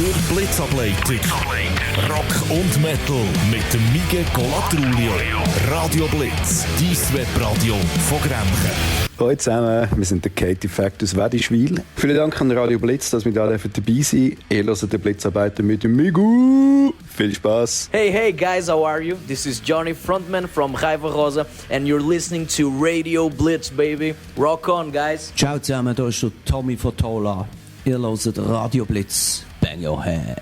Der Blitzableiter. Rock und Metal mit dem Mige Colatrulio. Radio Blitz, dein Webradio von Grenchen. Hallo zusammen, wir sind der Katie Fact aus Wedischwil. Vielen Dank an Radio Blitz, dass wir da dabei sein. Ihr hört den Blitzarbeiter mit dem Migu. Viel Spaß. Hey guys, how are you? This is Johnny Frontman from Raiva Rosa and you're listening to Radio Blitz, baby. Rock on, guys. Ciao zusammen, hier ist der Tommy Fotola. Ihr hört Radio Blitz. Bang your head.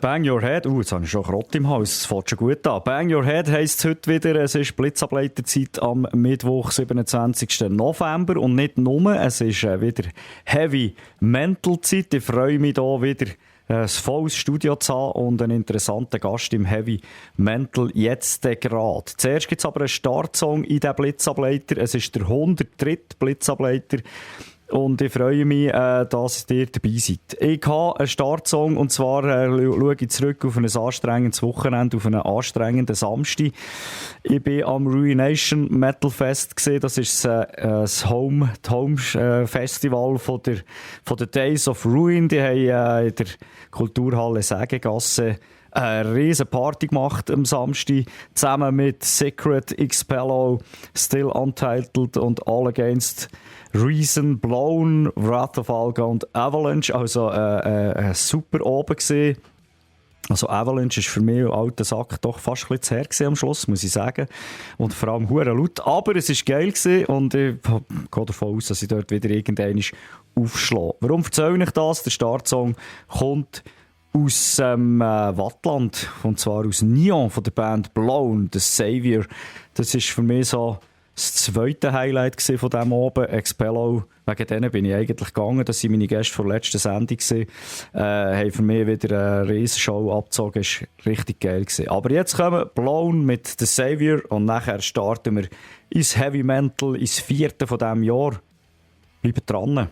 Bang Your Head. Jetzt habe ich schon Krott im Haus. Es fängt schon gut an. Bang Your Head heisst es heute wieder. Es ist Blitzableiterzeit am Mittwoch, 27. November. Und nicht nur, es ist wieder Heavy Mental Zeit. Ich freue mich hier wieder ein volles Studio zu haben und einen interessanten Gast im Heavy Mental jetzt gerade. Zuerst gibt es aber einen Startsong in diesem Blitzableiter. Es ist der 103. Blitzableiter. Und ich freue mich, dass ihr dabei seid. Ich habe einen Startsong, und zwar schaue ich zurück auf ein anstrengendes Wochenende, auf einen anstrengenden Samstag. Ich war am Ruination Metal Fest gewesen. Das ist das Home Festival von der Days of Ruin. Die haben in der Kulturhalle Sägegasse eine riesen Party gemacht am Samstag, zusammen mit Secret, Expello, Still Untitled und All Against Reason, Blown, Wrath of Alga und Avalanche. Also super oben gesehen. Also Avalanche ist für mich ein alter Sack doch fast ein bisschen zu her gewesen am Schluss, muss ich sagen. Und vor allem hure laut. Aber es war geil gewesen und ich gehe davon aus, dass ich dort wieder irgendwann aufschlage. Warum erzähle ich das? Der Startsong kommt aus Wattland, und zwar aus Nyon von der Band Blown, The Savior. Das ist für mich so das zweite Highlight von diesem oben. Expello, wegen denen bin ich eigentlich gegangen. Das waren meine Gäste von der letzten Sendung. Haben für mich wieder eine Riesenshow abgezogen. Das war richtig geil. Aber jetzt kommen Blown mit The Savior und nachher starten wir ins Heavy Mental, ins 4. von diesem Jahr. Bleibt dran.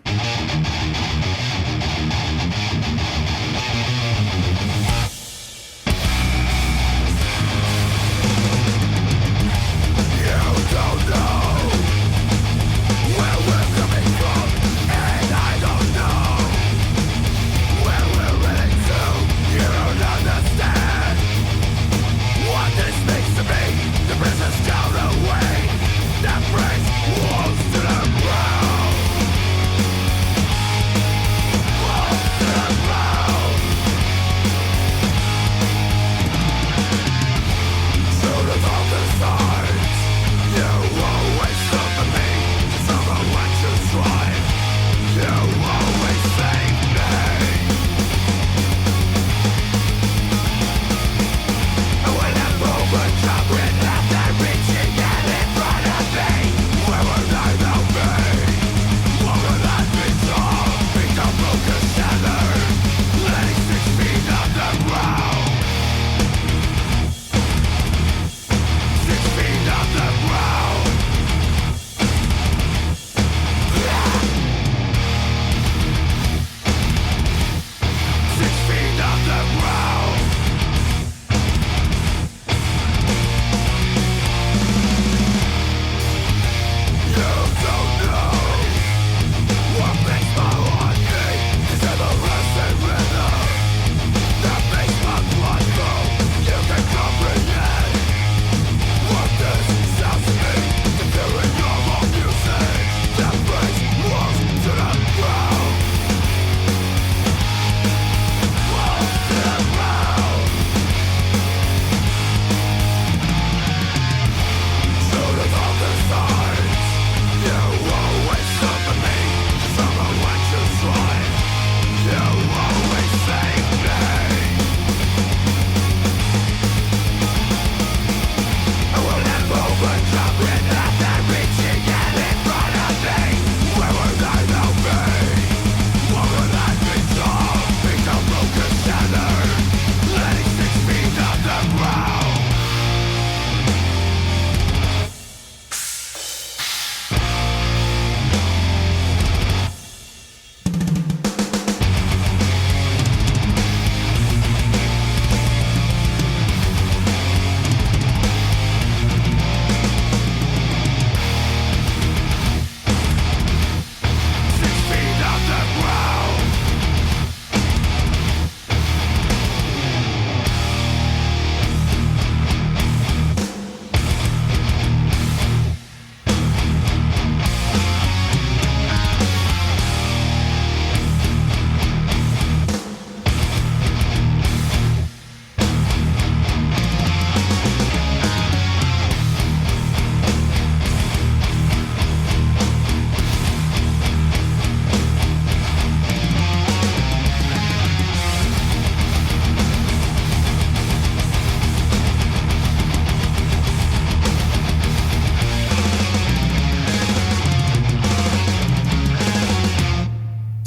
That breaks walls to the ground.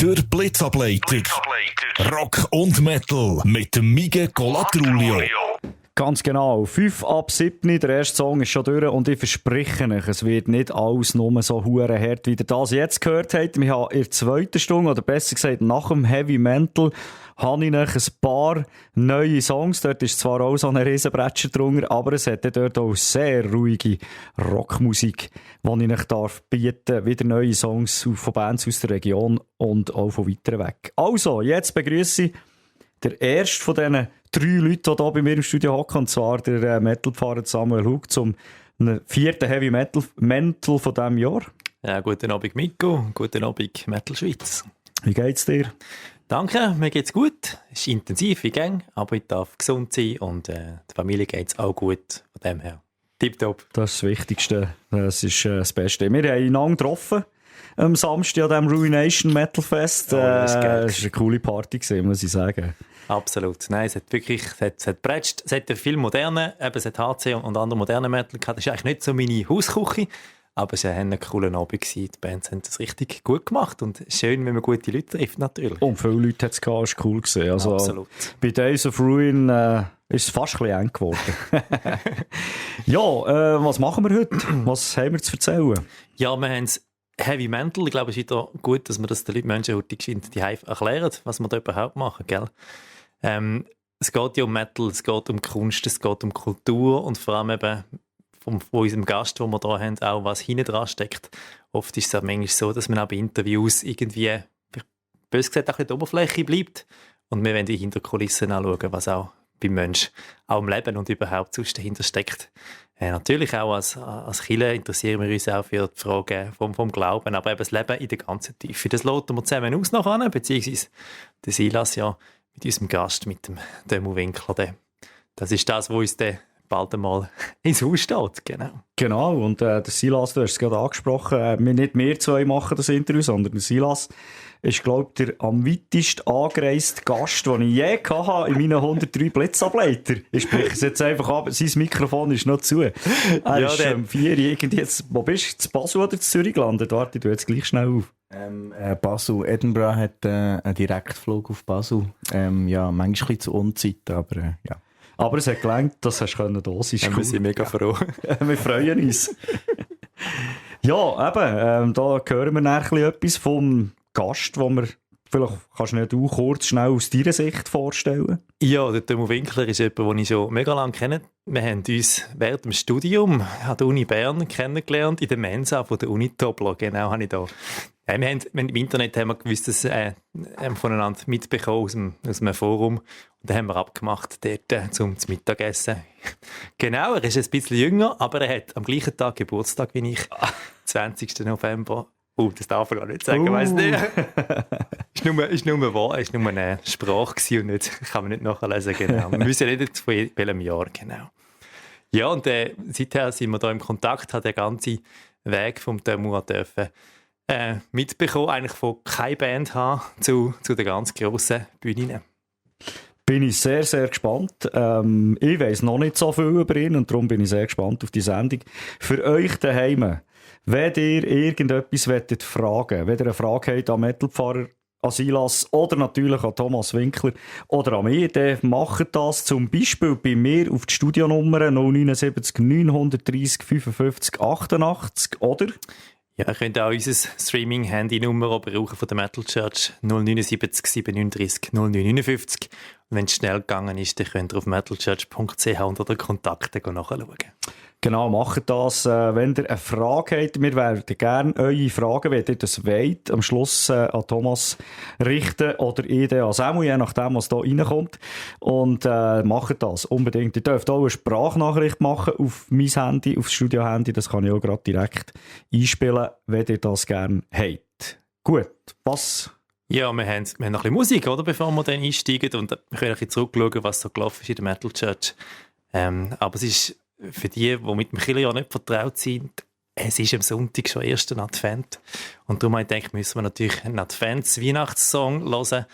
Der Blitzableiter. Rock und Metal mit dem Mige Colatrulio. Ganz genau. 5 ab 7, der erste Song ist schon durch und ich verspreche euch, es wird nicht alles nur so hure hart, wie ihr das jetzt gehört habt. Wir haben in der zweiten Stunde, oder besser gesagt nach dem Heavy Mental, habe ich euch ein paar neue Songs. Dort ist zwar auch so ein Riesenbretscher drunter, aber es hat dort auch sehr ruhige Rockmusik, die ich euch darf bieten. Wieder neue Songs von Bands aus der Region und auch von weiter weg. Also, jetzt begrüße ich der erste von diesen 3 Leuten, die hier bei mir im Studio hocken, und zwar der Metalfahrer Samuel Hug zum 4. Heavy Metal von diesem Jahr. Ja, guten Abend, Mikko. Guten Abend, Metal Schweiz. Wie geht's dir? Danke, mir geht's gut. Es ist intensiv, ich gehe, aber ich darf gesund sein und der Familie geht's auch gut. Von dem her, tipptopp. Das ist das Wichtigste. Das ist das Beste. Wir haben ihn lange getroffen. Am Samstag an diesem Ruination Metal Fest. Das war eine coole Party gewesen, muss ich sagen. Absolut. Nein, es hat wirklich, es hat bretscht. Es hat viel moderne, eben es hat HC und andere moderne Metal gehabt. Das ist eigentlich nicht so meine Hausküche, aber es war ein cooler Abend gewesen. Die Bands haben das richtig gut gemacht und schön, wenn man gute Leute trifft, natürlich. Und viele Leute hat es gehabt, das war cool gewesen. Also, absolut. Bei Days of Ruin ist es fast ein bisschen eng geworden. Ja, was machen wir heute? Was haben wir zu erzählen? Ja, wir haben Heavy Mental. Ich glaube, es ist wieder gut, dass wir das den Menschen heute die erklären, was wir da überhaupt machen, gell? Es geht ja um Metal, es geht um Kunst, es geht um Kultur und vor allem eben von unserem Gast, den wir hier haben, auch was hinten dran steckt. Oft ist es auch manchmal so, dass man auch bei Interviews irgendwie, bös gesagt, auch in der Oberfläche bleibt und wir wollen die Hinterkulissen anschauen, was auch beim Menschen, auch im Leben und überhaupt sonst dahinter steckt. Natürlich auch als Kirche interessieren wir uns auch für die Fragen vom Glauben, aber eben das Leben in der ganzen Tiefe. Das loten wir zusammen aus nachher, beziehungsweise der Silas ja mit unserem Gast, mit dem Demo Winkler. Das ist das, was uns dann bald einmal ins Haus steht. Genau, und der Silas, du hast es gerade angesprochen, nicht wir zwei machen das Interview, sondern der Silas ist, glaube ich, der am weitest angereiste Gast, den ich je hatte in meinen 103 Blitzableiter. Ich spreche es jetzt einfach ab, sein Mikrofon ist noch zu. Er ist 4 irgendwie jetzt, wo bist du, zu Basel oder zu Zürich gelandet? Warte, ich tue jetzt gleich schnell auf. Basel, Edinburgh hat einen Direktflug auf Basel. Ja, manchmal ein bisschen zu Unzeit, aber ja. Aber es hat gelangt, das hast du können. Das ist cool. Wir sind mega froh. Wir freuen uns. Ja, eben, da hören wir nachher etwas vom Gast, wo wir vielleicht kannst du kurz schnell aus deiner Sicht vorstellen. Ja, der Demo Winkler ist jemand, den ich schon mega lange kenne. Wir haben uns während dem Studium an der Uni Bern kennengelernt, in der Mensa von der Uni Tobler. Genau, habe ich da. Ja, wir haben im Internet haben wir gewusst, dass voneinander mitbekommen aus einem Forum. Und dann haben wir abgemacht, dort zum Mittagessen. Genau, er ist ein bisschen jünger, aber er hat am gleichen Tag Geburtstag wie ich, 20. November. Das darf ich gar nicht sagen, weiss nicht. Ist nur wahr, ist nur eine Sprache und nicht, kann man nicht nachlesen, genau. Wir wissen ja nicht, von welchem Jahr, genau. Ja, und seither sind wir da im Kontakt, hat der ganze Weg vom Demo dürfen mitbekommen, eigentlich von keiner Band haben zu den ganz grossen Bühnen. Bin ich sehr, sehr gespannt. Ich weiss noch nicht so viel über ihn und darum bin ich sehr gespannt auf die Sendung. Für euch daheim, wenn ihr irgendetwas fragen wollt, wenn ihr eine Frage habt an Metalpfarrer, an Silas oder natürlich an Thomas Winkler oder an mich, dann macht das zum Beispiel bei mir auf die Studionummer 079 930 55 88 oder... Ja, ihr könnt auch unsere Streaming-Handy-Nummer brauchen von der Metal Church 079 37 0959. Und wenn es schnell gegangen ist, dann könnt ihr auf metalchurch.ch unter den Kontakten nachschauen. Genau, macht das. Wenn ihr eine Frage habt, wir werden gerne eure Fragen, wenn ihr das wollt, am Schluss an Thomas richten oder ich an Samuel, je nachdem, was da reinkommt. Und macht das unbedingt. Ihr dürft auch eine Sprachnachricht machen auf mein Handy, auf das Studio-Handy. Das kann ich auch gerade direkt einspielen, wenn ihr das gerne habt. Gut, was... Ja, wir haben noch ein bisschen Musik, oder, bevor wir dann einsteigen. Und wir können ein bisschen zurückschauen, was so gelaufen ist in der Metal Church. Aber es ist für die mit dem Kirchenjahr nicht vertraut sind, es ist am Sonntag schon erster Advent. Und darum habe ich gedacht, müssen wir natürlich einen Advents-Weihnachtssong hören.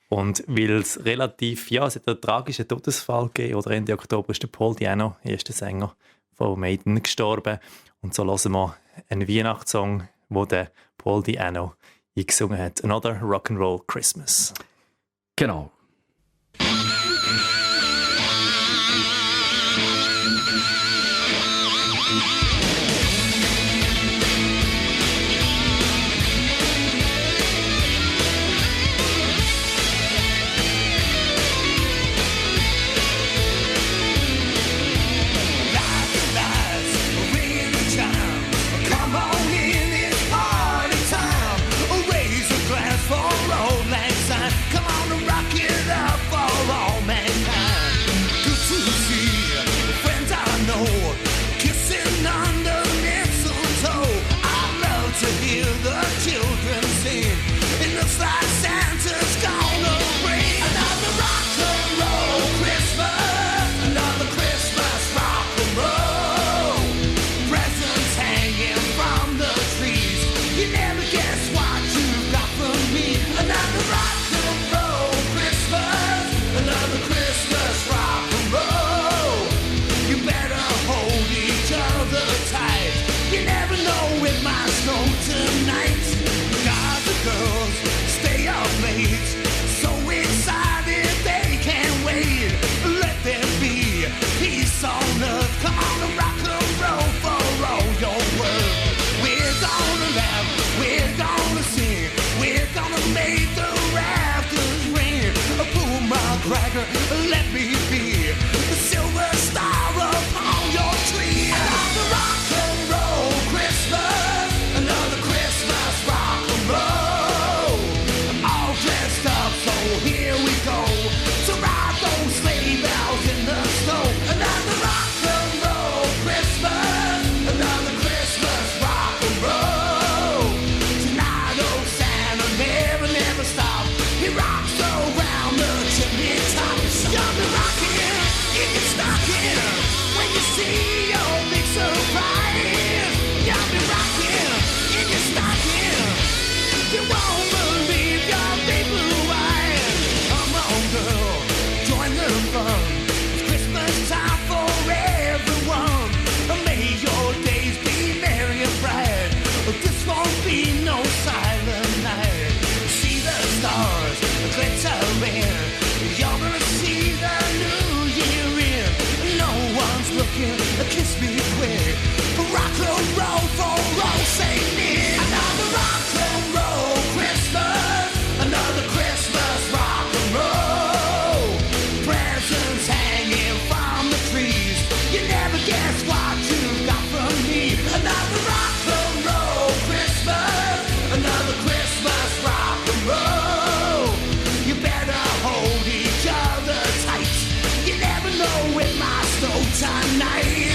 Und weil es relativ, ja, es hat einen tragischen Todesfall gegeben, oder Ende Oktober ist der Paul Di'Anno, erster Sänger von Maiden, gestorben. Und so hören wir einen Weihnachtssong, wo der Paul Di'Anno eingesungen hat. Another Rock'n'Roll Christmas. Genau. Let me be the silver star upon your tree. Another rock and roll Christmas, another Christmas rock and roll. All dressed up, so here we go to ride those sleigh bells in the snow. Another rock and roll Christmas, another Christmas rock and roll. Tonight, oh Santa, never, never stop. He rocks around the chimney top. You'll be rocking in your stocking when you see your big surprise. You'll be rocking in your stocking. You won't believe your big blue eyes. Come on, girl, join the fun. It's Christmas time for everyone. May your days be merry and bright. This won't be no silent night. See the stars glittering. You're gonna see the new year in. No one's looking, kiss me quick. Rock and roll for all Saint Nick. Another rock and roll Christmas, another Christmas rock and roll. Presents hanging from the trees. You never guess what you got from me. Another rock and roll Christmas, another Christmas rock and roll. You better hold each other tight. You never know when my snow tonight.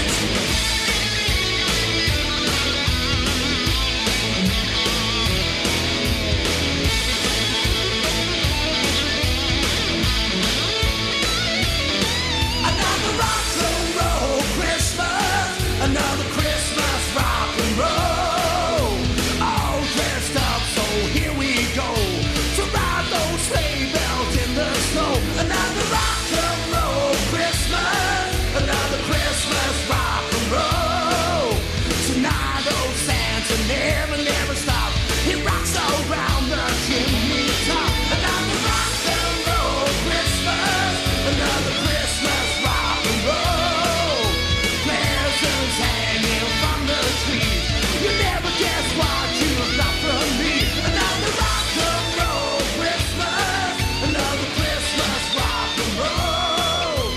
Another rock and roll Christmas, another Christmas rock and roll. All dressed up, so here we go to ride those sleigh bells in the snow. Another rock and roll Christmas, another Christmas rock and roll. Tonight, old Santa never, never stops. He rocks around the chimney top. Another rock and roll Christmas, another Christmas rock and roll. Presents hanging from the trees. You never guess what you got from me. Another rock and roll Christmas, another Christmas rock and roll.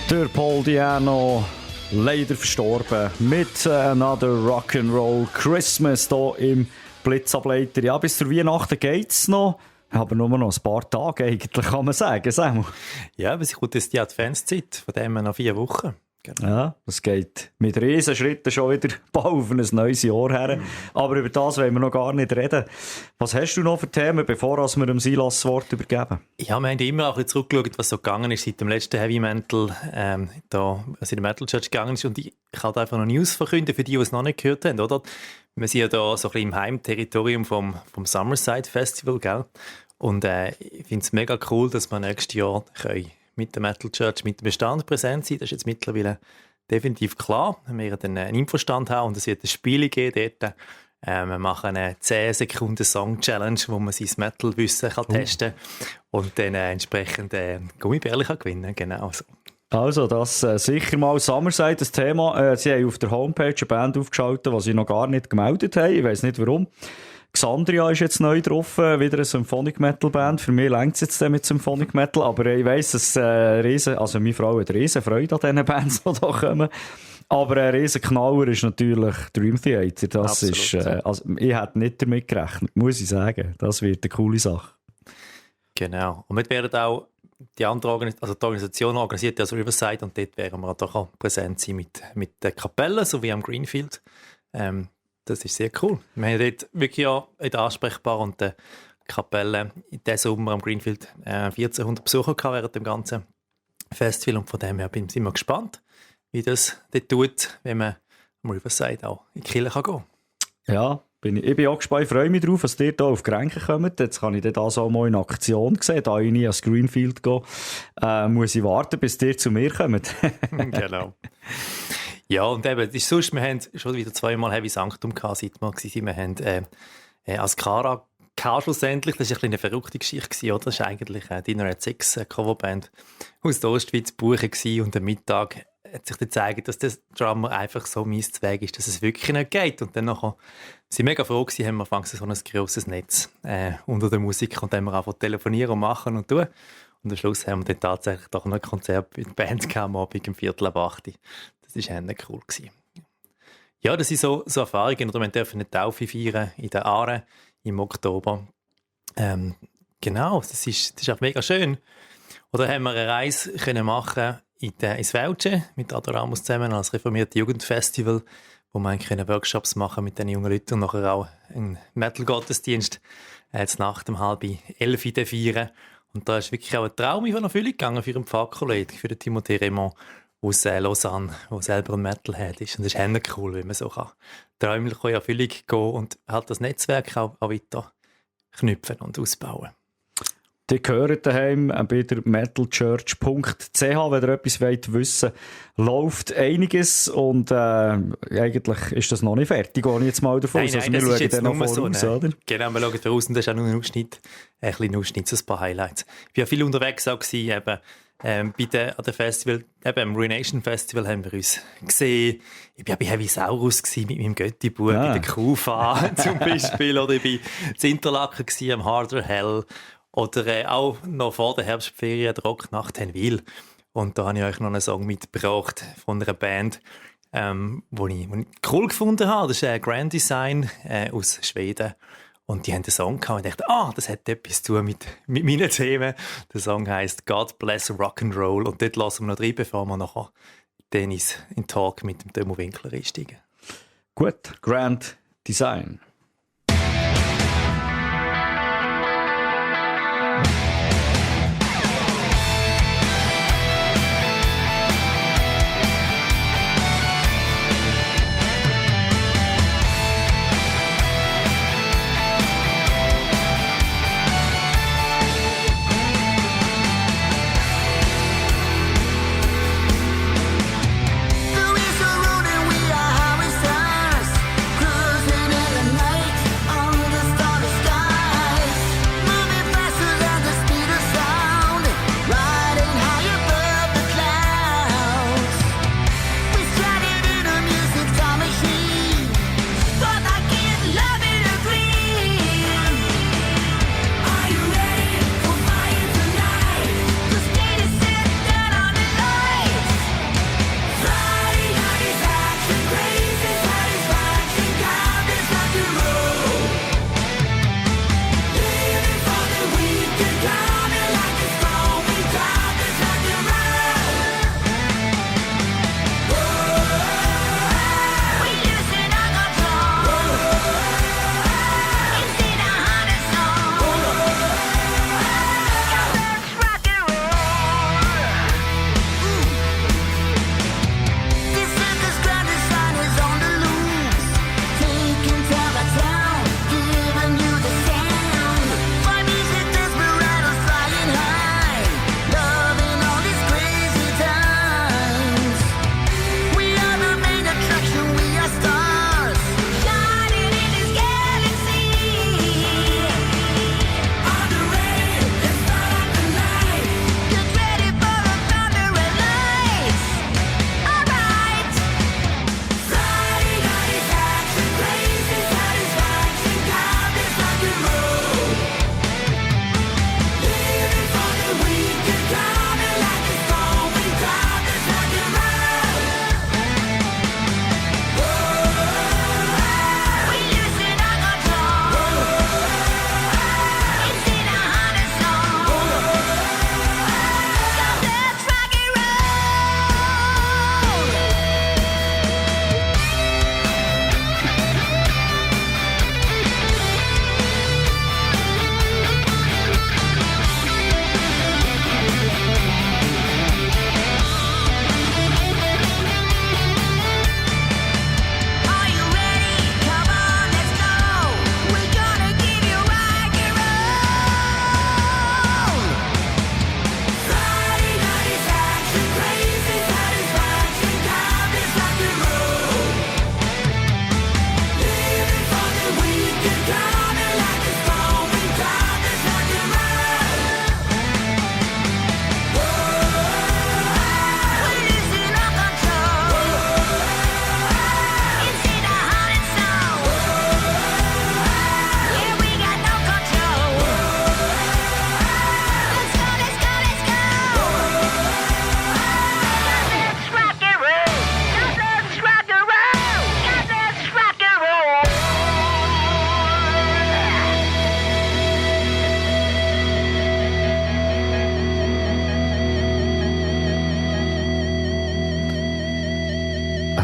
Der Paul Di'Anno, leider verstorben, mit Another Rock'n'Roll Christmas hier im Blitzableiter. Ja, bis zur Weihnachten geht es noch, aber nur noch ein paar Tage eigentlich, kann man sagen, Samuel. Ja, aber es kommt jetzt die Adventszeit, von dem noch 4 Wochen. Genau. Ja, es geht mit Riesenschritten schon wieder bald auf ein neues Jahr her. Aber über das wollen wir noch gar nicht reden. Was hast du noch für Themen, bevor wir dem Silas das Wort übergeben? Ja, wir haben immer auch zurückgeschaut, was so gegangen ist seit dem letzten Heavy Metal, was in der Metal Church gegangen ist. Und ich kann da einfach noch News verkünden für die es noch nicht gehört haben, oder? Wir sind ja da so ein bisschen im Heimterritorium vom Summerside Festival, gell? Und ich finde es mega cool, dass wir nächstes Jahr mit der Metal Church, mit dem Bestand präsent sein. Das ist jetzt mittlerweile definitiv klar. Wir werden dann einen Infostand haben und es wird ein Spiel geben dort. Wir machen eine 10-Sekunden-Song-Challenge, wo man sein Metal-Wissen testen kann und dann entsprechend Gummibärli gewinnen kann. Genau so. Also, das sicher mal Summerside, das Thema. Sie haben auf der Homepage eine Band aufgeschaltet, die sie noch gar nicht gemeldet haben. Ich weiss nicht warum. Xandria ist jetzt neu drauf, wieder eine Symphonic Metal Band. Für mich reicht es jetzt mit Symphonic Metal, aber ich weiss, dass meine Frau hat riesen Freude an diesen Bands, die da kommen. Aber ein riesen Knaller ist natürlich Dream Theater. Das ist, ich hätte nicht damit gerechnet, muss ich sagen. Das wird eine coole Sache. Genau. Und wir werden auch die andere die Organisation organisiert das Riverside und dort werden wir auch präsent sein mit der Kapelle sowie am Greenfield. Das ist sehr cool. Wir haben dort wirklich auch den Ansprechbar und der Kapelle in diesem Sommer am Greenfield 1400 Besucher gehabt während dem ganzen Festival und von dem her sind wir gespannt, wie das dort tut, wenn man am Riverside auch in die Kirche gehen kann. Ja, ich bin auch gespannt, ich freue mich drauf, dass ihr hier auf Grenken kommt. Jetzt kann ich das auch mal in Aktion sehen. Da ich nie ans Greenfield gehe, muss ich warten, bis ihr zu mir kommt. Genau. Ja, und eben, ist sonst, wir haben schon wieder 2-mal Heavy Sanctum gehabt, seit wir waren. Wir haben Ascara gehabt schlussendlich. Das war eine verrückte Geschichte, oder? Das war eigentlich Dinner at Six, eine Coverband aus der Ostschweiz buchen gewesen. Und am Mittag hat sich dann gezeigt, dass der Drummer einfach so mies zu Weg ist, dass es wirklich nicht geht. Und dann nachher sind wir mega froh gewesen, haben wir angefangen so ein grosses Netz unter der Musik und dann haben wir einfach telefonieren und machen und tun. Und am Schluss haben wir dann tatsächlich doch noch ein Konzert mit der Band am Abend um 7:45. Das war cool gewesen. Ja, das sind so Erfahrungen. Oder wir dürfen eine Taufe feiern in der Aare im Oktober. Genau, das ist auch mega schön. Oder haben wir eine Reise können machen ins Welche mit Adoramus zusammen als reformiertes Jugendfestival, wo wir Workshops machen mit den jungen Leuten und nachher auch einen Metal-Gottesdienst Nacht um 10:30 feiern. Und da ist wirklich auch ein Traum in Erfüllung gegangen für einen Pfarrkollegen, für den Timothée Raymond aus Lausanne, der selber ein Metalhead ist. Und das ist cool, wenn man so träumlich in Erfüllung gehen kann und halt das Netzwerk auch weiter knüpfen und ausbauen. Die gehören daheim bei der metalchurch.ch, wenn ihr etwas wissen wollt, läuft einiges und eigentlich ist das noch nicht fertig, gehe ich jetzt mal davon aus. Also wir schauen dann noch voraus, oder? Genau, wir schauen voraus und das ist auch nur ein Ausschnitt, ein paar Highlights. Ich war viel unterwegs auch gewesen, eben, an dem Festival, eben am Ruination Festival haben wir uns gesehen. Ich war bei Heavy Saurus mit meinem Götti-Buch, bei der Kufa zum Beispiel, oder ich war in Interlaken am Harder Hell. Oder auch noch vor der Herbstferien, der Rocknacht Henwil. Und da habe ich euch noch einen Song mitgebracht von einer Band, wo ich cool gefunden habe. Das ist Grand Design aus Schweden. Und die haben einen Song gehabt und ich dachte, das hat etwas zu tun mit meinen Themen. Der Song heisst God Bless Rock'n'Roll. Und dort lassen wir noch rein, bevor wir nachher Dennis in Talk mit dem Demo Winkler einsteigen. Gut, Grand Design. The wheels are rolling, we are highway stars, cruising in the night.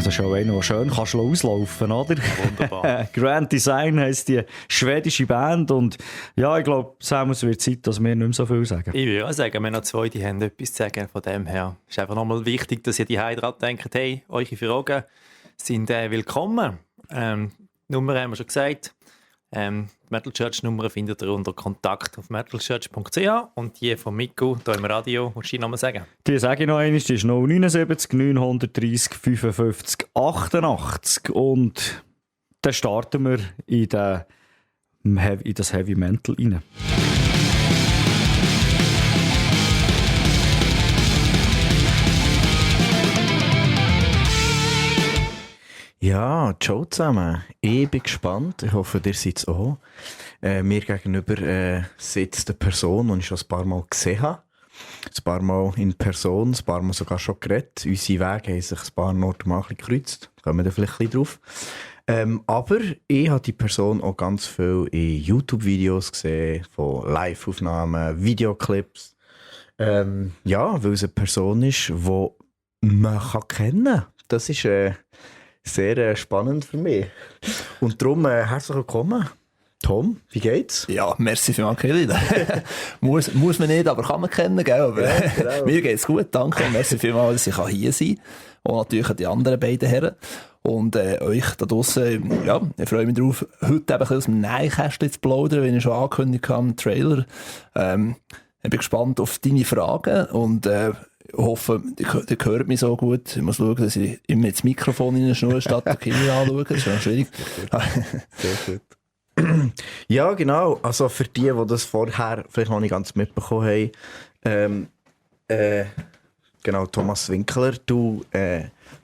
das ist auch einer, der schön kannst auslaufen, oder? Wunderbar. Grand Design heisst die schwedische Band und ja, ich glaube, es wird Zeit, dass wir nicht mehr so viel sagen. Ich würde auch sagen, wir haben noch zwei, die haben etwas zu sagen von dem her. Es ist einfach nochmal wichtig, dass ihr die dran denkt, hey, eure Fragen sind willkommen. Nummer haben wir schon gesagt. Die Metal Church Nummer findet ihr unter Kontakt auf metalchurch.ch und die von Miku hier im Radio, willst du nochmal sagen? Die sage ich noch einmal, die ist 079 930 55 88 und dann starten wir in das Heavy Metal rein. Ja, ciao zusammen. Ich bin gespannt. Ich hoffe, ihr seid es auch. Mir gegenüber sitzt eine Person, die ich schon ein paar Mal gesehen habe. Ein paar Mal in Person, ein paar Mal sogar schon geredet. Unsere Wege haben sich ein paar Mal mal gekreuzt. Da kommen wir da vielleicht ein bisschen drauf. Aber ich habe die Person auch ganz viel in YouTube-Videos gesehen, von Live-Aufnahmen, Videoclips. Ja, weil es eine Person ist, die man kennen kann. Das ist sehr spannend für mich. Und darum herzlich willkommen. Tom, wie geht's? Ja, merci vielmals, Kelly. muss man nicht, aber kann man kennen, gell? Aber ja, genau. Mir geht's gut, danke. Merci vielmals, dass ich hier sein kann. Und natürlich die anderen beiden Herren. Und euch da draussen, ja, ich freue mich drauf, heute eben ein bisschen aus dem Nähkästchen zu plaudern, wie ich schon angekündigt habe im Trailer. Ich bin gespannt auf deine Fragen und ich hoffe, ihr hört mich so gut. Ich muss schauen, dass ich immer ins Mikrofon reinschnurre, statt den Kinder anschauen. Das ist ja schwierig. Sehr gut. Ja, genau. Also für die das vorher vielleicht noch nicht ganz mitbekommen haben, genau, Thomas Winkler, du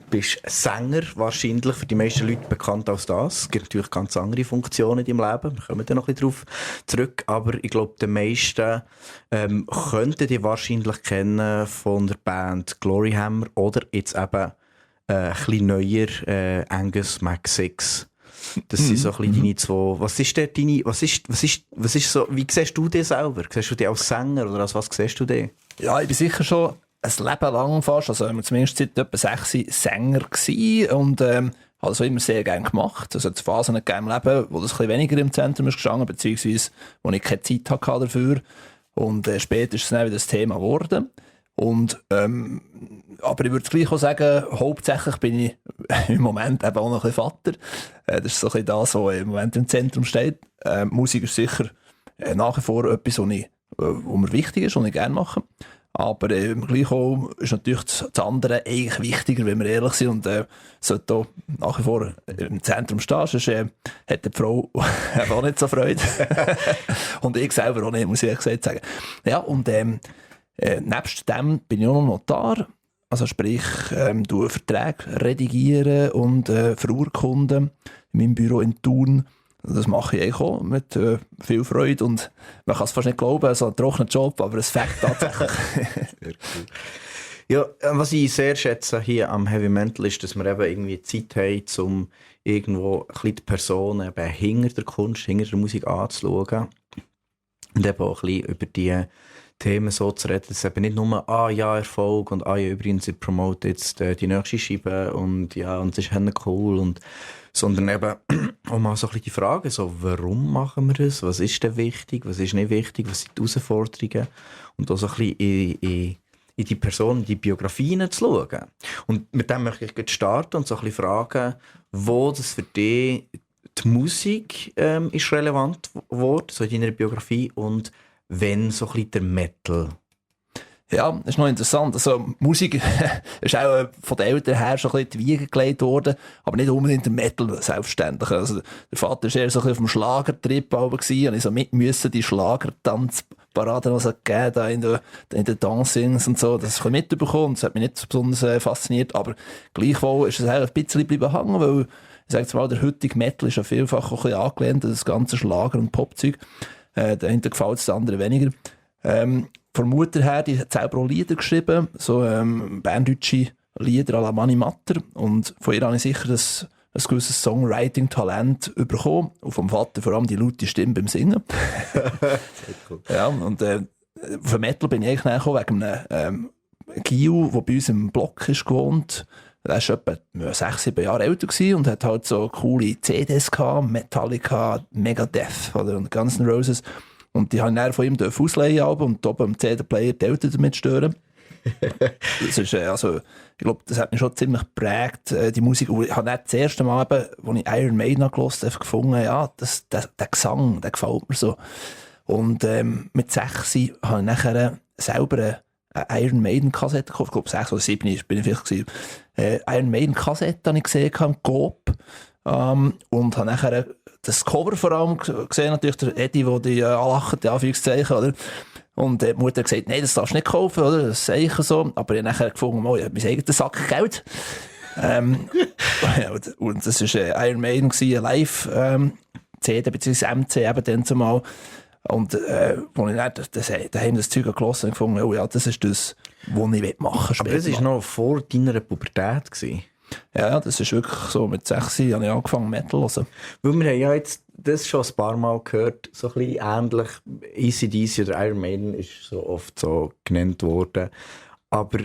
bist Sänger, wahrscheinlich für die meisten Leute bekannt als das. Es gibt natürlich ganz andere Funktionen in deinem Leben, wir kommen dann noch ein bisschen drauf zurück, aber ich glaube, die meisten könnten dich wahrscheinlich kennen von der Band Gloryhammer oder jetzt eben ein bisschen neuer Angus Mac6. Das sind so ein bisschen deine zwei. Was ist denn deine, was ist so, wie siehst du dich selber? Siehst du dich als Sänger oder als was siehst du dich? Ja, ich bin sicher schon ein Leben lang fast, also zumindest seit etwa 6 Sänger gewesen und habe das immer sehr gerne gemacht. Also es Phasen gegeben im Leben, wo das ein bisschen weniger im Zentrum ist gestanden, beziehungsweise wo ich keine Zeit hatte dafür. Und später ist es dann wieder das Thema geworden. Und, aber ich würde gleich auch sagen, hauptsächlich bin ich im Moment eben auch noch ein bisschen Vater. Das ist so ein bisschen das, was im Moment im Zentrum steht. Musik ist sicher nach wie vor etwas, was mir wichtig ist und ich gerne mache. Aber gleich auch ist natürlich das andere eigentlich wichtiger, wenn wir ehrlich sind. Und sollte auch nach wie vor im Zentrum stehen, sonst hat die Frau auch nicht so Freude. Und ich selber auch nicht, muss ich ehrlich gesagt sagen. Ja, und nebst dem bin ich auch noch Notar. Also sprich, du Verträge redigieren und verurkunden in meinem Büro in Thun. Das mache ich eigentlich auch mit viel Freude und man kann es fast nicht glauben, so ein trockener Job, aber es fängt tatsächlich. Sehr cool. Ja, was ich sehr schätze hier am Heavy Metal ist, dass wir eben irgendwie Zeit haben, um irgendwo ein bisschen die Person eben hinter der Kunst, hinter der Musik anzuschauen und eben auch ein bisschen über die Themen so zu reden, dass es eben nicht nur ja, Erfolg und ja, übrigens, ich promote jetzt die nächste Scheibe und ja, und es ist cool und sondern eben auch mal so ein bisschen die Frage, so, warum machen wir das? Was ist denn wichtig? Was ist nicht wichtig? Was sind die Herausforderungen? Und auch so ein bisschen in die Person, in die Biografie hineinzuschauen. Und mit dem möchte ich jetzt starten und so ein bisschen fragen, wo das für dich die Musik ist relevant geworden, so in deiner Biografie, und wenn so ein bisschen der Metal. Ja, das ist noch interessant. Also, Musik ist auch von den Eltern her schon ein bisschen in die Wiege gelegt worden, aber nicht unbedingt der Metal selbstständig. Also, der Vater war eher so ein bisschen auf dem Schlagertrip und ich so mit müssen die Schlagertanzparaden, die es gegeben da in den Dancings und so, das ist ein bisschen mitbekommen. Das hat mich nicht besonders fasziniert, aber gleichwohl ist es auch ein bisschen bleiben hängen, weil, ich sage jetzt mal, der heutige Metal ist ja vielfach auch ein bisschen angelehnt an das ganze Schlager- und Popzeug. Der eine gefällt es, der andere weniger. Von der Mutter her, die hat selber auch Lieder geschrieben, so berndeutsche Lieder à la Mani Matter. Und von ihr habe ich sicher ein gewisses Songwriting-Talent bekommen. Und vom Vater vor allem die laute Stimme beim Singen. Cool. Ja, und für Metal bin ich eigentlich nachgekommen wegen einem Gio, der bei uns im Block ist gewohnt. Er war etwa 6-7 Jahre älter gewesen und hat halt so coole CDs gehabt, Metallica, Megadeth oder, und Guns N' Roses. Und die haben dann von ihm ausleihen und oben am CD-Player die Eltern damit stören. Das ist, also, ich glaube, das hat mich schon ziemlich geprägt, die Musik. Und ich habe dann das erste Mal, eben, als ich Iron Maiden gehört habe, gefunden, ja, der Gesang, der gefällt mir so. Und mit 6 habe ich nachher selber eine Iron Maiden Kassette gekauft. Ich glaube 6 oder 7 bin ich vielleicht gewesen. Iron Maiden Kassette habe ich gesehen am Coop. Und habe nachher das Cover vor allem gesehen, natürlich der Eddie, der die anlacht, die Anführungszeichen, oder? Und die Mutter hat gesagt, nein, das darfst du nicht kaufen, oder? Das sehe ich so. Aber ich habe nachher gefunden, oh, ich habe mein eigenes Sack Geld. Und das war Iron Maiden, eine Live-CD bzw. MC eben dann zumal. Und als ich daheim das Zeug gelassen habe, gefunden, oh ja, das ist das, was ich machen will. Aber das war noch vor deiner Pubertät gewesen. Ja, das ist wirklich so. Mit 6 habe ich angefangen Metal zu hören. Weil wir haben ja jetzt das schon ein paar Mal gehört, so ein bisschen ähnlich. AC/DC oder Iron Maiden ist so oft so genannt worden. Aber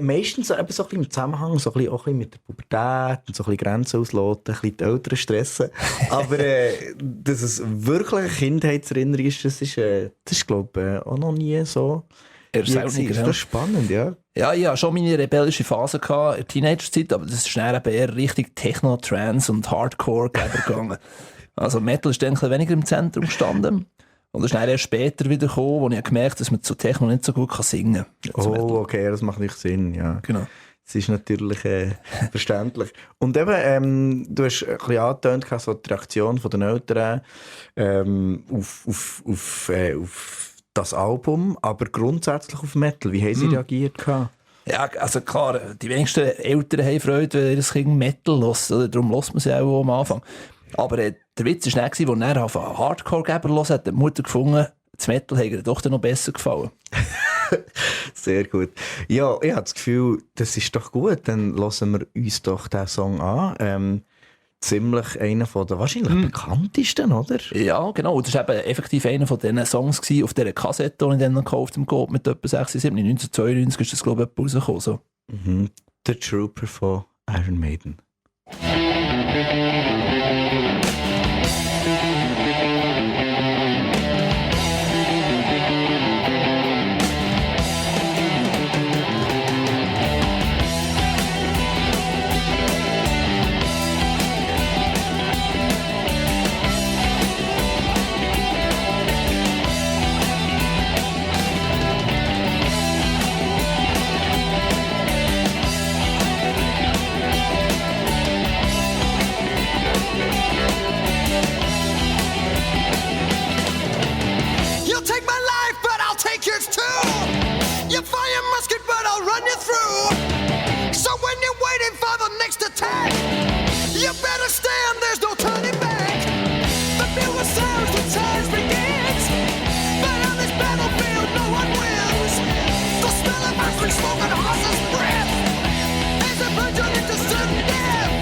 meistens eben so ein bisschen im Zusammenhang, so ein bisschen, auch ein bisschen mit der Pubertät und so ein bisschen Grenzen ausloten, ein bisschen die Eltern stressen. Aber dass es wirklich eine Kindheitserinnerung ist, das ist glaube ich, auch noch nie so. Das ist spannend, ja. Ja, ich hatte schon meine rebellische Phase in der Teenagerzeit, aber das ist schnell eher richtig Techno, Trance und Hardcore gegangen. Also Metal ist dann ein bisschen weniger im Zentrum gestanden. Und das ist dann erst später wieder gekommen, wo ich gemerkt habe, dass man zu Techno nicht so gut singen kann. Oh, okay, das macht nicht Sinn, ja. Genau. Das ist natürlich verständlich. Und eben, du hast ein bisschen angetönt, so die Reaktion der Eltern auf das Album, aber grundsätzlich auf Metal. Wie haben sie reagiert? Ja, also klar, die wenigsten Eltern haben Freude, wenn ihr Kind Metal hört. Oder darum hört man sie auch am Anfang. Aber der Witz war nicht, als er auf einen Hardcore-Geber hört, hat die Mutter gefunden, das Metal hat ihr doch noch besser gefallen. Sehr gut. Ja, ich habe das Gefühl, das ist doch gut. Dann hören wir uns doch diesen Song an. Ziemlich einer der wahrscheinlich bekanntesten, oder? Ja, genau. Das war eben effektiv einer von diesen Songs auf dieser Kassette, die ich dann gekauft habe, mit etwa 6, 7, 1992 ist das, glaube ich, rausgekommen. So. The Trooper von Iron Maiden. Yours too. You fire your musket, but I'll run you through. So when you're waiting for the next attack, you better stand, there's no turning back. The bugle sounds, the charge begins. But on this battlefield, no one wins. The smell of iron smoke and horse's breath as a virgin into sudden death.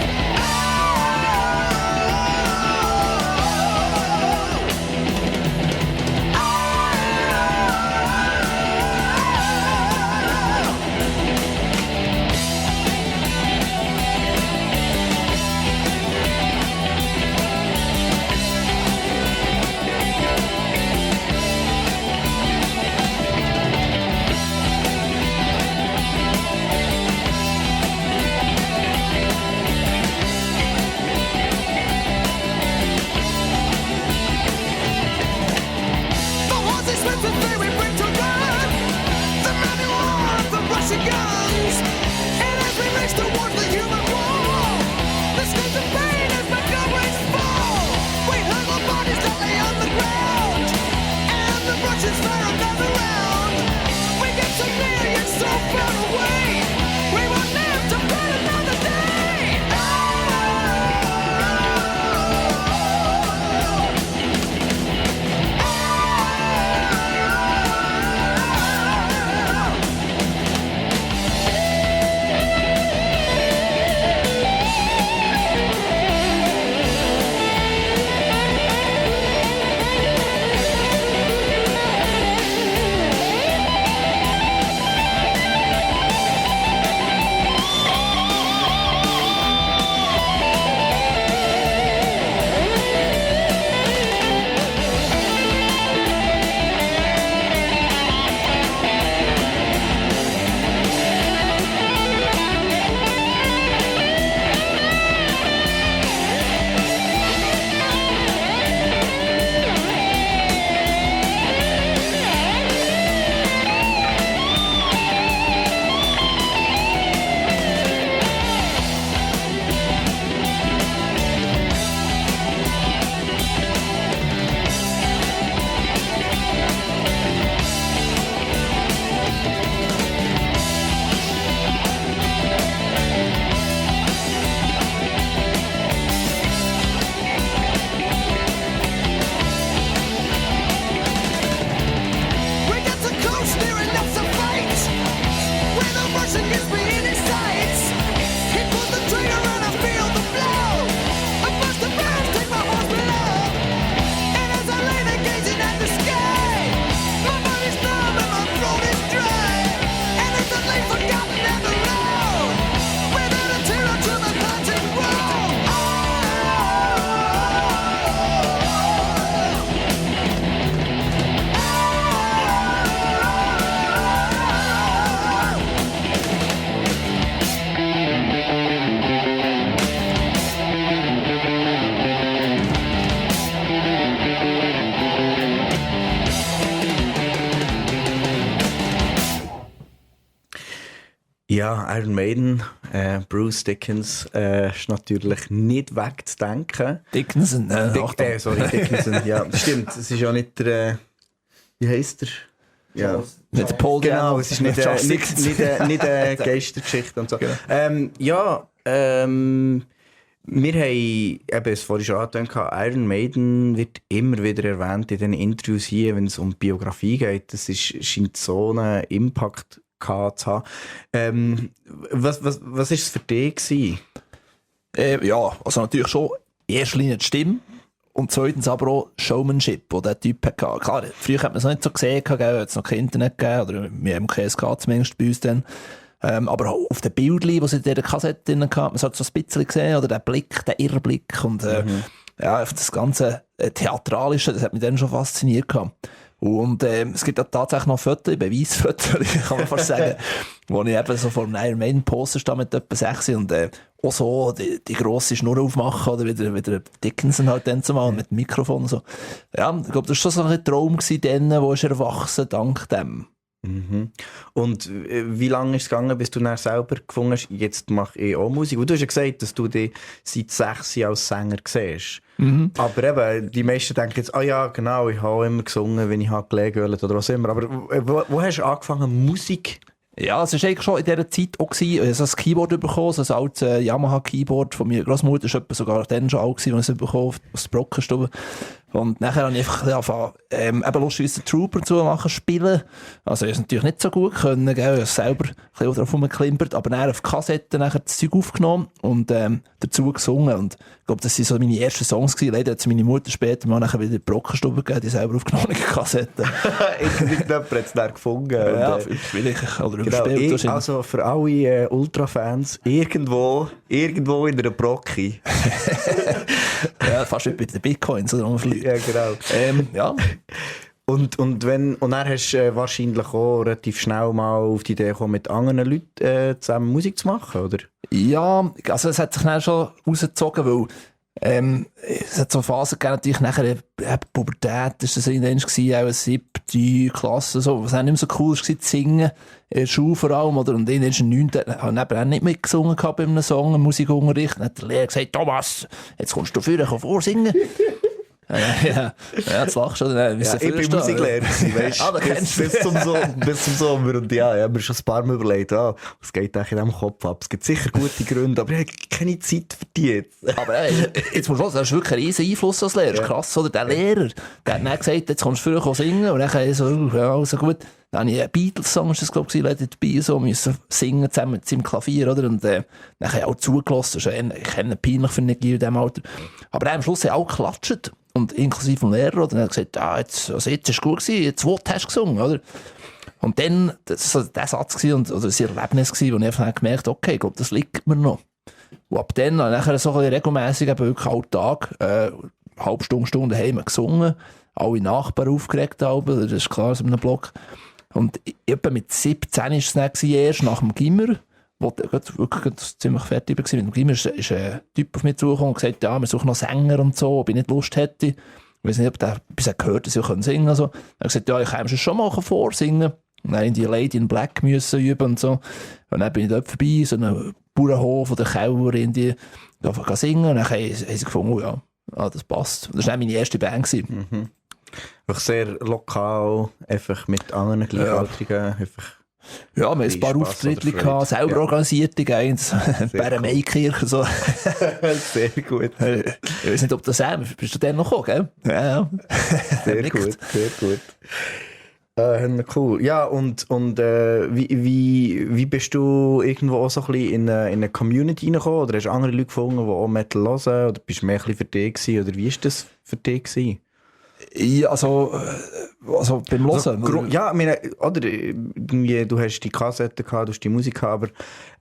Ja, Iron Maiden, Bruce Dickinson ist natürlich nicht wegzudenken. Dickinson, Sorry, Dickinson, ja, stimmt. Es ist ja nicht der, wie heisst er? Ja. Nicht der Paul Genau, Diano. es ist nicht eine Geistergeschichte und so. Genau. Wir haben eben es vorhin schon angetönt, Iron Maiden wird immer wieder erwähnt in den Interviews hier, wenn es um Biografie geht. Das scheint so einen Impact gehabt zu haben. Was war es für dich gewesen? Ja, also natürlich schon in erster Linie die Stimme und zweitens aber auch Showmanship, das der Typ hatte. Klar, früher hat man es noch nicht so gesehen, hat es noch kein Internet gegeben, oder wir haben KSK zumindest bei uns dann. Aber auch auf den Bildern, die sie in dieser Kassette drin hatten, man hat so ein bisschen gesehen, oder der Blick, der Irrblick und ja, das ganze Theatralische, das hat mich dann schon fasziniert gehabt. Und es gibt ja tatsächlich noch Fotos, Beweisfotos, kann man fast sagen, wo ich eben so vor einem Iron Maiden Poster stehe mit etwa 6 und auch so die grosse Schnur aufmachen, oder wie der Dickinson halt dann zumal mit dem Mikrofon und so. Ja, ich glaube, das war schon so ein Traum gewesen, der ist erwachsen dank dem. Mhm. Und wie lange ist es gegangen, bis du dann selber gefunden hast, jetzt mache ich auch Musik? Und du hast ja gesagt, dass du dich seit 6 Jahren als Sänger siehst. Mhm. Aber eben, die meisten denken jetzt, ja genau, ich habe immer gesungen, wenn ich gelegen oder was immer. Aber wo hast du angefangen, Musik? Ja, es war eigentlich schon in dieser Zeit auch gewesen. Ich habe ein Keyboard bekommen, so ein altes Yamaha-Keyboard von meiner Großmutter. Das war sogar dann schon alt gewesen, als ich es bekommen habe, aus der Brockenstube. Und nachher habe ich einfach angefangen, eben lustigerweise den Trooper zu machen, spielen. Also, ich habe es natürlich nicht so gut können, gell? Ich habe selber ein bisschen drauf rumgeklimpert, aber dann auf Kassette nachher das Zeug aufgenommen und dazu gesungen. Und ich glaube, das waren so meine ersten Songs gewesen. Leider hat es meine Mutter später mal nachher wieder in die Brockenstube gegeben, die selber aufgenommene Kassette. Irgendjemand hat es dann gefunden. Ja, vielleicht. Oder genau, überspielt. Also für alle Ultra-Fans, irgendwo in einer Brocke. Ja, fast wie bei den Bitcoins oder Leute. Ja, genau. Ja. Und dann hast du wahrscheinlich auch relativ schnell mal auf die Idee gekommen, mit anderen Leuten zusammen Musik zu machen, oder? Ja, also es hat sich dann schon rausgezogen, weil es hat so Phasen gegeben, natürlich nachher Pubertät, das war irgendwann auch eine 7. Klasse, so, was auch nicht mehr so cool war, zu singen, in der Schule vor allem, oder? Und irgendwann in der 9. habe ich nicht mitgesungen bei einem Song, einem Musikunterricht, dann hat der Lehrer gesagt, Thomas, jetzt kommst du vorsingen. Ja, jetzt lachst du, oder? Ja, ich bin Musiklehrer, weißt du, bis zum Sommer. Und ja, ich habe mir schon ein paar Mal überlegt, was geht eigentlich in diesem Kopf ab? Es gibt sicher gute Gründe, aber ich habe keine Zeit für die jetzt. Aber jetzt musst du sagen, das ist wirklich ein riesen Einfluss als Lehrer. Das ist krass, oder? Der Lehrer, der hat dann gesagt, jetzt kommst du früher singen. Und dann habe ich so, ja, also gut. Dann habe ich einen Beatles-Song, ist das, glaube ich, Let It Be, so, müssen singen zusammen mit seinem Klavier, oder? Und dann habe ich auch zugelassen. Das ist peinlich für eine Gier in diesem Alter. Aber dann am Schluss haben alle geklatscht. Und inklusive vom Lehrer, oder? Und er hat gesagt, jetzt ist es gut gewesen, jetzt hast du gesungen, oder? Und dann, das war so der Satz gewesen, oder ein Erlebnis gewesen, wo ich einfach gemerkt habe, okay, ich glaube, das liegt mir noch. Und ab dann habe ich nachher so regelmässig, eben wirklich Alltag, halbe Stunde heim gesungen, alle Nachbarn aufgeregt haben, das ist klar, so einem Block. Und etwa mit 17 war es dann erst nach dem Gimmer, wo ich wirklich ziemlich fertig war. Mit dem Gimmer ist ein Typ auf mich zugekommen und gesagt, ja, wir suchen noch Sänger und so, ob ich nicht Lust hätte. Ich weiß nicht, ob der bisher gehört, dass ich singen kann. Also, er hat gesagt, ja, ich kann mir schon mal vorsingen. Und dann in die Lady in Black müssen üben und so. Und dann bin ich dort vorbei, so einen Bauernhof oder Keller in die, einfach singen. Und dann haben sie gefunden, ja, das passt. Das war dann meine erste Band. Mhm. Einfach sehr lokal, einfach mit anderen Gleichaltrigen. Ja, wir haben ein paar Auftritte gehabt, selber organisiert, die Gains, Bärenmeikirche, so. Sehr gut. Ich weiß nicht, ob das bist du dann noch gekommen, gell? Ja. Sehr gut, sehr gut. Cool. Ja, und wie bist du irgendwo auch so ein bisschen in eine Community reingekommen? Oder hast du andere Leute gefunden, die auch Metal hören? Oder bist du mehr ein bisschen für dich gewesen? Oder wie war das für dich gewesen? Ja, also beim Hören. Ja, ich meine, oder, du hast die Kassette gehabt, du hast die Musik gehabt, aber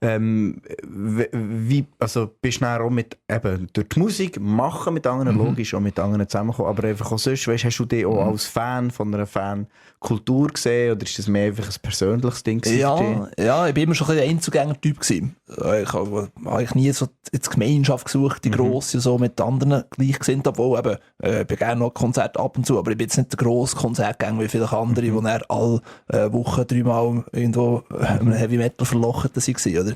wie, also bist du dann auch mit, eben, durch die Musik machen mit anderen, logisch auch mit anderen zusammenkommen, aber einfach auch sonst, weißt, hast du dich auch als Fan von einer Fankultur gesehen, oder ist das mehr einfach ein persönliches Ding gewesen? Ja, ich war immer schon ein Einzugänger-Typ gewesen. Ich habe eigentlich nie so die Gemeinschaft gesucht, die grosse, so mit anderen Gleichgesinnten, obwohl eben, ich bin gerne noch Konzerte ab und zu, aber ich bin jetzt nicht der grosse Konzert gegangen wie viele andere, die dann alle Wochen 3-mal irgendwo im Heavy Metal verlochen waren, oder?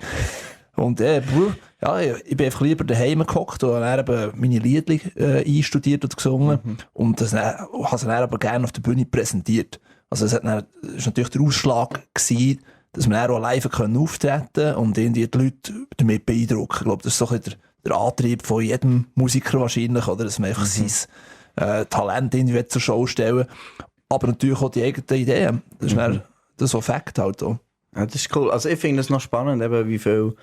Und ja, ich bin einfach lieber daheim gehockt und habe dann eben meine Lieder einstudiert und gesungen und habe sie dann aber gerne auf der Bühne präsentiert. Also es war natürlich der Ausschlag gewesen, dass wir dann auch live auftreten können und irgendwie die Leute damit beeindrucken. Ich glaube, das ist so ein bisschen der Antrieb von jedem Musiker wahrscheinlich, oder? Dass man einfach sein Talent irgendwie zur Show stellen. Aber natürlich auch die eigenen Ideen. Das ist dann das so Fakt halt auch. Ja, das ist cool. Also ich finde es noch spannend, eben, wie viel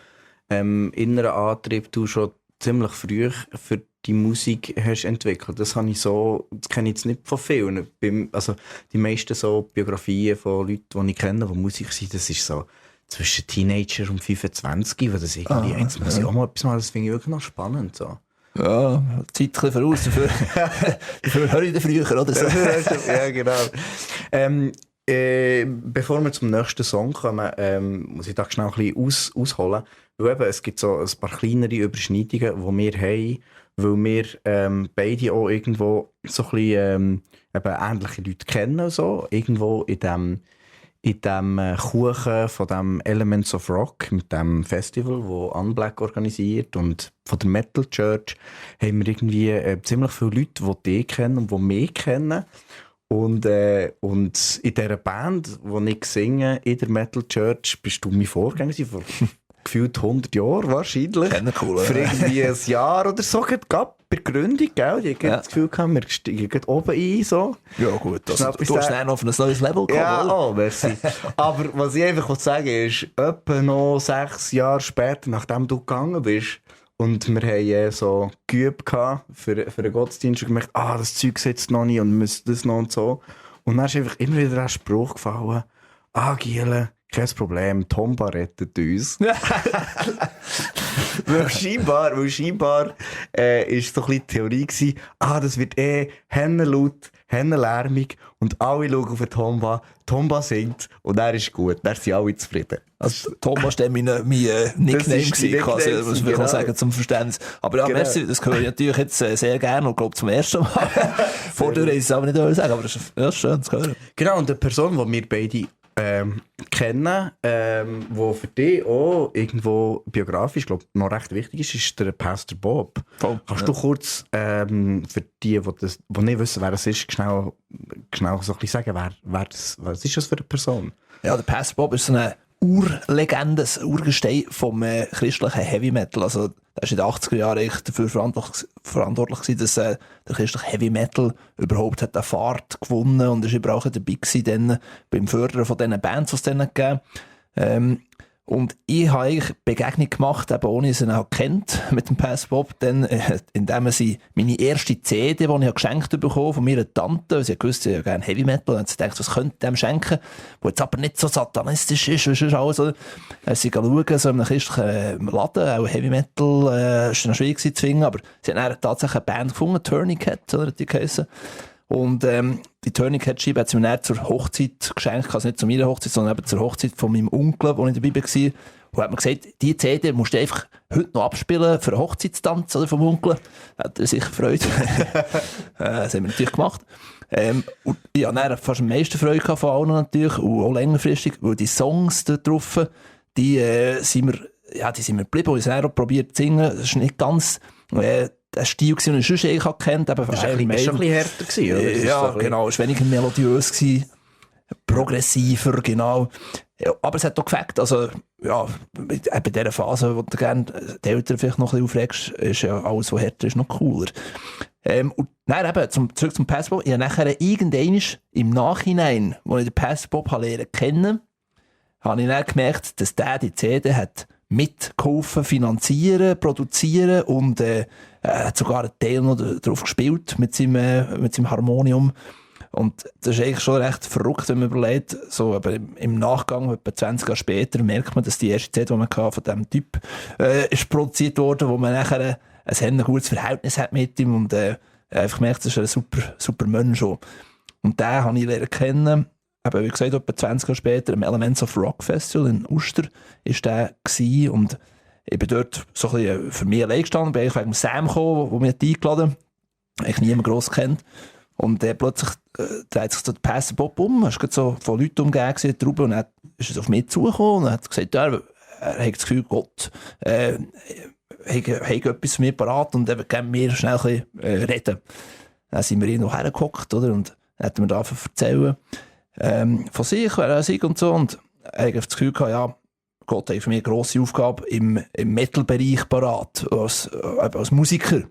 inneren Antrieb du schon ziemlich früh für die Musik hast entwickelt. Das kenne ich jetzt nicht von vielen. Also die meisten so Biografien von Leuten, die ich kenne, die Musiker sind, das ist so zwischen Teenager und 25, wo das irgendwie jetzt muss ich auch mal etwas machen. Das finde ich wirklich noch spannend. So. Ja, Zeit ein bisschen voraus. Dafür höre ich dann früher, oder so. Ja, genau. Bevor wir zum nächsten Song kommen, muss ich da schnell ein bisschen ausholen. Weil eben, es gibt so ein paar kleinere Überschneidungen, die wir haben, weil wir beide auch irgendwo so ein bisschen eben ähnliche Leute kennen. So. Irgendwo in dem Kuchen von dem Elements of Rock, mit dem Festival, das Unblack organisiert, und von der Metal Church haben wir irgendwie ziemlich viele Leute, die dich kennen und die mich kennen. Und in dieser Band, die ich singe, in der Metal Church, bist du mein Vorgänger vor gefühlt 100 Jahren wahrscheinlich. Cool, für irgendwie ein Jahr oder so. Gab bei der Gründung, gell? Ich hatte das Gefühl, wir steigen oben ein. So. Ja gut, also, du hast dann auf ein neues Level gekommen. Ja, merci. Aber was ich einfach sagen will, ist, etwa noch 6 Jahre später, nachdem du gegangen bist, und wir haben so geübt für einen Gottesdienst und gemerkt, das Zeug sitzt noch nicht und müsste das noch und so. Und dann ist einfach immer wieder ein Spruch gefallen, Giele, kein Problem, Tomba rettet uns. weil scheinbar ist so ein bisschen die Theorie gewesen, das wird hennenlaut, hennenlärmig und alle schauen auf den Tomba singt und er ist gut, dann sind alle zufrieden. Also, Tomba war mein Nickname gewesen, quasi, muss ich genau sagen, zum Verständnis. Aber ja, merci, das höre ich natürlich jetzt sehr gerne und glaube zum ersten Mal. Vorher ist es aber nicht sagen, aber das ist schön zu hören. Genau, und die Person, die wir beide kennen, wo für dich auch irgendwo biografisch glaub, noch recht wichtig ist der Pastor Bob. Kannst du kurz für die nicht wissen, wer das ist, schnell so ein bisschen sagen, was ist das für eine Person? Ja, der Pastor Bob ist so eine Urlegende, ein Urgestein vom christlichen Heavy Metal. Also, er war in den 80er Jahren echt dafür verantwortlich gewesen, dass der christliche Heavy Metal überhaupt hat eine Fahrt gewonnen und ist überall auch dabei gewesen, dann beim Fördern von diesen Bands, die es dann gegeben. Und ich habe eigentlich Begegnung gemacht, eben ohne sie ihn kennt, mit dem Pass Bob, dann, indem sie meine erste CD, die ich geschenkt bekommen von meiner Tante, sie wusste, ich gerne Heavy Metal, und sie dachte, was könnte ich dem schenken, wo jetzt aber nicht so satanistisch ist, wie sonst alles, oder? Sie schauen, so in einem christlichen Laden, auch Heavy Metal, ist dann schwierig zu finden, aber sie haben dann tatsächlich eine Band gefunden, Tourniquet, oder, die geheissen. Und die Tourniquet-Scheibe hat sie mir dann zur Hochzeit geschenkt, also nicht zu meiner Hochzeit, sondern eben zur Hochzeit von meinem Onkel, wo ich dabei war. Und hat mir gesagt, die CD musst du einfach heute noch abspielen für einen Hochzeitstanz oder vom Onkel. Hat er sich gefreut. Das haben wir natürlich gemacht. Und ich hatte dann fast am meisten Freude von allen natürlich, und auch längerfristig, weil die Songs da drauf, die sind mir geblieben, und ich habe auch probiert zu singen. Das ist nicht ganz der Stil, den ich sonst eigentlich kennt. Das war ein bisschen härter gewesen, oder? Ja, genau. Es war weniger melodiös gewesen, progressiver, genau. Ja, aber es hat auch gefällt. Also, ja, bei dieser Phase, wo du gerne die Eltern vielleicht noch ein bisschen aufregst, ist ja alles, was härter ist, noch cooler. Und dann eben, zurück zum Pass Bob. Ich habe nachher irgendwann im Nachhinein, als ich den Pass Bob lernen kennen, habe ich dann gemerkt, dass der die CD hat mitgeholfen, finanzieren, produzieren und hat sogar einen Teil noch drauf gespielt mit seinem Harmonium. Und das ist eigentlich schon recht verrückt, wenn man überlegt, so, aber im Nachgang, etwa 20 Jahre später, merkt man, dass die erste CD, die man von diesem Typ ist produziert worden, wo man nachher ein gutes Verhältnis hat mit ihm und einfach merkt, das ist ein super Mensch. Und den habe ich lernen kennen. Aber wie gesagt, etwa 20 Jahre später, im Elements of Rock Festival in Uster war der gewesen, und ich bin dort so ein bisschen für mich allein gestanden, bin eigentlich wegen Sam gekommen, der mich eingeladen hat, eigentlich niemand gross kennt. Und plötzlich dreht sich der Pastor Bob um, hast gerade so von Leuten umgegeben in der Traube und dann ist er auf mich zugekommen und hat gesagt, ja, er hat das Gefühl, Gott hat etwas für mich parat und er will gerne mir schnell ein bisschen reden. Dann sind wir irgendwo hergehockt, oder? Und dann hat er mir da erzählen von sich, wer er sei und so. Und er hat das Gefühl gehabt, ja, Gott hat für mich eine grosse Aufgabe im Metal-Bereich parat, als Musiker.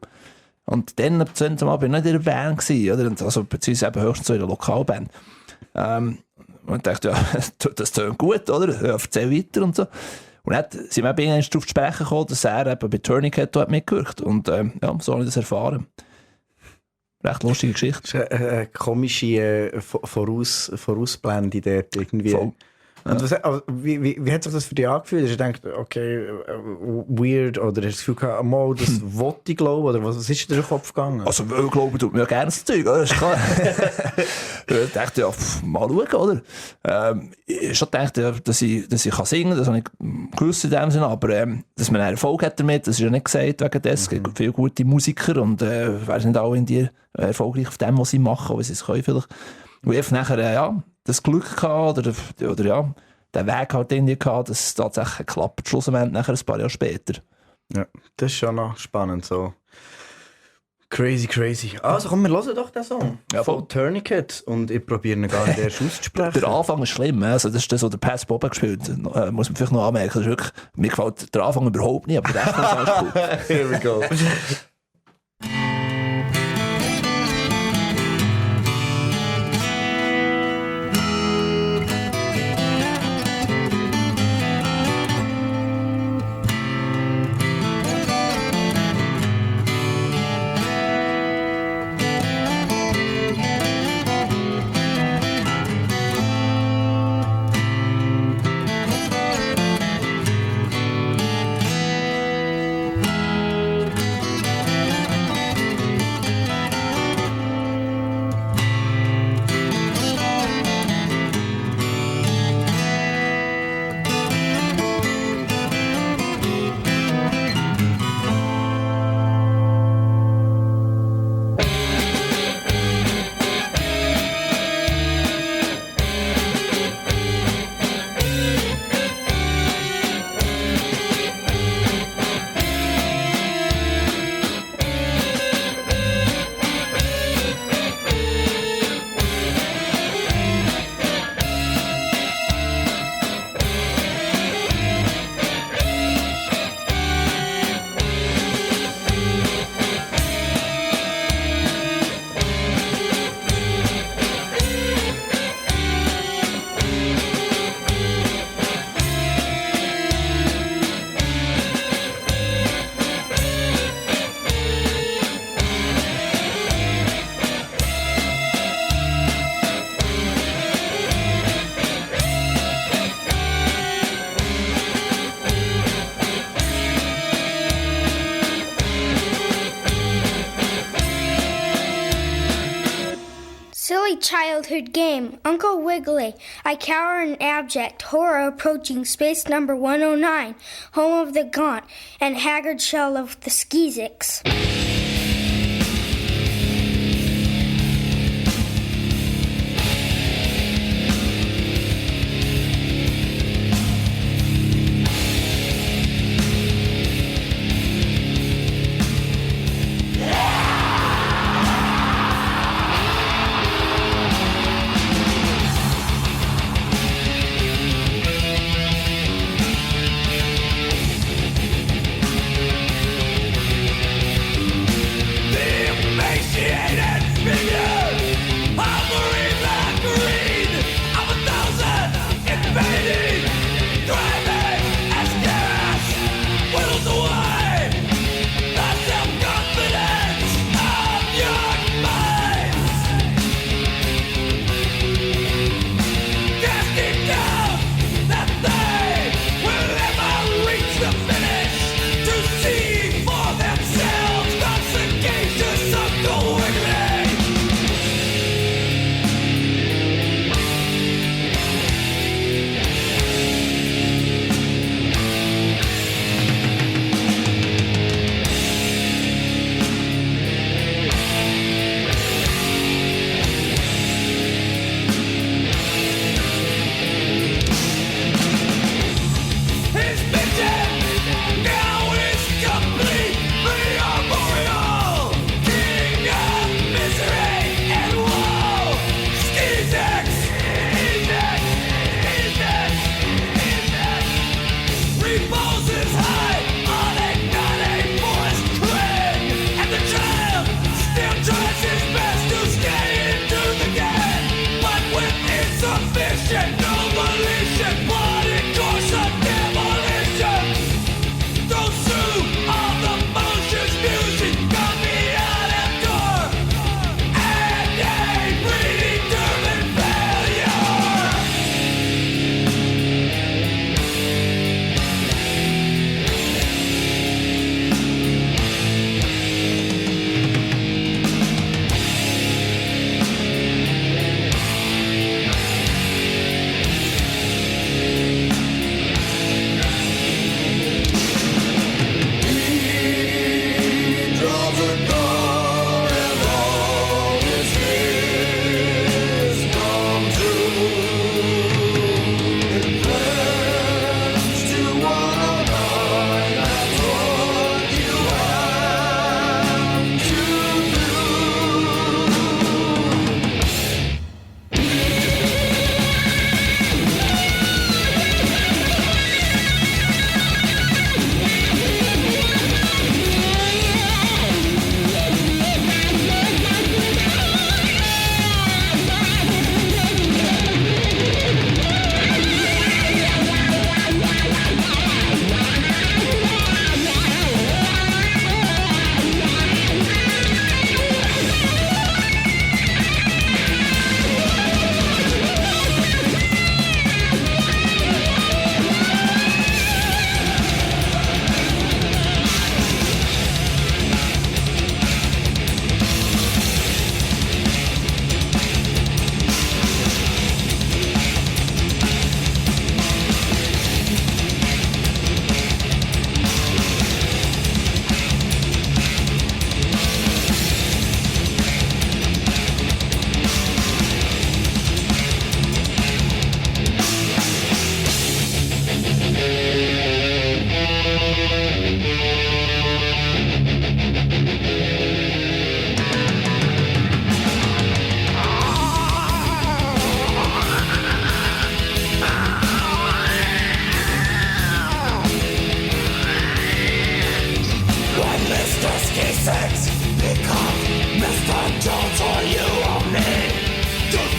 Und dann bin ich nicht in der Band gewesen, oder? Also beziehungsweise eben höchstens so in der Lokalband. Und ich dachte, ja, das tönt gut, oder? Ja, erzähl weiter und so. Und dann sind wir eben darauf zu sprechen gekommen, dass er eben bei Tourniquet mitgewirkt hat. Und ja, so habe ich das erfahren. Recht lustige Geschichte. Das ist eine komische Vorausblende dort irgendwie. Voll. Und wie hat sich das für dich angefühlt? Hast du gedacht, okay, weird, oder hast du das Gefühl gehabt, mal, das wollte ich glauben, oder was ist dir durch den Kopf gegangen? Also, glauben tut mir ja gerne das Zeug, oder? Das ist klar. Ich dachte, ja, mal schauen, oder? Ich habe gedacht, ja, dass ich kann singen kann, das habe ich gewusst in dem Sinne, aber dass man einen Erfolg hat damit, das ist ja nicht gesagt wegen des. Es gibt viele gute Musiker und wären nicht alle in dir erfolgreich auf dem, was sie machen, aber sie es können vielleicht. Und ich habe nachher, ja, das Glück gehabt, oder ja, den Weg halt irgendwie gehabt, dass es tatsächlich klappt, schlussendlich nachher ein paar Jahre später. Ja, das ist schon noch spannend, so. Crazy. Also komm, wir hören doch den Song. Ja, von Tourniquet. Und ich probiere ihn gar nicht erst auszusprechen. Der Anfang ist schlimm, also das ist das, was der Pass Bob gespielt hat. Muss man vielleicht noch anmerken. Das ist wirklich, mir gefällt der Anfang überhaupt nicht, aber der Rest ist cool. Here we go. Childhood game, Uncle Wiggily. I cower in abject horror approaching space number 109, home of the gaunt and haggard shell of the Skeezix.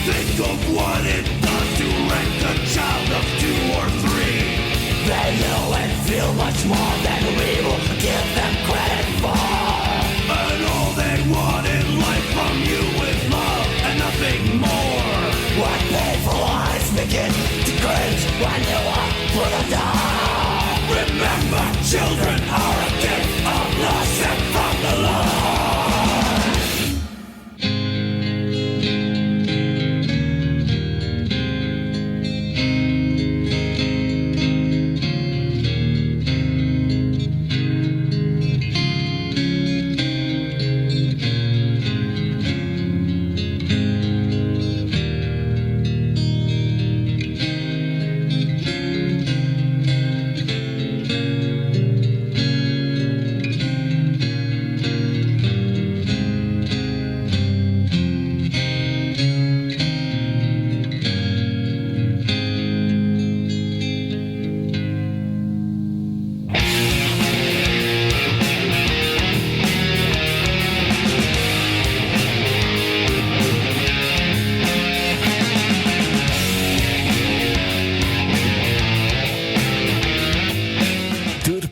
Think of what it does to rank a child of 2 or 3. They know and feel much more than we will give them credit for. And all they want in life from you is love and nothing more. What painful eyes begin to cringe when you walk through the door. Remember, children are a gift of love sent from the Lord.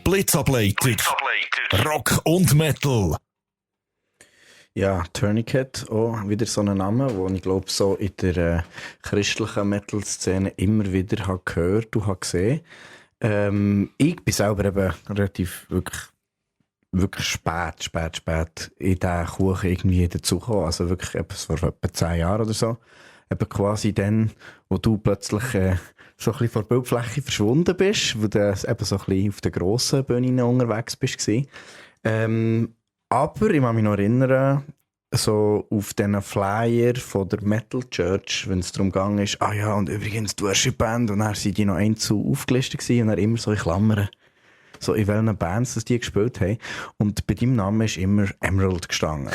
Blitzableiter. Rock und Metal. Ja, Tourniquet, auch wieder so ein Name, den ich glaube so in der christlichen Metal-Szene immer wieder habe gehört und habe gesehen. Ich bin selber eben relativ wirklich spät in diesen Kuchen irgendwie dazugekommen. Also wirklich etwas vor etwa 10 Jahren oder so. Eben quasi dann, wo du plötzlich so ein bisschen vor der Bildfläche verschwunden bist, wo du eben so ein bisschen auf der grossen Bühne unterwegs bist. Aber ich kann mich noch erinnern, so auf diesen Flyer von der Metal Church, wenn es darum ging, ist, ah ja, und übrigens, du hast eine Band, und dann sind die noch einzeln aufgelistet gewesen, und dann immer so in Klammern, so in welchen Bands das die gespielt haben. Und bei deinem Namen ist immer Emerald gestanden.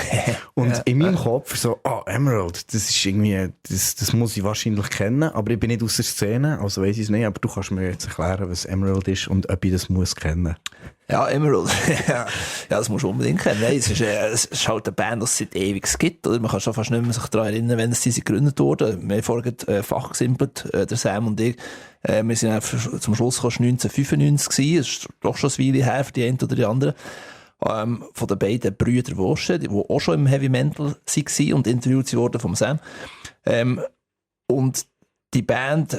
Und in meinem Kopf so, Emerald, das ist irgendwie, das muss ich wahrscheinlich kennen, aber ich bin nicht aus der Szene, also weiss ich es nicht, aber du kannst mir jetzt erklären, was Emerald ist und ob ich das muss kennen. Ja, Emerald. Ja, das musst du unbedingt kennen. Nein, es ist halt eine Band, die es seit ewig gibt. Oder? Man kann schon fast nicht mehr sich daran erinnern, wenn sie gegründet wurden. Wir haben vorhin fachgesimpelt, der Sam und ich. Wir sind einfach zum Schluss 1995 gewesen. Das ist doch schon eine Weile her für die einen oder die anderen. Von den beiden Brüdern Wosche, die auch schon im Heavy Metal waren und interviewt wurden vom Sam. Und die Band,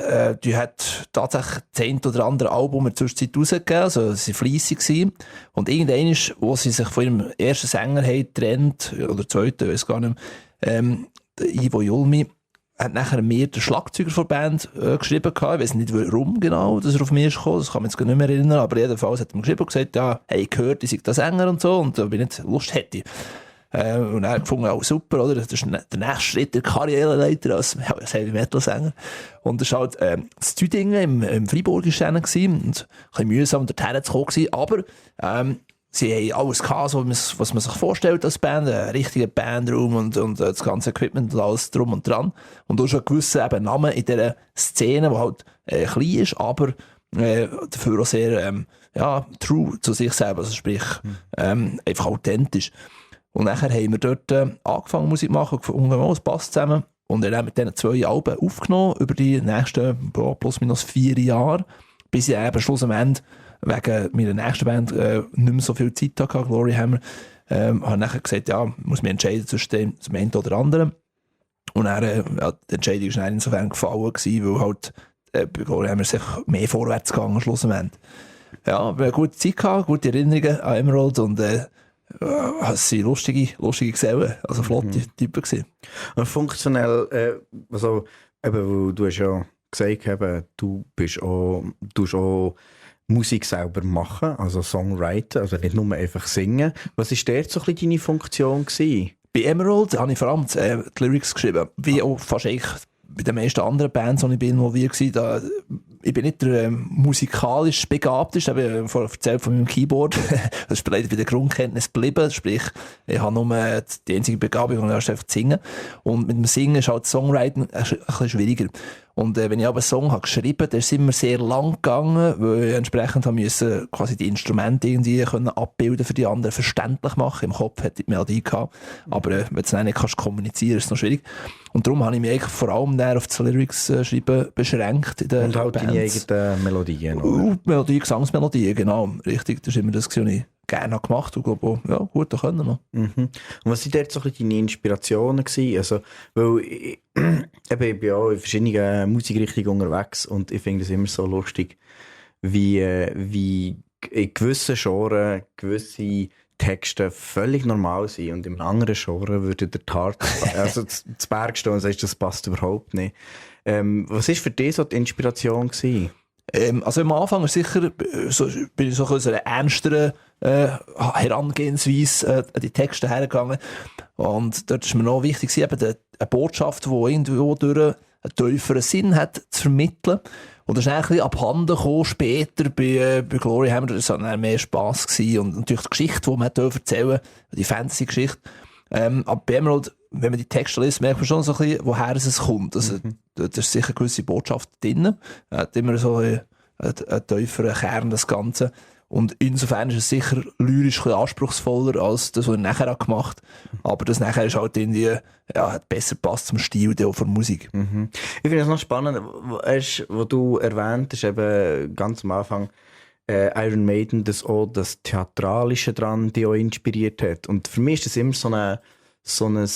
die hat tatsächlich das ein oder andere Album in der Zwischenzeit rausgegeben, also sie waren fleissig gewesen. Und irgendwann, wo sie sich von ihrem ersten Sänger haben getrennt, oder zweiten, ich weiß gar nicht mehr, Ivo Julmi, hat nachher mir der Schlagzeuger der Band geschrieben gehabt. Ich weiss nicht warum genau, dass er auf mich ist gekommen, das kann man jetzt gar nicht mehr erinnern, aber jedenfalls hat er mir geschrieben und gesagt, ja, hey, ich gehört, ich sei der Sänger und so, und ob ich nicht Lust hätte. Und er hat gefunden, auch super, oder? Das ist der nächste Schritt der Karriereleiter als Heavy-Metal-Sänger. Und das war halt, das Tüdingen im Freiburgischen und ein bisschen mühsam dorthin zu kommen, aber, sie haben alles gehabt, so, was man sich vorstellt als Band, einen richtigen Bandraum und das ganze Equipment und alles drum und dran. Und du hast schon gewisse eben Namen in dieser Szene, die halt klein ist, aber dafür auch sehr true zu sich selber, also sprich einfach authentisch. Und nachher haben wir dort angefangen Musik zu machen, gefunden, es passt zusammen. Und dann haben wir mit diesen 2 Alben aufgenommen, über die nächsten plus minus 4 Jahre, bis ich eben schluss am Ende wegen meiner nächsten Band nicht mehr so viel Zeit hatte, Glory Hammer, habe nachher gesagt, ja, muss mich entscheiden zwischen dem einen oder anderen. Und dann, die Entscheidung war insofern gefallen gewesen, weil halt bei Glory Hammer ist einfach mehr vorwärts gegangen, schluss am Ende. Ja, wir haben eine gute Zeit gehabt, gute Erinnerungen an Emerald und es waren lustige Gesellen, also flotte Typen gewesen. Und funktionell, also, eben, du hast ja gesagt, eben, du tust auch Musik selber machen, also Songwriter, also nicht nur einfach singen. Was war dort so ein bisschen deine Funktion gewesen? Bei Emerald habe ich vor allem die Lyrics geschrieben, wie auch fast eigentlich bei den meisten anderen Bands, die ich involviert war. Ich bin nicht der musikalisch Begabteste, ich habe vorhin erzählt von meinem Keyboard. Das ist leider bei der Grundkenntnis geblieben, sprich, ich habe nur die einzige Begabung, die einfach zu singen. Und mit dem Singen ist halt Songwriting ein bisschen schwieriger. Und wenn ich aber einen Song habe geschrieben, dann ist es immer sehr lang gegangen, weil ich entsprechend haben müssen quasi die Instrumente irgendwie können abbilden für die anderen, verständlich machen. Im Kopf hätte ich die Melodie gehabt. Aber wenn du es nicht kannst kommunizieren, ist es noch schwierig. Und darum habe ich mich eigentlich vor allem auf das Lyrics schreiben beschränkt. In den Und halt deine eigenen Melodien. Melodie, Gesangsmelodien, genau. Richtig, das ist immer das, was ich gerne gemacht habe. Und glaube, ja, gut, da können wir. Und was waren dort so ein bisschen deine Inspirationen gewesen? Also, weil ich bin auch in verschiedenen Musikrichtungen unterwegs und ich finde es immer so lustig, wie in gewissen Genres gewisse Texte völlig normal sind und im anderen Genre würde der Tart also zu Berg stehen und sagst, das passt überhaupt nicht. Was war für dich so die Inspiration gewesen? Also am Anfang ist sicher, bin ich so ein einer ernsteren Herangehensweise an die Texte hergegangen. Und dort ist mir noch wichtig, eben eine Botschaft, die irgendwo durch einen tieferen Sinn hat, zu vermitteln. Und das ist ein bisschen abhanden gekommen, später bei Glory Hammer, das war dann mehr Spass gewesen. Und natürlich die Geschichte, die man erzählen, die Fantasy-Geschichte. Aber bei Emerald, wenn man die Texte liest, merkt man schon so ein bisschen, woher es kommt. Also, da ist sicher eine gewisse Botschaft drin. Er hat immer so einen tieferen Kern, das Ganze. Und insofern ist es sicher lyrisch ein bisschen anspruchsvoller als das, was er nachher hat gemacht hat. Aber das nachher ist halt irgendwie, ja, hat besser passt zum Stil der Musik. Ich finde es noch spannend, was du erwähnt hast, eben ganz am Anfang, Iron Maiden, dass auch das Theatralische dran die auch inspiriert hat. Und für mich ist das immer so ein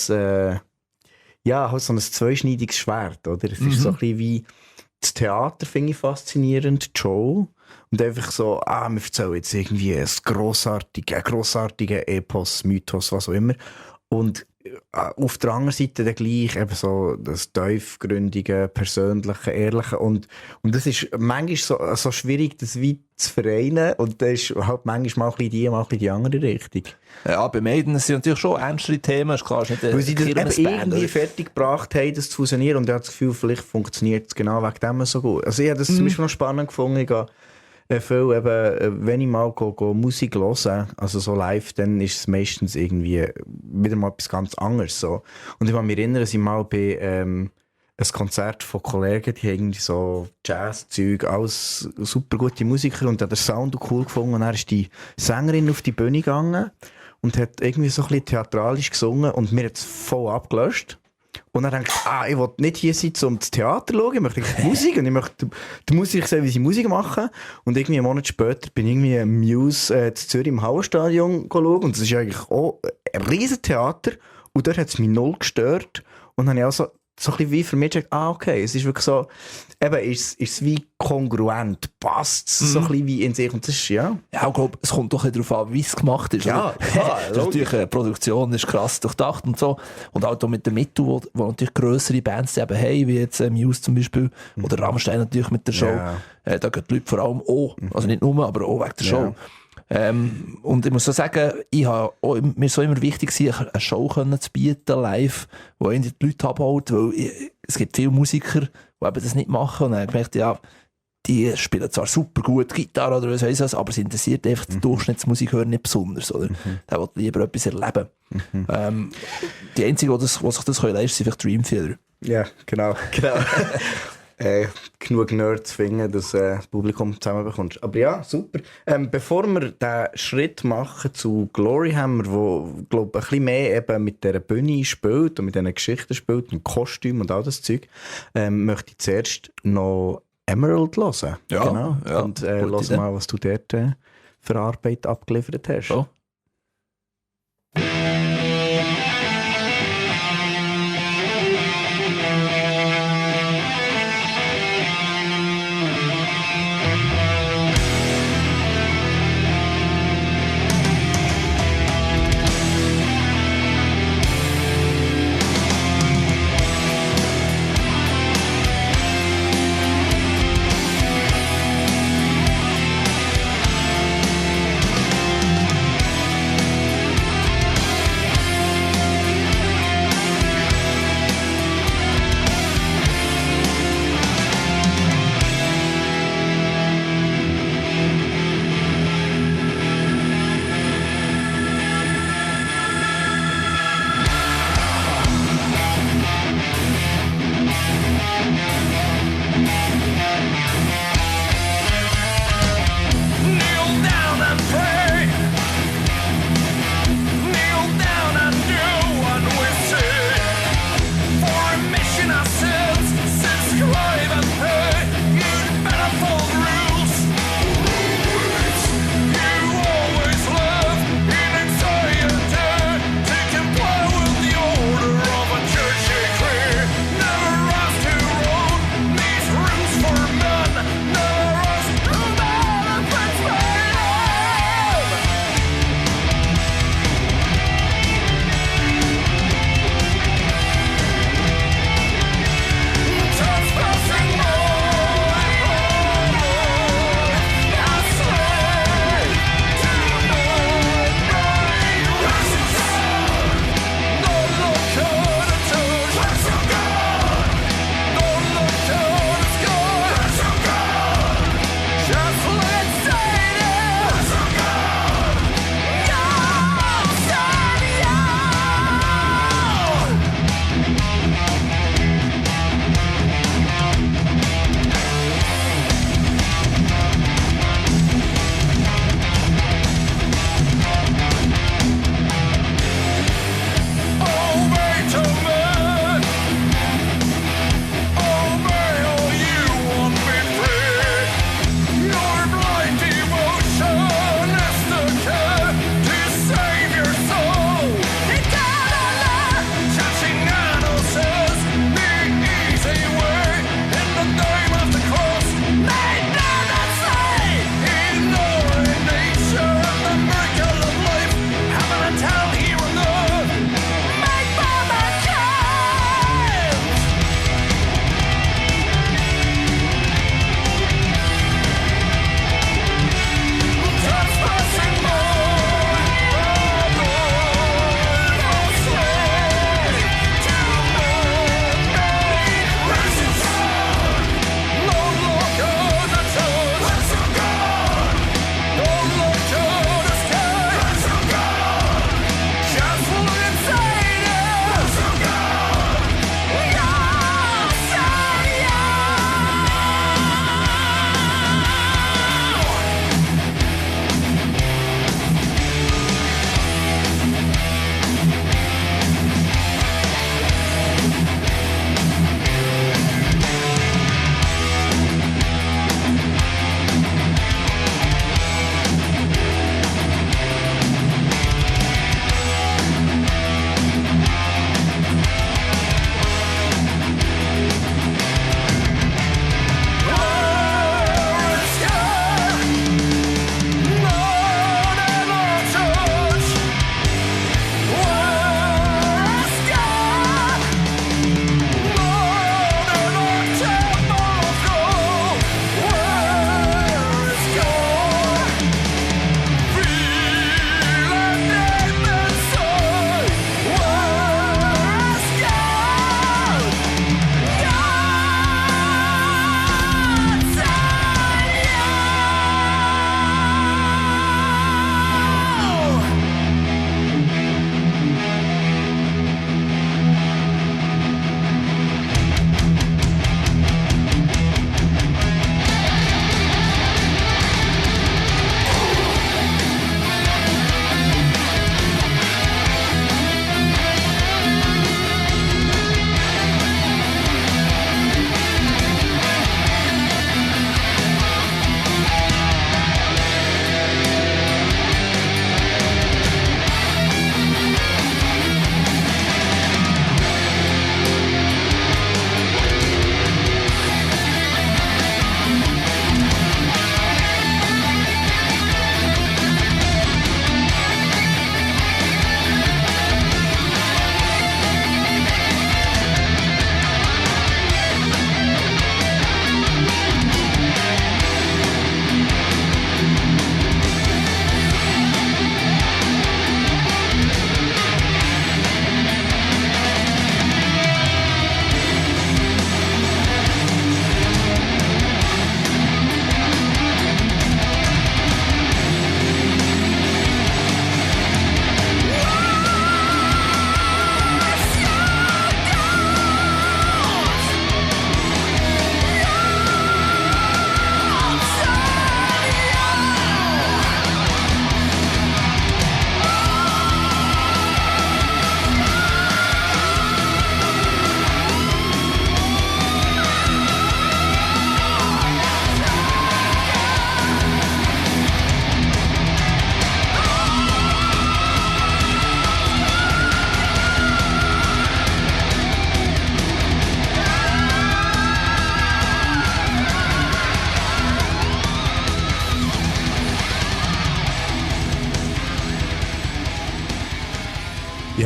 zweischneidiges Schwert, oder? Es ist so ein bisschen wie das Theater, finde ich faszinierend, die Show. Und einfach so, wir erzählen jetzt irgendwie einen grossartigen Epos, Mythos, was auch immer. Und auf der anderen Seite dann gleich eben so das tiefgründige, persönliche, ehrliche. Und das ist manchmal so schwierig, das wie zu vereinen. Und das ist halt manchmal mal ein bisschen die andere Richtung. Ja, bei Maiden sind natürlich schon ernstere Themen. Ist klar, ist nicht weil sie das eben irgendwie fertig gebracht haben, das zu fusionieren. Und ich habe das Gefühl, vielleicht funktioniert es genau wegen dem so gut. Also ich habe das zum Beispiel noch spannend gefunden. Ich habe viel eben, wenn ich mal go Musik höre, also so live, dann ist es meistens irgendwie wieder mal etwas ganz anderes. So. Und ich kann mich erinnern, dass ich mal bei ein Konzert von Kollegen, die haben irgendwie so Jazz-Zeug, alles super gute Musiker und hat den Sound cool gefunden. Und dann ist die Sängerin auf die Bühne gegangen und hat irgendwie so ein bisschen theatralisch gesungen und mir hat es voll abgelöscht. Und dann denke ich, ich will nicht hier sein, um das Theater zu schauen, ich möchte die Musik und ich möchte die Musik sehen, wie sie Musik machen. Und irgendwie einen Monat später bin ich irgendwie im Muse zu Zürich im Hauenstadion schauen und das ist eigentlich auch ein riesen Theater und dort hat es mich null gestört und dann habe ich auch so ein bisschen wie für mich gesagt, okay, es ist wirklich so, eben, ist es wie kongruent, passt es so ein bisschen wie in sich und das ist, ja. Ja, ich glaube, es kommt doch darauf an, wie es gemacht ist. Ja, klar, natürlich, die Produktion ist krass durchdacht und so. Und auch mit den Mitteln, wo natürlich grössere Bands eben haben, wie jetzt Muse zum Beispiel, oder Rammstein natürlich mit der Show. Ja. Da gehen die Leute vor allem auch, also nicht nur, aber auch wegen der Show. Ja. Und ich muss so sagen, mir so immer wichtig gewesen, eine Show zu bieten, live, wo die Leute abholt, weil es gibt viele Musiker, die eben das nicht machen. Und dann habe ich gemerkt, ja, die spielen zwar super gut Gitarre oder was weiß ich, aber es interessiert einfach den Durchschnittsmusikhörer nicht besonders. Oder? Der will lieber etwas erleben. Die einzigen, die sich das leisten können, sind vielleicht Dream Theater. Ja, genau. Genug Nerds finden, dass das Publikum zusammenbekommst. Aber ja, super. Bevor wir den Schritt machen zu Glory Hammer, wo glaub, ein bisschen mehr eben mit dieser Bühne spielt und mit diesen Geschichten spielt, mit Kostümen und all das Zeug, möchte ich zuerst noch Emerald hören. Ja, genau. ja, und hören mal, was du dort für Arbeit abgeliefert hast. Oh. Thank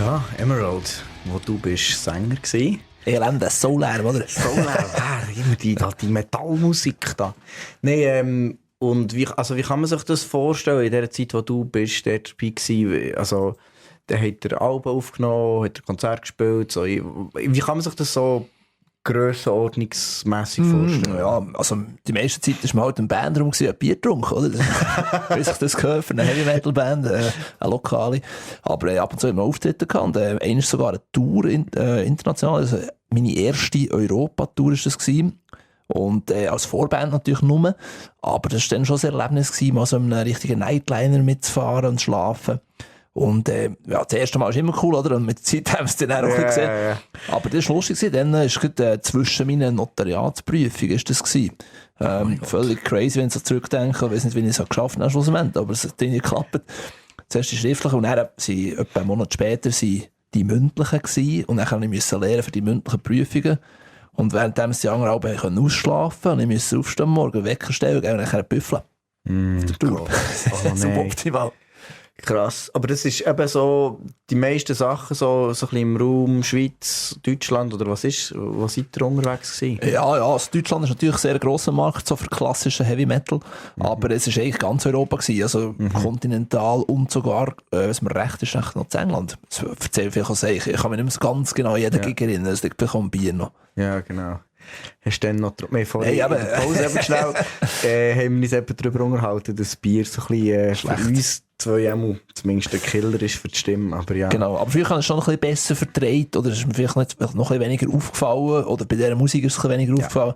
Ja, Emerald, wo du bist Sänger gewesen. Elende Solar, oder? Solar, immer die Metallmusik da. Nein, und wie kann man sich das vorstellen, in der Zeit, wo du bist, dort dabei gewesen, also, dann hat er Alben aufgenommen, hat er Konzert gespielt, so, wie kann man sich das so grössenordnungsmässig vorstellen? Ja, also die meiste Zeit war man halt im Bandraum, ein Bier getrunken, oder? Wie sich das gehört für eine Heavy-Metal-Band, eine lokale. Aber ab und zu haben wir Auftritte gehabt. Einmal sogar eine Tour international, also meine erste Europa-Tour war das gewesen. Und als Vorband natürlich nur. Aber das war dann schon ein Erlebnis gewesen, mal so in einem richtigen Nightliner mitzufahren und zu schlafen. Und ja, das erste Mal ist immer cool, oder? Und mit der Zeit haben wir es dann auch gesehen. Ja. Aber das war lustig. Dann war es zwischen meinen Notariatsprüfungen ist das gewesen. Völlig crazy, wenn ich so zurückdenke. Ich weiß nicht, wie ich es geschafft habe schlussendlich, aber es hat nicht geklappt. Zuerst die schriftlichen und dann etwa einen Monat später die mündlichen gewesen. Und dann musste ich lernen für die mündlichen Prüfungen. Und währenddem die anderen Abend ausschlafen und ich musste aufstehen morgen, Wecker stellen und dann büffeln. Suboptimal. Krass. Aber das ist eben so, die meisten Sachen so ein bisschen im Raum Schweiz, Deutschland oder was seid ihr unterwegs gewesen? Ja, also Deutschland ist natürlich ein sehr grosser Markt so für klassischen Heavy Metal, aber es war eigentlich ganz Europa gewesen, also kontinental und sogar, was mir recht ist, noch in England. Das erzähle ich sagen. Ich kann mich nicht mehr ganz genau jeden Gig erinnern, es liegt bekommen Bier noch. Ja, genau. Hast du dann noch vorhin in der Pause eben schnell haben wir uns eben darüber unterhalten, dass Bier so ein bisschen für uns zwei zumindest der Killer ist für die Stimme, aber ja. Genau, aber vielleicht habe ich es schon ein bisschen besser verdreht oder ist mir vielleicht noch ein bisschen weniger aufgefallen oder bei dieser Musik ist es ein bisschen weniger aufgefallen.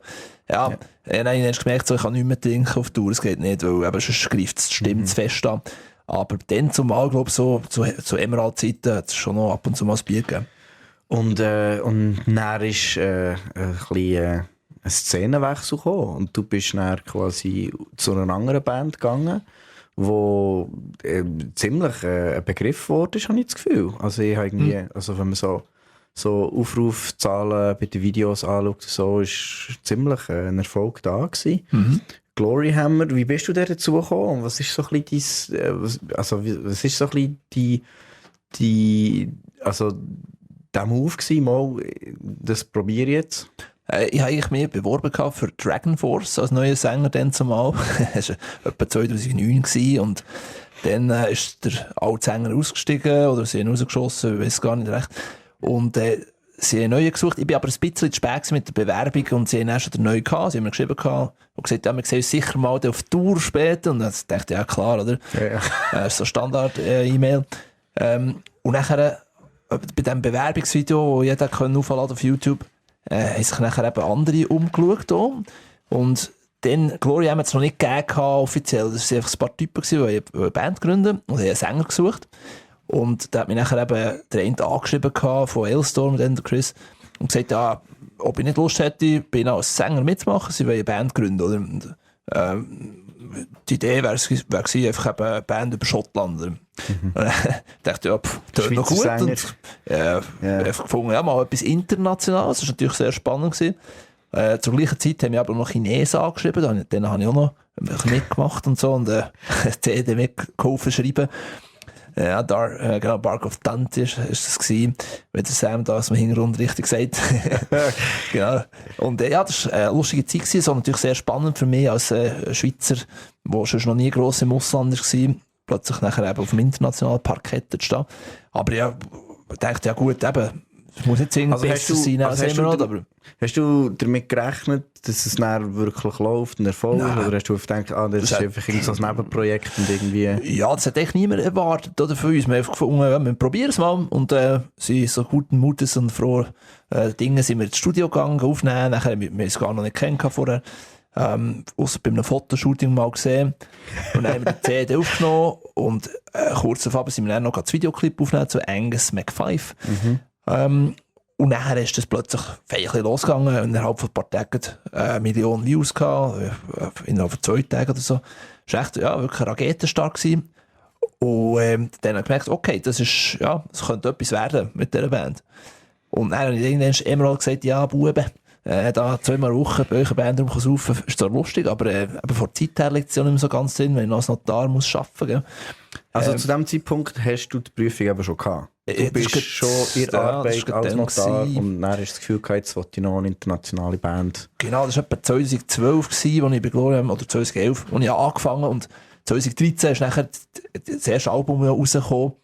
Ja. Nein, ich habe gemerkt, so, ich kann nicht mehr trinken auf Tour, es geht nicht, weil eben sonst greift die Stimme zu fest an. Aber dann zumal, glaube ich, so zu Emerald-Zeiten hat es schon noch ab und zu mal ein Bier gegeben. Und dann ist ein Szenenwechsel gekommen und du bist dann quasi zu einer anderen Band gegangen, wo ziemlich ein Begriff geworden ist, habe ich das Gefühl. Also ich habe irgendwie, also wenn man so Aufrufzahlen bei den Videos anschaut, so ist ziemlich ein Erfolg da gewesen. Gloryhammer, wie bist du da dazu gekommen? Und was ist so ein bisschen was ist so ein bisschen der Move gewesen, mal, das probiere ich jetzt? Ich habe eigentlich mehr beworben für Dragon Force als neuer Sänger dann zumal. Das war etwa 2009 gewesen. Und dann ist der alte Sänger ausgestiegen oder sie haben rausgeschossen, ich weiß gar nicht recht. Und sie haben einen neuen gesucht. Ich bin aber ein bisschen zu spät mit der Bewerbung und sie haben erst schon den neuen gehabt. Sie haben mir geschrieben und gesagt, ja, wir sehen uns sicher mal auf Tour später. Und dann dachte ich, ja klar, oder? Ja. Das ist so Standard-E-Mail. Und nachher bei diesem Bewerbungsvideo, das jeder aufladen auf YouTube, haben sich nachher eben andere umgeschaut. Und dann, Glory haben wir es noch nicht gegeben, offiziell. Das waren einfach ein paar Typen, die eine Band gründen und haben einen Sänger gesucht. Und da hat mich nachher eben der eine angeschrieben von Hailstorm, der Chris, und gesagt, ja, ob ich nicht Lust hätte, bei ihnen als Sänger mitzumachen, sie wollen eine Band gründen. Oder? Und, die Idee wäre einfach eben eine Band über Schottland. Und ich dachte, ja, das ist noch gut. Und einfach gefunden, ja, mal etwas Internationales. Das war natürlich sehr spannend gewesen. Zur gleichen Zeit haben wir aber noch Chinesen angeschrieben. Dann habe ich auch noch mitgemacht und so. Und CD mitgeholfen schreiben. Ja, genau, Bark of Dante ist das gewesen. Wenn der Sam da aus dem Hintergrund richtig sagt. Genau. Und ja, das war eine lustige Zeit gewesen. So natürlich sehr spannend für mich als Schweizer, der schon noch nie gross im Ausland war. Plötzlich nachher eben auf dem internationalen Parkett zu stehen. Aber ja, ich dachte, ja gut, eben, es muss nicht zwingend besser sein als Emerald, aber... Hast du damit gerechnet, dass es dann wirklich läuft, ein Erfolg? Nein. Oder hast du gedacht, das ist einfach so ein Nebenprojekt und irgendwie... Ja, das hat echt niemand erwartet oder für uns. Wir haben einfach gefunden, ja, wir probieren es mal. Und sie so guten Mutes und frohen Dinge sind wir ins Studio gegangen, aufnehmen. Nachher, wir es gar noch nicht kennengelernt vorher. Ausser bei einem Fotoshooting mal gesehen. Und dann haben wir die CD aufgenommen. Und kurz darauf sind wir dann noch das Videoclip aufgenommen zu Angus McFive. Und nachher ist das plötzlich ein losgegangen. Innerhalb von ein paar Tagen 1 Million Views gehabt. Innerhalb von 2 Tagen oder so. Das war echt, ja, wirklich Raketenstart gewesen. Und dann habe ich gemerkt, okay, das könnte etwas werden mit dieser Band. Und dann habe ich irgendwann Emerald gesagt, ja, Buben, da 2-mal Woche bei euch eine Band rumsaufen, ist zwar lustig, aber vor der Zeit her liegt es ja nicht mehr so ganz Sinn, wenn ich noch als Notar muss arbeiten, gell? Also zu dem Zeitpunkt hast du die Prüfung eben schon gehabt? Du bist schon in der Arbeit als Notar und dann hast du das Gefühl gehabt, jetzt wollte ich noch eine internationale Band. Genau, das war etwa 2012, als ich bei Gloria, oder 2011, als ich angefangen habe. Und 2013 ist nachher das erste Album rausgekommen.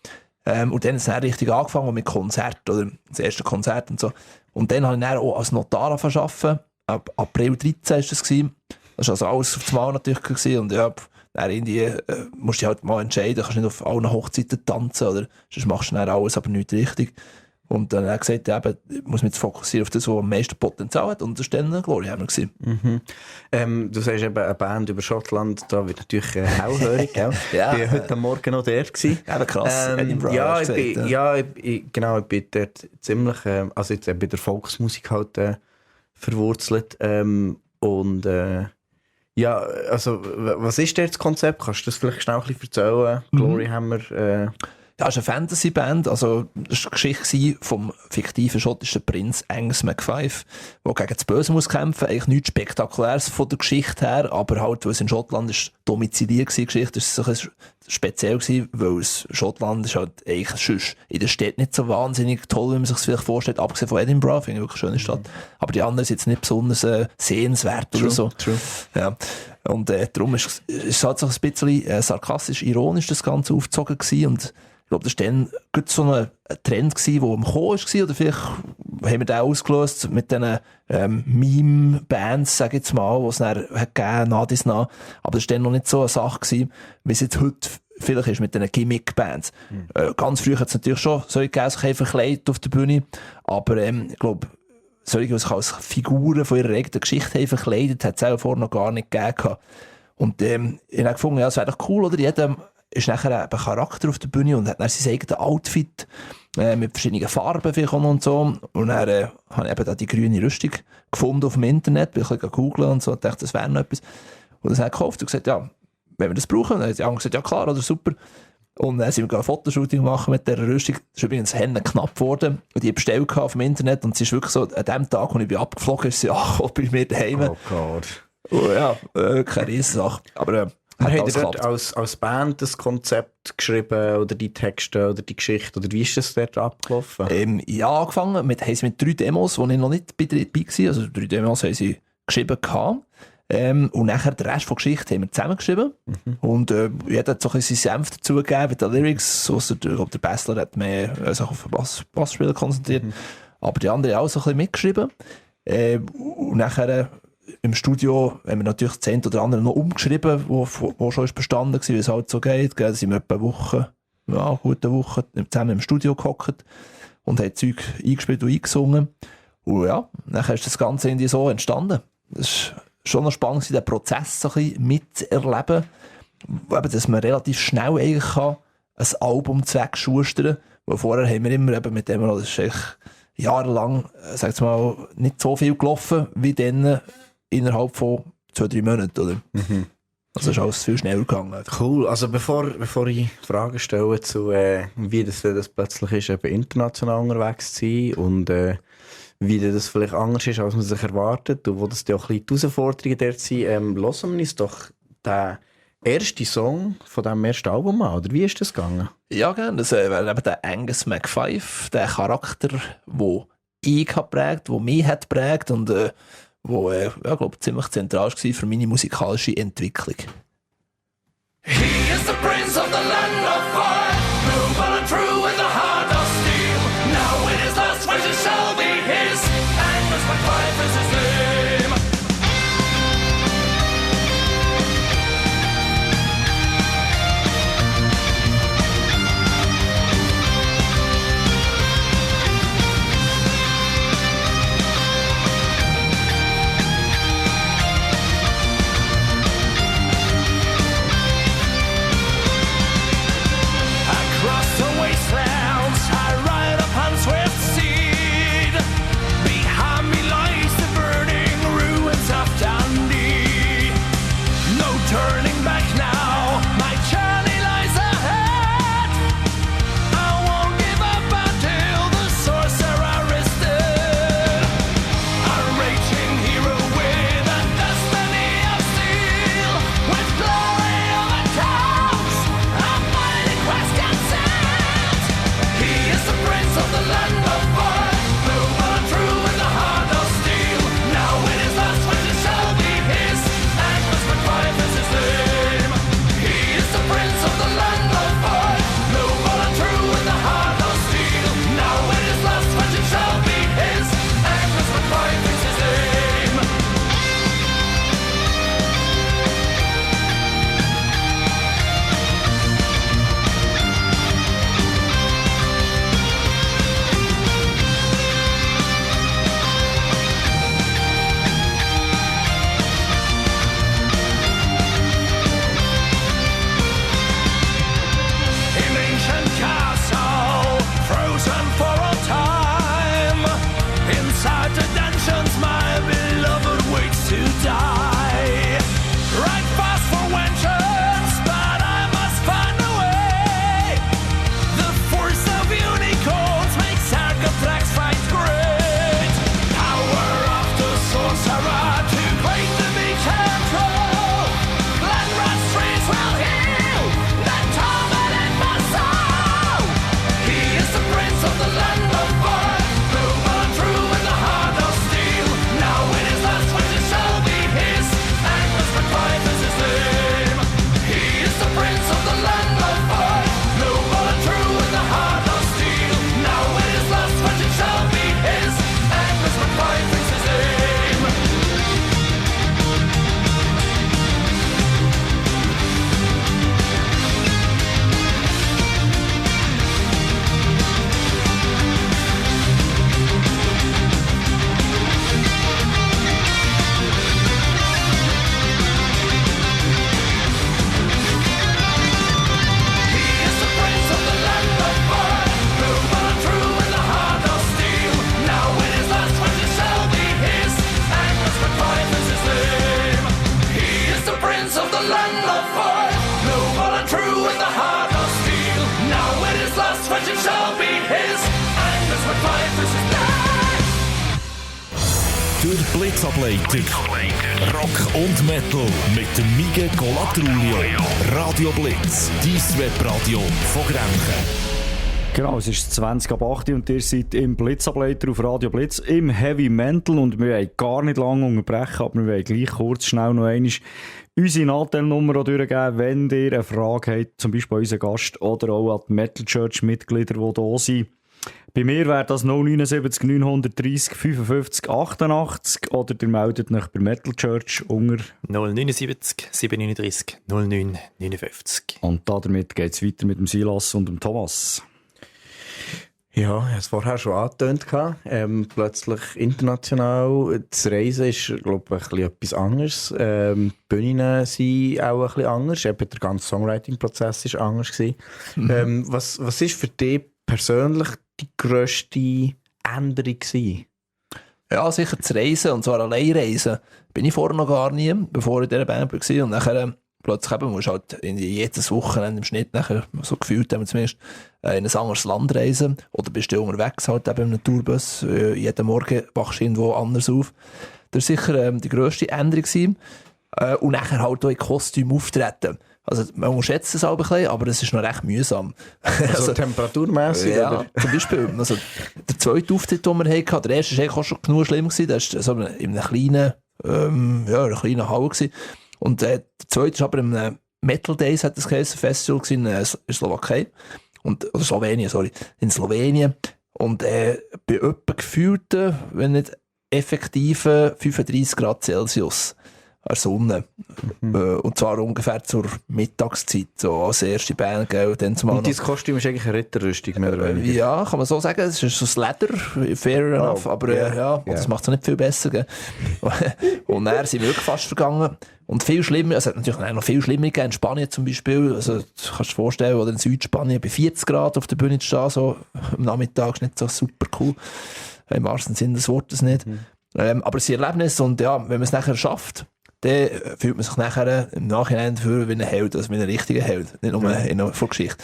Und dann ist es dann richtig angefangen mit Konzert, oder das erste Konzert und so. Und dann habe ich dann auch als Notar angefangen. Ab April 2013 war das gewesen. Das war also alles auf das Mal natürlich gewesen. Und ja, dann irgendwie musst du dich halt mal entscheiden, du kannst nicht auf allen Hochzeiten tanzen, oder sonst machst du dann alles, aber nicht richtig. Und dann hat er gesagt, ja, eben, ich muss mich jetzt fokussieren auf das, was am meisten Potenzial hat, und das war dann Gloria. Du sagst eben, eine Band über Schottland, da wird natürlich hellhörig, gell? Ja. Ich war heute Morgen noch dort gewesen. Ja, krass. Edinburgh, ja, hast du ich gesagt, bin dort ziemlich, also jetzt bei der Volksmusik halt verwurzelt. Ja, also, was ist dort das Konzept? Kannst du das vielleicht schnell ein bisschen erzählen? Glory haben wir... Ja, es ist eine Fantasy-Band, also das war eine Geschichte vom fiktiven schottischen Prinz Angus MacFife, der gegen das Böse muss kämpfen. Eigentlich nichts Spektakuläres von der Geschichte her, aber halt, weil es in Schottland ist domiziliert war, die Geschichte, ist es so speziell gewesen, weil Schottland ist halt eigentlich sonst in der Stadt nicht so wahnsinnig toll, wie man sich es vielleicht vorstellt, abgesehen von Edinburgh, finde ich wirklich eine schöne Stadt. Aber die andere ist jetzt nicht besonders sehenswert oder so. True. Ja. Und darum ist es halt so ein bisschen sarkastisch-ironisch das Ganze aufgezogen gewesen. Und ich glaube, das war dann so ein Trend gewesen, der am Kommen war, oder vielleicht haben wir den ausgelöst mit diesen Meme-Bands, sage ich jetzt mal, die es dann gegeben nach dies nach. Aber das war dann noch nicht so eine Sache gewesen, wie es jetzt heute vielleicht ist mit diesen Gimmick-Bands. Ganz früh hat es natürlich schon solche gegeben, sich verkleidet auf der Bühne, aber ich glaube, solche, die sich als Figuren von ihrer eigenen Geschichte haben verkleidet, hat es auch vorher noch gar nicht gegeben. Und ich habe gefunden, ja, es wäre doch cool, oder? Jeder ist nachher ein Charakter auf der Bühne und hat dann sein eigenes Outfit mit verschiedenen Farben vielleicht auch noch und so. Und dann habe ich eben da die grüne Rüstung gefunden auf dem Internet, bin ich ein bisschen googeln und so, und dachte, das wäre noch etwas. Und dann habe ich gekauft und gesagt, ja, wenn wir das brauchen, dann haben die anderen gesagt, ja klar, oder super. Und dann sind wir ein Fotoshooting machen mit dieser Rüstung. Das ist übrigens knapp geworden. Und die bestellt auf dem Internet. Und es ist wirklich so, an dem Tag, als ich abgeflogen bin, ist sie, bei mir daheim. Oh Gott. Oh ja, keine Riesensache. Aber habt ihr dort als Band das Konzept geschrieben oder die Texte oder die Geschichte? Oder wie ist das dort abgelaufen? Ja, angefangen haben sie mit 3 Demos, wo ich noch nicht dabei war. Also 3 Demos haben sie geschrieben gehabt. Und nachher den Rest der Geschichte haben wir zusammengeschrieben. Und jeder hat so ein bisschen seinen Senf dazugegeben mit den Lyrics. Ausser der Bessler hat mehr sich auf Bassspielen konzentriert. Aber die anderen haben auch so ein bisschen mitgeschrieben. Und nachher im Studio haben wir natürlich das eine oder andere noch umgeschrieben, wo schon ist bestanden war, wie es halt so geht. Da sind wir etwa eine Woche, eine gute Woche zusammen im Studio gehockt und haben Zeug eingespielt und eingesungen. Und ja, nachher ist das Ganze irgendwie so entstanden. Das ist schon noch spannend, den Prozess so ein bisschen mitzuerleben. Eben, dass man relativ schnell eigentlich ein Album wegschustern kann. Weil vorher haben wir immer eben mit dem, das ist echt jahrelang, sag ich mal, nicht so viel gelaufen wie dann innerhalb von 2-3 Monaten, oder? Also ist alles viel schneller gegangen. Cool. Also bevor ich Fragen stelle zu wie das plötzlich ist, eben international unterwegs zu sein und wie das vielleicht anders ist, als man sich erwartet und wo das ja auch ein bisschen die Herausforderungen dort sind, hören wir uns doch den ersten Song von diesem ersten Album an, oder wie ist das gegangen? Ja, gerne. Das wäre eben der Angus MacFife, der Charakter, der ich geprägt, der mich hat geprägt und wo ja, glaube ziemlich zentral war für meine musikalische Entwicklung. He is the prince of the land of fire, noble and true with a heart of steel. Now in his last ways it shall be his, Angus MacFife is his name. Der Blitzableiter. Rock und Metal mit dem Mige Colatrulio. Radio Blitz, dein Webradio von Grenchen. Genau, es ist 20 ab 8 und ihr seid im Blitzableiter auf Radio Blitz im Heavy Mental und wir wollen gar nicht lange unterbrechen, aber wir wollen gleich kurz schnell noch einmal unsere Nachtelnummer durchgeben, wenn ihr eine Frage habt, zum Beispiel an unseren Gast oder auch an die Metal Church Mitglieder, die hier sind. Bei mir wäre das 079 930 55 88 oder ihr meldet euch bei Metal Church unter 079 739 09 59. Und damit geht es weiter mit dem Silas und dem Thomas. Ja, ich habe es vorher schon angetönt. Plötzlich international zu reisen ist, glaube ich, etwas anderes. Die Bühnen sind auch ein bisschen anders. Eben der ganze Songwriting-Prozess war anders. Was ist für dich persönlich die grösste Änderung gewesen? Ja, sicher zu reisen, und zwar allein reisen. Bin ich vorher noch gar nie, bevor ich in dieser Band war. Und nachher plötzlich eben, musst du halt jedes Wochenende im Schnitt nachher, so gefühlt haben wir zumindest, in ein anderes Land reisen. Oder bist du unterwegs halt eben in einem Tourbus. Jeden Morgen wachst du irgendwo anders auf. Das war sicher die grösste Änderung gewesen. Und nachher halt auch in Kostüm auftreten. Also man unterschätzt es auch ein bisschen, aber es ist noch recht mühsam. Also temperaturmässig? Ja, oder? zum Beispiel. Also, der zweite Auftritt, den wir hatten, der erste war eigentlich auch schon genug schlimm gewesen. Das war so in einer kleinen Halle gewesen. Und der zweite war aber im Metal Days, hat das geheißen, Festival in Slowakei. Oder Slowenien, sorry. In Slowenien. Und bei etwa gefühlten, wenn nicht effektiven 35 Grad Celsius an der Sonne. Und zwar ungefähr zur Mittagszeit, so als erste Band. Und dein Kostüm ist eigentlich eine Ritterrüstung, mehr oder weniger? Ja, kann man so sagen. Es ist so das Leder, fair enough, aber das macht es nicht viel besser. Gell? Und dann sind wir wirklich fast vergangen. Und viel schlimmer, es hat natürlich noch viel schlimmer gegeben, in Spanien zum Beispiel. Also, du kannst dir vorstellen, oder in Südspanien bei 40 Grad auf der Bühne zu stehen, so am Nachmittag, ist nicht so super cool. Im wahrsten Sinne des Wortes nicht. Aber es ist ein Erlebnis, und ja, wenn man es nachher schafft, dann fühlt man sich nachher im Nachhinein dafür wie ein Held, also wie ein richtiger Held, nicht nur in einer Vorgeschichte.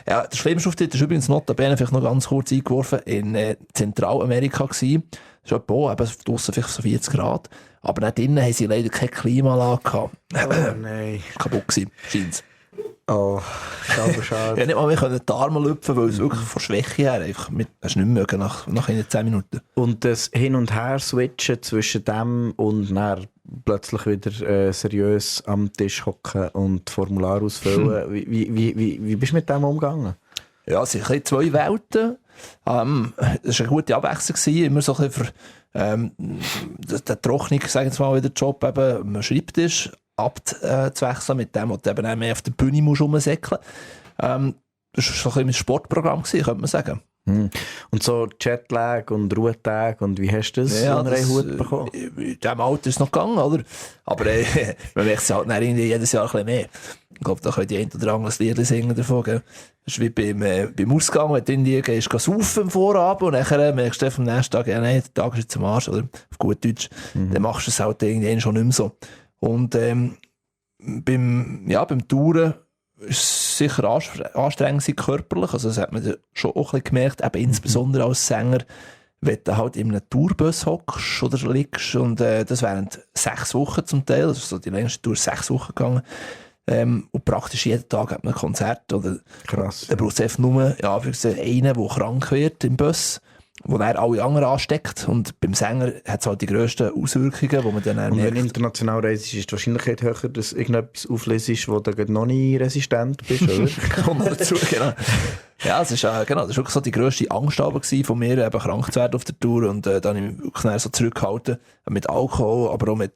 Ja, der schlimmste Auftritt ist übrigens notabene, vielleicht noch ganz kurz eingeworfen, in Zentralamerika gewesen. Das ist ja eben draussen vielleicht so 40 Grad. Aber dann drinnen haben sie leider keine Klimaanlage gehabt. Oh nein. Kaputt gewesen, scheint's. Oh, schade. Ja, nicht mal mehr die Arme lüpfen, weil es wirklich von Schwäche her einfach hast du nicht mögen nach 10 Minuten. Und das Hin- und Her-Switchen zwischen dem und dann plötzlich wieder seriös am Tisch hocken und Formular ausfüllen. Wie bist du mit dem umgegangen? Ja, es sind zwei Welten. Es war eine gute Abwechslung. Immer so ein bisschen für den Trocknung, sagen wir mal, wieder Job eben am Schreibtisch abzuwechseln mit dem, was du eben auch mehr auf der Bühne musst rumsäckeln. Das war so ein bisschen mein Sportprogramm, könnte man sagen. Und so Jetlag und Ruhetag, und wie hast du das unter einen Hut bekommen? In diesem Alter ist es noch gegangen, oder? Aber man merkt es halt jedes Jahr ein bisschen mehr. Ich glaube, da können die ein oder andere Lied singen davon. Gell? Das ist wie beim Ausgang, wenn du in die gehst, saufen am Vorabend und dann merkst du am nächsten Tag, ja nein, der Tag ist jetzt am Arsch, oder? Auf gut Deutsch. Dann machst du es halt irgendwie schon nicht mehr so. Und beim Touren ist es sicher anstrengend körperlich. Also das hat man schon auch ein bisschen gemerkt, eben insbesondere als Sänger, wenn du halt in einem Tourbus hockst oder liegst, und das während 6 Wochen zum Teil, also so die längste Tour 6 Wochen gegangen, und praktisch jeden Tag hat man ein Konzert. Oder krass. Da braucht es einfach nur einen, der krank wird im Bus, wo er alle anderen ansteckt. Und beim Sänger hat es halt die grössten Auswirkungen, wo man dann merkt. Und wenn du international reist, ist die Wahrscheinlichkeit höher, dass du irgendetwas auflesest, wo du noch nicht resistent bist, oder? Kommt noch dazu, genau. Ja, das war wirklich so die grösste Angst von mir, eben krank zu werden auf der Tour. Und dann habe ich mich wirklich so zurückgehalten mit Alkohol, aber auch mit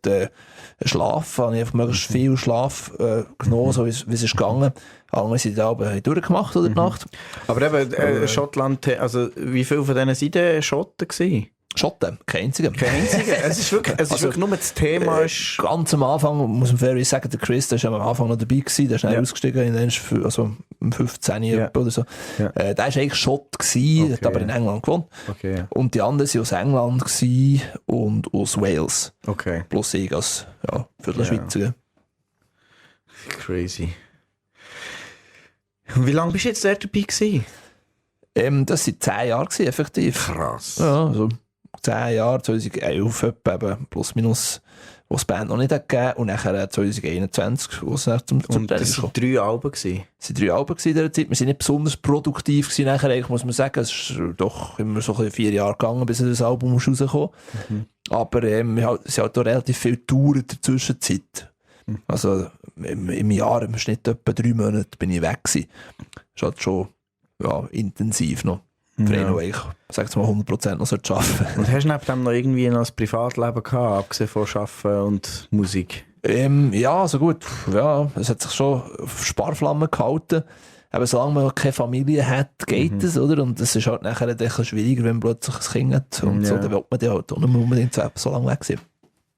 Schlaf. Habe ich einfach möglichst viel Schlaf genommen, so wie es ist gegangen. Andere sind da aber durchgemacht oder die Nacht. Aber eben, Schottland, also wie viele von denen sind denn Schotten gewesen? Schotten, kein einziger. Es ist wirklich nur das Thema. Ganz am Anfang, muss man fairerweise sagen, der Chris, der war am Anfang noch dabei gewesen, der ist schnell ausgestiegen, also um 15 oder so. Ja. Der war eigentlich Schott gewesen, hat aber in England gewohnt. Okay, ja. Und die anderen waren aus England gewesen und aus Wales. Okay. Plus ich als Viertelschweizer. Crazy. Und wie lange bist du jetzt dabei gewesen? Das waren 10 Jahre gewesen, effektiv. Krass. Ja, also 10 Jahren, 2011 etwa, eben plus minus, wo es die Band noch nicht hat gegeben, und nachher 2021, wo es zum Und das waren 3 Alben gewesen. Es waren 3 Alben in dieser Zeit. Wir waren nicht besonders produktiv gewesen, nachher eigentlich, muss man sagen. Es ist doch immer so 4 Jahre gegangen, bis das Album rausgekommen. Aber es sind halt auch relativ viele Touren in der Zwischenzeit. Also im Jahr, im Schnitt etwa 3 Monate bin ich weg gewesen. Das ist halt schon intensiv noch. Für einen, der ich, sag's mal, 100% noch arbeiten sollte. Und hast du neben dem noch irgendwie noch ein Privatleben gehabt, abgesehen von Arbeiten und Musik? Ja, also gut. Ja, es hat sich schon auf Sparflammen gehalten. Aber solange man keine Familie hat, geht es, oder? Und es ist halt nachher ein bisschen schwieriger, wenn man plötzlich ein Kind hat. Und so, dann will man halt auch nicht unbedingt so lange weg sein.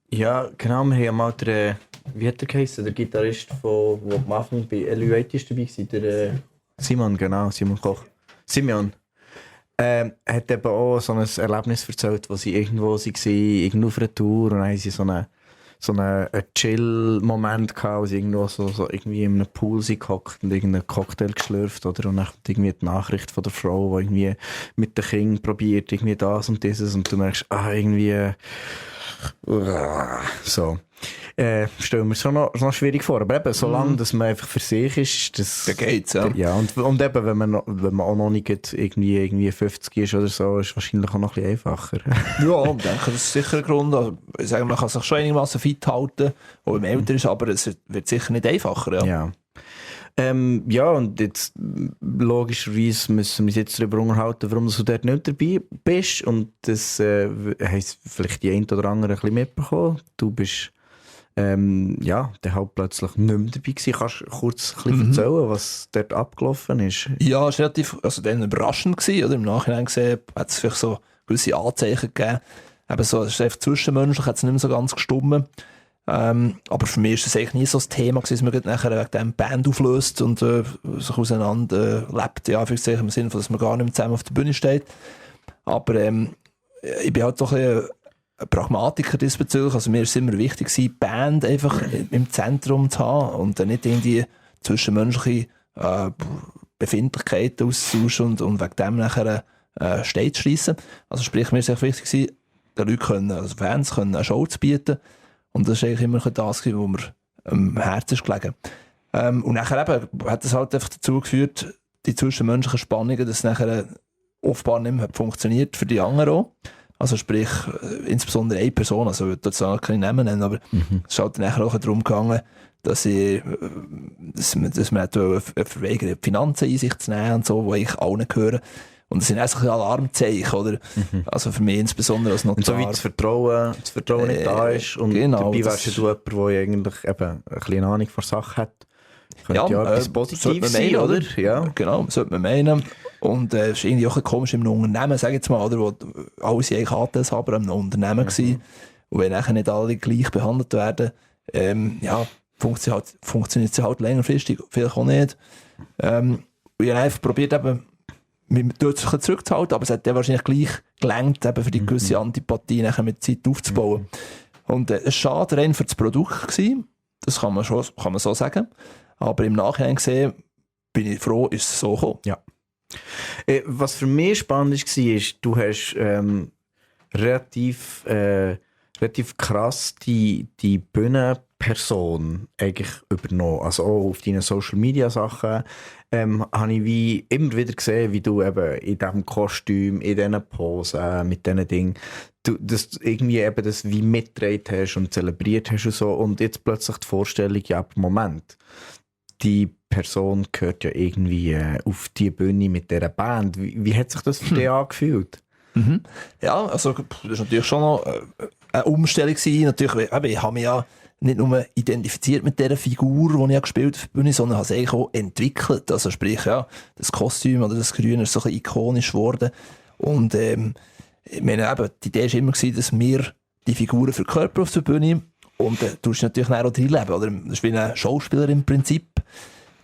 Ja, genau. Wir haben mal den, wie hat der geheißen? Der Gitarrist, der am Anfang bei Elevate ist dabei war, der Simon, genau, Simon Koch. Simeon. Hat eben auch so ein Erlebnis erzählt, wo sie irgendwo waren, irgendwo auf einer Tour, und dann haben sie so einen Chill-Moment gehabt, wo sie irgendwo so irgendwie in einem Pool gehockt und irgendeinen Cocktail geschlürft, oder? Und dann irgendwie die Nachricht von der Frau, die irgendwie mit den Kindern probiert, irgendwie das und dieses, und du merkst, irgendwie so. Stellen wir es schon noch schwierig vor. Aber eben, solange dass man einfach für sich ist, das geht's, ja. Ja, und eben, wenn man auch noch nicht irgendwie 50 ist oder so, ist es wahrscheinlich auch noch ein bisschen einfacher. Ja, ich denke, das ist sicher ein Grund. Also, ich sage, man kann sich schon einigermaßen fit halten, auch wenn man älter ist, aber es wird sicher nicht einfacher. Ja. Ja, und jetzt logischerweise müssen wir uns jetzt darüber unterhalten, warum du dort nicht dabei bist. Und das heisst vielleicht die ein oder andere ein bisschen mitbekommen. Du bist dann halt plötzlich nicht mehr dabei gewesen. Kannst du kurz ein bisschen erzählen, was dort abgelaufen ist? Ja, es war relativ dann überraschend gewesen, oder? Im Nachhinein gesehen hat es vielleicht so gewisse Anzeichen gegeben. Eben so, es ist einfach zwischenmenschlich, hat es nicht mehr so ganz gestimmt. Aber für mich war das eigentlich nie so das Thema gewesen, dass man nachher wegen dem Band auflöst und sich auseinander lebt, ja, im Sinne von, dass man gar nicht mehr zusammen auf der Bühne steht. Aber ich bin halt doch ein Pragmatiker diesbezüglich. Also mir ist es immer wichtig gewesen, die Band einfach im Zentrum zu haben und dann nicht irgendwie zwischenmenschliche Befindlichkeiten auszutauschen und wegen dem nachher Stage schliessen. Also sprich, mir ist es wichtig gewesen, den Leuten also Fans eine Show zu bieten. Und das war eigentlich immer das, was mir am Herzen ist gelegen. Und nachher eben hat das halt einfach dazu geführt, die zwischenmenschlichen Spannungen, dass es nachher offenbar nicht mehr funktioniert für die anderen auch. Also sprich, insbesondere eine Person, also ich will jetzt auch keine Namen nennen, aber es ist halt nachher auch darum gegangen, dass man verweigert, Finanzen in sich zu nehmen und so, wo ich allen gehöre. Und das sind eigentlich Alarmzeichen, oder? Also für mich insbesondere als Notar. Und so wie das Vertrauen nicht da ist. Und genau, dabei wärst du jemand, der eigentlich eben ein bisschen Ahnung von Sache hat. Könnte ja etwas Positives sein, oder? Ja. Genau, sollte man meinen. Und es ist irgendwie auch ein komisch im Unternehmen, sage ich jetzt mal, oder? Wo alle sind eigentlich Anteilshaber am Unternehmen gewesen. Und wenn nachher nicht alle gleich behandelt werden, funktioniert es halt längerfristig, vielleicht auch nicht. Und ich habe einfach probiert, eben, mich dort zurückzuhalten, aber es hat dann wahrscheinlich gleich gelangt, eben für die gewisse Antipathie nachher mit Zeit aufzubauen. Und es war schade rein für das Produkt gewesen. Das kann man so sagen. Aber im Nachhinein gesehen, bin ich froh, ist es so gekommen. Ja. Was für mich spannend war, ist, du hast relativ krass die Bühnenperson eigentlich übernommen. Also auch auf deinen Social Media Sachen habe ich wie immer wieder gesehen, wie du eben in diesem Kostüm, in diesen Posen, mit diesen Dingen, du das irgendwie eben das wie mitgetragen hast und zelebriert hast und so. Und jetzt plötzlich die Vorstellung, ja, Moment, die Person gehört ja irgendwie auf die Bühne mit dieser Band. Wie hat sich das für dich angefühlt? Ja, also das war natürlich schon noch eine Umstellung gewesen. Natürlich, ich habe mich ja nicht nur identifiziert mit dieser Figur, die ich gespielt habe auf der Bühne, sondern habe es eigentlich auch entwickelt. Also sprich, ja, das Kostüm oder das Grüne ist so ein bisschen ikonisch geworden. Und ich meine, eben, die Idee war immer, dass wir die Figuren verkörpern auf der Bühne und du musst natürlich auch reinleben. Oder? Das ist wie ein Schauspieler im Prinzip.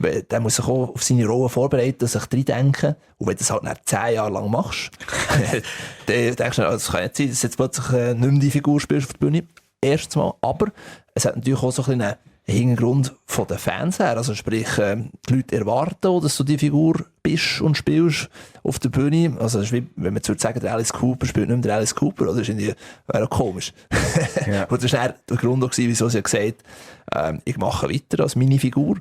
Der muss sich auch auf seine Rolle vorbereiten, sich reindenken. Und wenn du das halt nicht 10 Jahre lang machst, dann denkst du, es kann nicht sein, dass du jetzt plötzlich nicht mehr die Figur spielst auf der Bühne. Erstens mal. Aber es hat natürlich auch so ein bisschen Hintergrund von den Fans her. Also sprich, die Leute erwarten, dass du die Figur bist und spielst auf der Bühne. Also das ist wie, wenn man jetzt würde sagen, der Alice Cooper spielt nicht mehr der Alice Cooper, oder? Das ist irgendwie, wäre auch komisch. Ja. Und das war der Grund auch, wieso sie gesagt hat, ich mache weiter als meine Figur.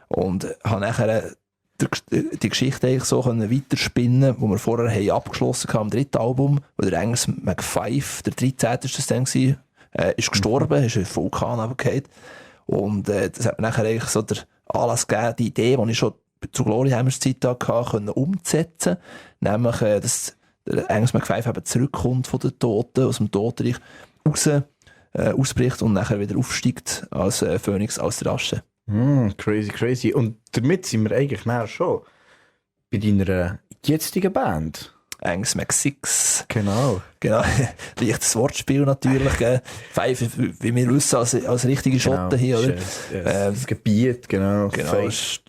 Und habe nachher die Geschichte eigentlich so weiterspinnen, wo wir vorher haben abgeschlossen haben am dritten Album, wo der Angus McFive, der 13. ist das dann gewesen, ist gestorben, ist ein Vulkan runtergefallen. Und das hat mir nachher eigentlich so der Anlass gegeben, die Idee, die ich schon zu Glory Hammers Zeit hatte, umzusetzen. Nämlich, dass der Angus McFive eben zurückkommt von den Toten, aus dem Totenreich raus, ausbricht und nachher wieder aufsteigt als Phönix aus der Asche. Crazy. Und damit sind wir eigentlich schon bei deiner jetzigen Band. Angus McSix. Genau. Leichtes Wortspiel natürlich. Five, wie wir wissen, als richtige Schotten hier, oder? Das Gebiet, genau. Ist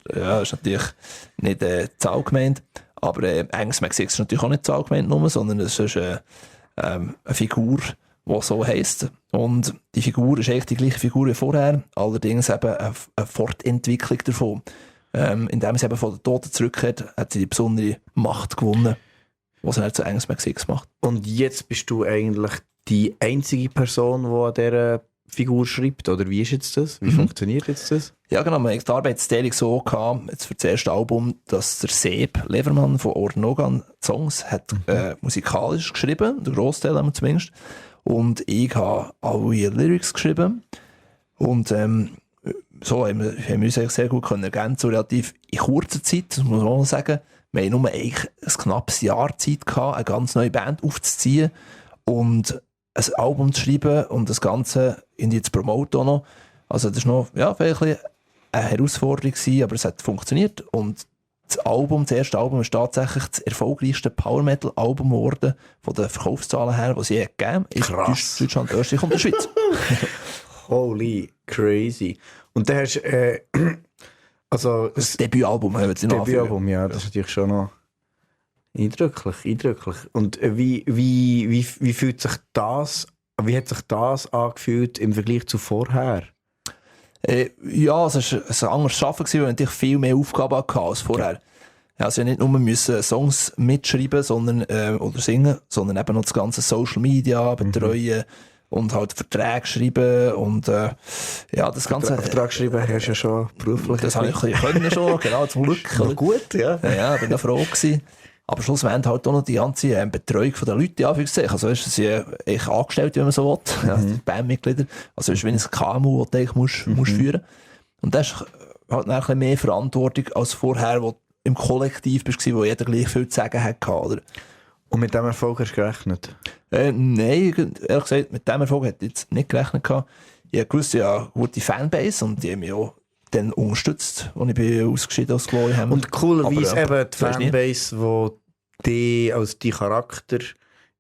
natürlich nicht Zahl gemeint. Aber Angus McSix ist natürlich auch nicht Zahl gemeint, sondern es ist eine Figur, die so heisst. Und die Figur ist eigentlich die gleiche Figur wie vorher, allerdings eben eine Fortentwicklung davon. Indem sie eben von den Toten zurückkehrt, hat sie die besondere Macht gewonnen, was er zu Angus McSix macht. Und jetzt bist du eigentlich die einzige Person, die an dieser Figur schreibt, oder wie ist jetzt das? Wie funktioniert jetzt das? Ja genau, man hat die Arbeitsteilung so gehabt, jetzt für das erste Album, dass der Seb Levermann von Ornogan Songs hat musikalisch geschrieben, der Grossteil haben wir zumindest, und ich habe alle Lyrics geschrieben und so haben wir uns eigentlich sehr gut ergänzen, so relativ in kurzer Zeit, das muss man auch noch sagen. Wir haben nur eigentlich ein knappes Jahr Zeit gehabt, eine ganz neue Band aufzuziehen und ein Album zu schreiben und das Ganze zu promoten auch noch. Also das war noch vielleicht eine Herausforderung gewesen, aber es hat funktioniert und das erste Album ist tatsächlich das erfolgreichste Power-Metal-Album geworden, von den Verkaufszahlen her, die es je gegeben hat. Krass. Deutschland, Österreich und der Schweiz. Holy crazy. Und dann hast du also das Debütalbum haben wir jetzt Debütalbum, ja, das ist natürlich schon noch eindrücklich. Und wie fühlt sich das, wie hat sich das angefühlt im Vergleich zu vorher? Ja, es war ein anderes Arbeiten, weil wir natürlich viel mehr Aufgaben hatten als vorher. Ja, also nicht nur müssen Songs mitschreiben oder singen, sondern eben noch das ganze Social Media betreuen und halt Verträge schreiben und das ganze... Vertrag schreiben hast du ja schon beruflich. Das habe ich können schon, genau, zum Glück. Noch gut, ja. Ja, bin auch froh gewesen. Aber schlussendlich halt auch noch die ganze Betreuung der Leute, Anführungszeichen. Also ist sie eigentlich angestellt, wenn man so will. Also die Bandmitglieder. Also es ist wie ein KMU, das du eigentlich musst führen. Und das ist halt ein bisschen mehr Verantwortung als vorher, wo du im Kollektiv bist, wo jeder gleich viel zu sagen hatte, oder? Und mit dem Erfolg hast du gerechnet? Nein, ehrlich gesagt, mit dem Erfolg hätte ich jetzt nicht gerechnet. Ich wusste ja eine gute Fanbase und die haben mich auch dann unterstützt, als ich ausgeschieden aus Glory Hammer. Und coolerweise eben die Fanbase, die als die Charakter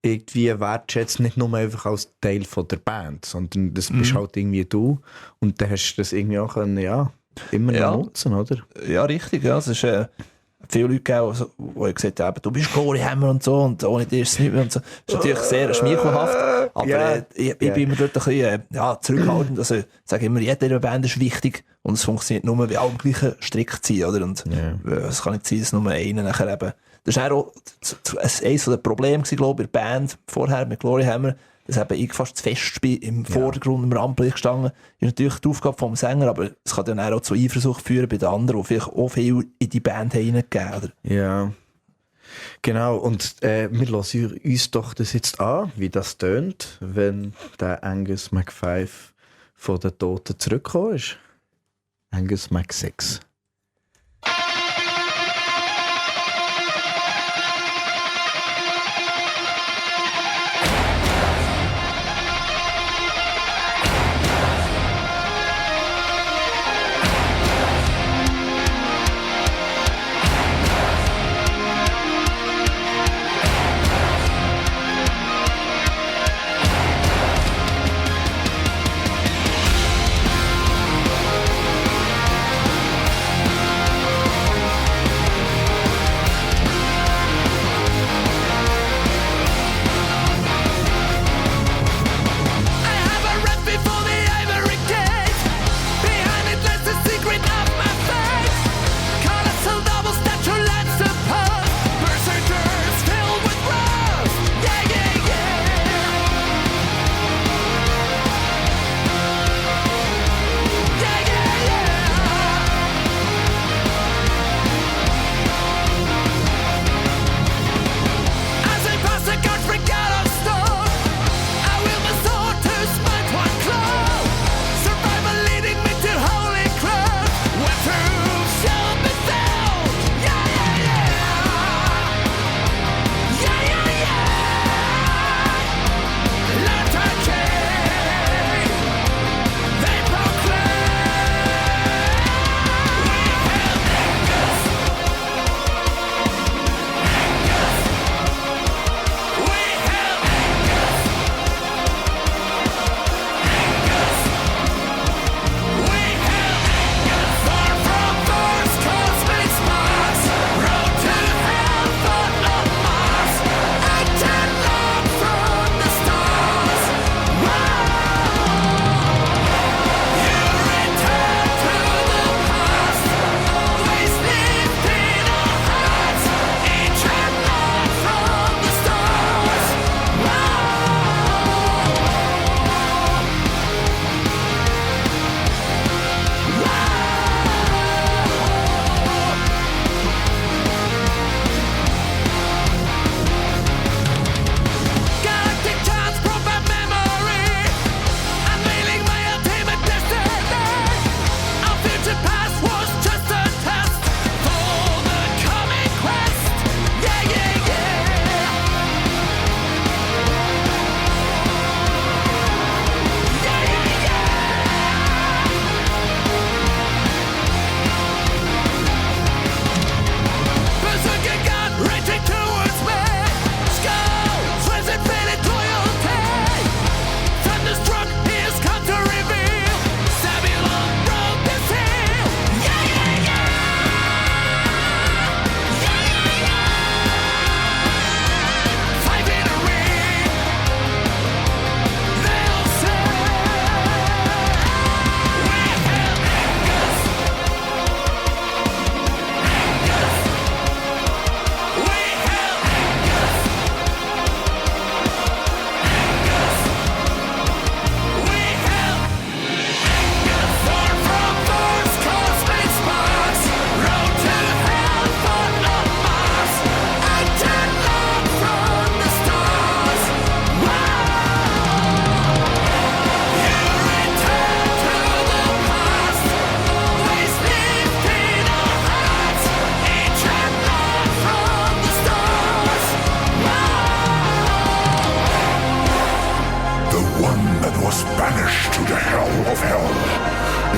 irgendwie wertschätzt, nicht nur einfach als Teil von der Band, sondern das bist halt irgendwie du und dann hast du das irgendwie auch können, immer noch nutzen, oder? Ja, richtig, ja. Es ist viele Leute gegeben, die gesagt haben, du bist Glory Hammer und so und ohne dich ist es nicht mehr und so. Das ist natürlich sehr schmeichelhaft, aber ich bin immer dort ein bisschen zurückhaltend. Also ich sage immer, jede Band ist wichtig und es funktioniert nur, wenn alle am gleichen Strick ziehen, oder? Und es kann nicht sein, dass nur einer nachher eben... Das war auch eines der Probleme, glaube ich, bei der Band vorher mit Glory Hammer, dass eben ich fast zu fest im Vordergrund, im Rampenlicht gestanden. Ist natürlich die Aufgabe vom Sänger, aber es kann dann auch zu Eifersucht führen bei den anderen, die vielleicht auch viel in die Band hineingegeben haben. Ja, genau. Und wir hören uns doch das jetzt an, wie das tönt, wenn der Angus McFive von den Toten zurückgekommen ist. Angus McSix.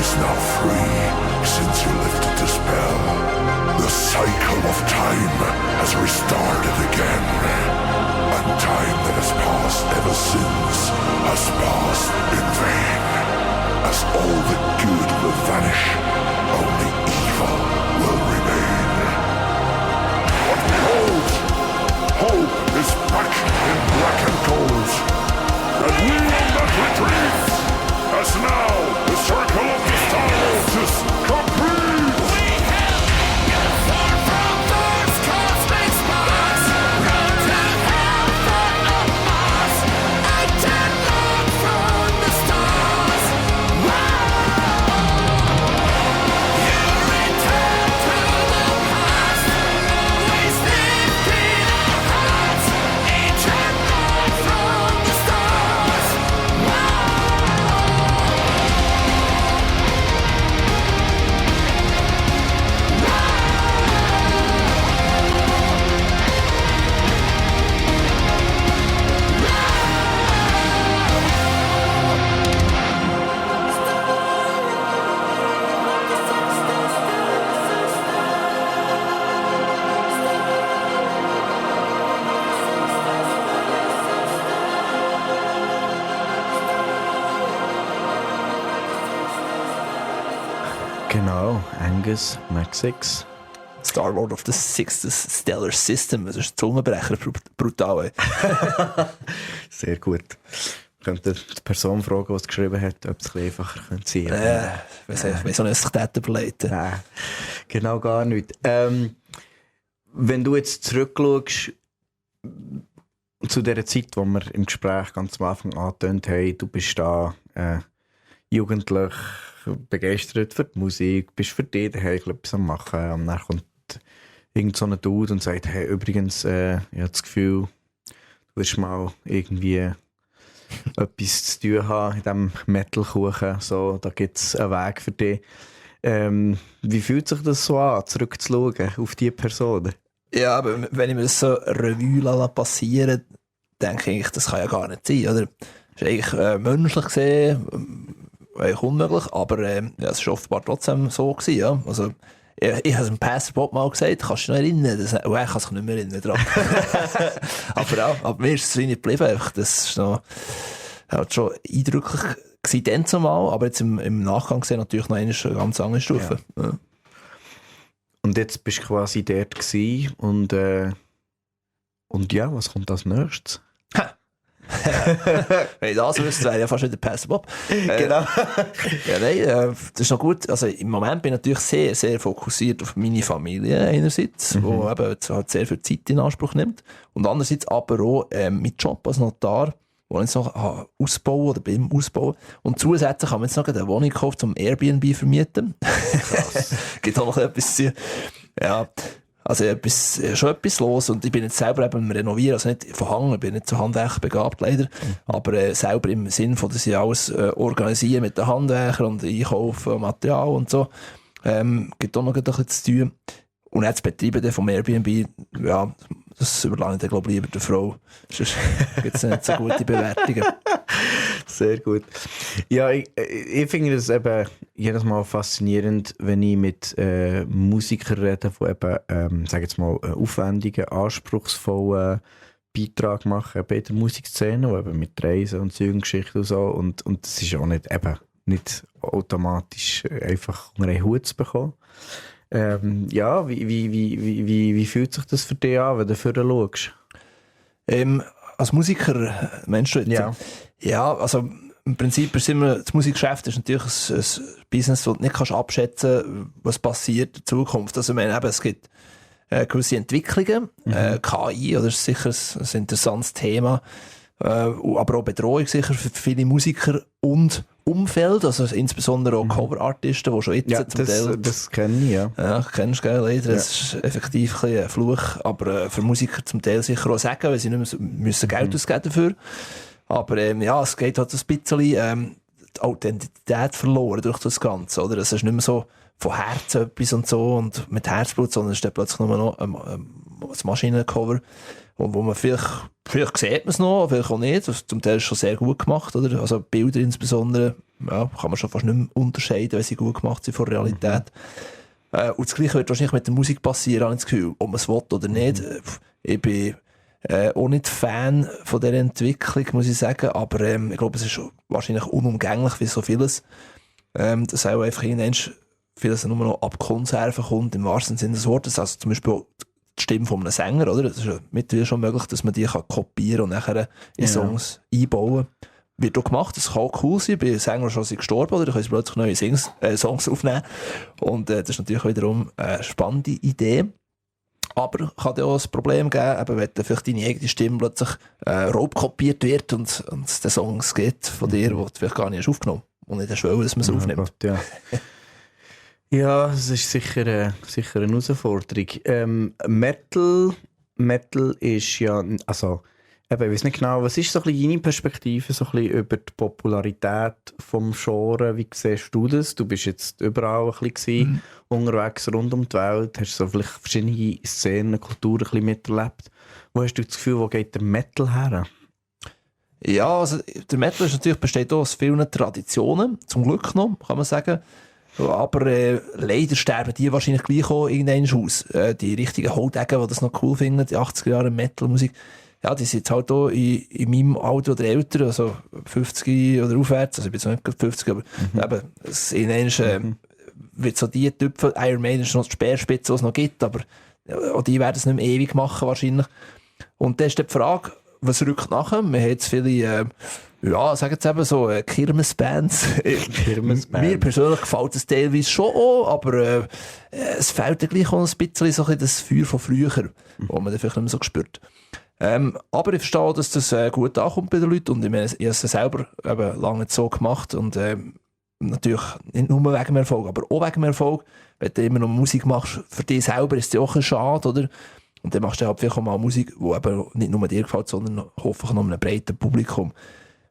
is now free since you lifted the spell. The cycle of time has restarted again, and time that has passed ever since has passed in vain. As all the good will vanish, only evil will remain. But behold, hope is back in black and gold, and we will not retreat, as now the circle of the stars is complete. We have been far from those cosmic sparks, run to hell for a Mars, I turn on from the stars. You return to the past, always lived in our hearts, ancient light from the stars. Genau, Angus MacSix. Star-Lord of the Sixth Stellar System. Das ist ein Zungenbrecher, brutal. Ey. Sehr gut. Könnt ihr die Person fragen, die es geschrieben hat, ob es ein bisschen einfacher könnte sein? Wieso nicht sich das überlegt? Nein, genau gar nicht. Wenn du jetzt zurückschaust zu dieser Zeit, wo wir im Gespräch ganz am Anfang angetönt haben, du bist da jugendlich begeistert für die Musik, bist für dich daheim etwas am Machen, und dann kommt irgend so ein Dude und sagt, hey, übrigens, ich habe das Gefühl, du wirst mal irgendwie etwas zu tun haben in diesem Metal-Kuchen, so, da gibt es einen Weg für dich. Wie fühlt sich das so an, zurückzuschauen auf diese Person? Ja, aber wenn ich mir das so Revue passieren lasse, denke ich, das kann ja gar nicht sein, oder? Das ist eigentlich menschlich gesehen eigentlich unmöglich, aber es war offenbar trotzdem so gewesen, ja. Also, ich habe es im Passport mal gesagt, kannst du dich noch erinnern? Ich kann sich nicht mehr erinnern dran. aber mir ist es nicht geblieben, einfach, das ist noch halt schon eindrücklich gewesen, dann zumal, aber jetzt im Nachgang gesehen natürlich noch eine ganz andere Stufe. Ja. Ja. Und jetzt bist du quasi dort gewesen und ja, was kommt als nächstes? Wenn ich das wüsste, wäre ja fast wieder Passport. Genau. Ja, nein, das ist noch gut. Also im Moment bin ich natürlich sehr, sehr fokussiert auf meine Familie einerseits, wo eben halt sehr viel Zeit in Anspruch nimmt. Und andererseits aber auch mein Job als Notar, wo ich jetzt noch ausbauen oder beim Ausbauen. Und zusätzlich haben wir jetzt noch eine Wohnung gekauft, zum Airbnb vermieten. Krass. Gibt auch noch etwas zu. Ja. Also schon etwas los, und ich bin jetzt selber eben am Renovieren, also nicht verhangen, ich bin nicht so handwerklich begabt leider, aber selber im Sinn von, dass ich alles organisieren mit den Handwerkern und einkaufen und Material und so, gibt auch noch ein bisschen zu tun. Und jetzt das Betreiben vom Airbnb, ja, das überlasse ich dann, glaube ich, lieber der Frau. Sonst gibt es nicht so gute Bewertungen. Sehr gut. Ja, ich finde das eben jedes Mal faszinierend, wenn ich mit Musikern rede, die eben, sage jetzt mal, einen aufwendigen, anspruchsvollen Beitrag machen bei der Musikszene, und eben mit Reisen und Zeugenschichten und so. Und das ist auch nicht automatisch einfach unter einen Hut zu bekommen. Ja, wie fühlt sich das für dich an, wenn du vorher schaust? Als Musiker, meinst du jetzt? Ja. Ja, also im Prinzip ist immer, das Musikgeschäft ist natürlich ein Business, wo du nicht kannst abschätzen, was passiert in Zukunft. Also ich meine, eben, es gibt gewisse Entwicklungen, KI, oder ist sicher ein interessantes Thema, aber auch Bedrohung sicher für viele Musiker und Umfeld, also insbesondere auch Coverartisten, die schon jetzt zum Teil... das kenne ich, ja. Ja, kennst du, gell, leider. Das ist effektiv ein Fluch, aber für Musiker zum Teil sicher auch sagen, weil sie nicht mehr müssen Geld ausgeben dafür. Aber ja, es geht halt ein bisschen die Authentität verloren durch das Ganze, oder? Es ist nicht mehr so von Herzen etwas und so und mit Herzblut, sondern es ist dann plötzlich nur noch das Maschinencover, wo man vielleicht sieht man es noch, vielleicht auch nicht, das zum Teil ist schon sehr gut gemacht, oder? Also Bilder insbesondere, ja, kann man schon fast nicht mehr unterscheiden, wenn sie gut gemacht sind von der Realität. Und das Gleiche wird wahrscheinlich mit der Musik passieren, habe ich das Gefühl, ob man es will oder nicht. Ich bin auch nicht Fan von dieser Entwicklung, muss ich sagen, aber ich glaube, es ist wahrscheinlich unumgänglich wie so vieles. Dass auch einfach irgendwann vieles nur noch ab Konserven kommt, im wahrsten Sinne des Wortes. Also zum Beispiel auch die Stimme von einem Sänger, oder? Das ist ja mittlerweile schon möglich, dass man die kann kopieren und nachher in Songs einbauen. Wird auch gemacht, das kann auch cool sein. Bei Sängern schon gestorben, oder? Da können sie plötzlich neue Songs aufnehmen. Und das ist natürlich wiederum eine spannende Idee. Aber kann ja auch ein Problem geben, eben, wenn dann vielleicht deine eigene Stimme plötzlich raubkopiert wird und es den Songs gibt von dir, die du vielleicht gar nicht hast aufgenommen und nicht hast wollen, dass man es aufnimmt. Gott, ja. Ja, das ist sicher eine Herausforderung. Metal ist ja, also, eben, ich weiß nicht genau, was ist so ein bisschen deine Perspektive so ein bisschen über die Popularität vom Genre? Wie siehst du das? Du bist jetzt überall ein bisschen unterwegs rund um die Welt, hast so vielleicht verschiedene Szenen, Kulturen ein bisschen miterlebt. Wo hast du das Gefühl, wo geht der Metal her? Ja, also der Metal besteht auch aus vielen Traditionen, zum Glück noch, kann man sagen. Aber leider sterben die wahrscheinlich gleich auch irgendwann aus. Die richtigen Holdeggen, die das noch cool finden, die 80er Jahre Metal-Musik, ja, die sind jetzt halt auch in meinem Alter oder älter, also 50 oder aufwärts, also ich bin jetzt nicht 50, aber eben, irgendwann wird so die Typen, Iron Maiden ist noch die Speerspitze, die es noch gibt, aber auch die werden es nicht mehr ewig machen wahrscheinlich. Und dann ist die Frage, was rückt nachher? Wir haben jetzt viele, sagen jetzt eben so Kirmesbands. Mir persönlich gefällt es teilweise schon auch, aber es fehlt ja gleich auch ein bisschen so das Feuer von früher, wo man dann vielleicht nicht mehr so spürt. Aber ich verstehe, dass das gut ankommt bei den Leuten und ich meine, ich habe es selber eben lange nicht so gemacht und natürlich nicht nur wegen dem Erfolg, aber auch wegen dem Erfolg. Wenn du immer noch Musik machst, für dich selber ist es ja auch ein Schade, oder? Und dann machst du halt vielleicht auch mal Musik, die eben nicht nur dir gefällt, sondern hoffentlich noch einem breiten Publikum.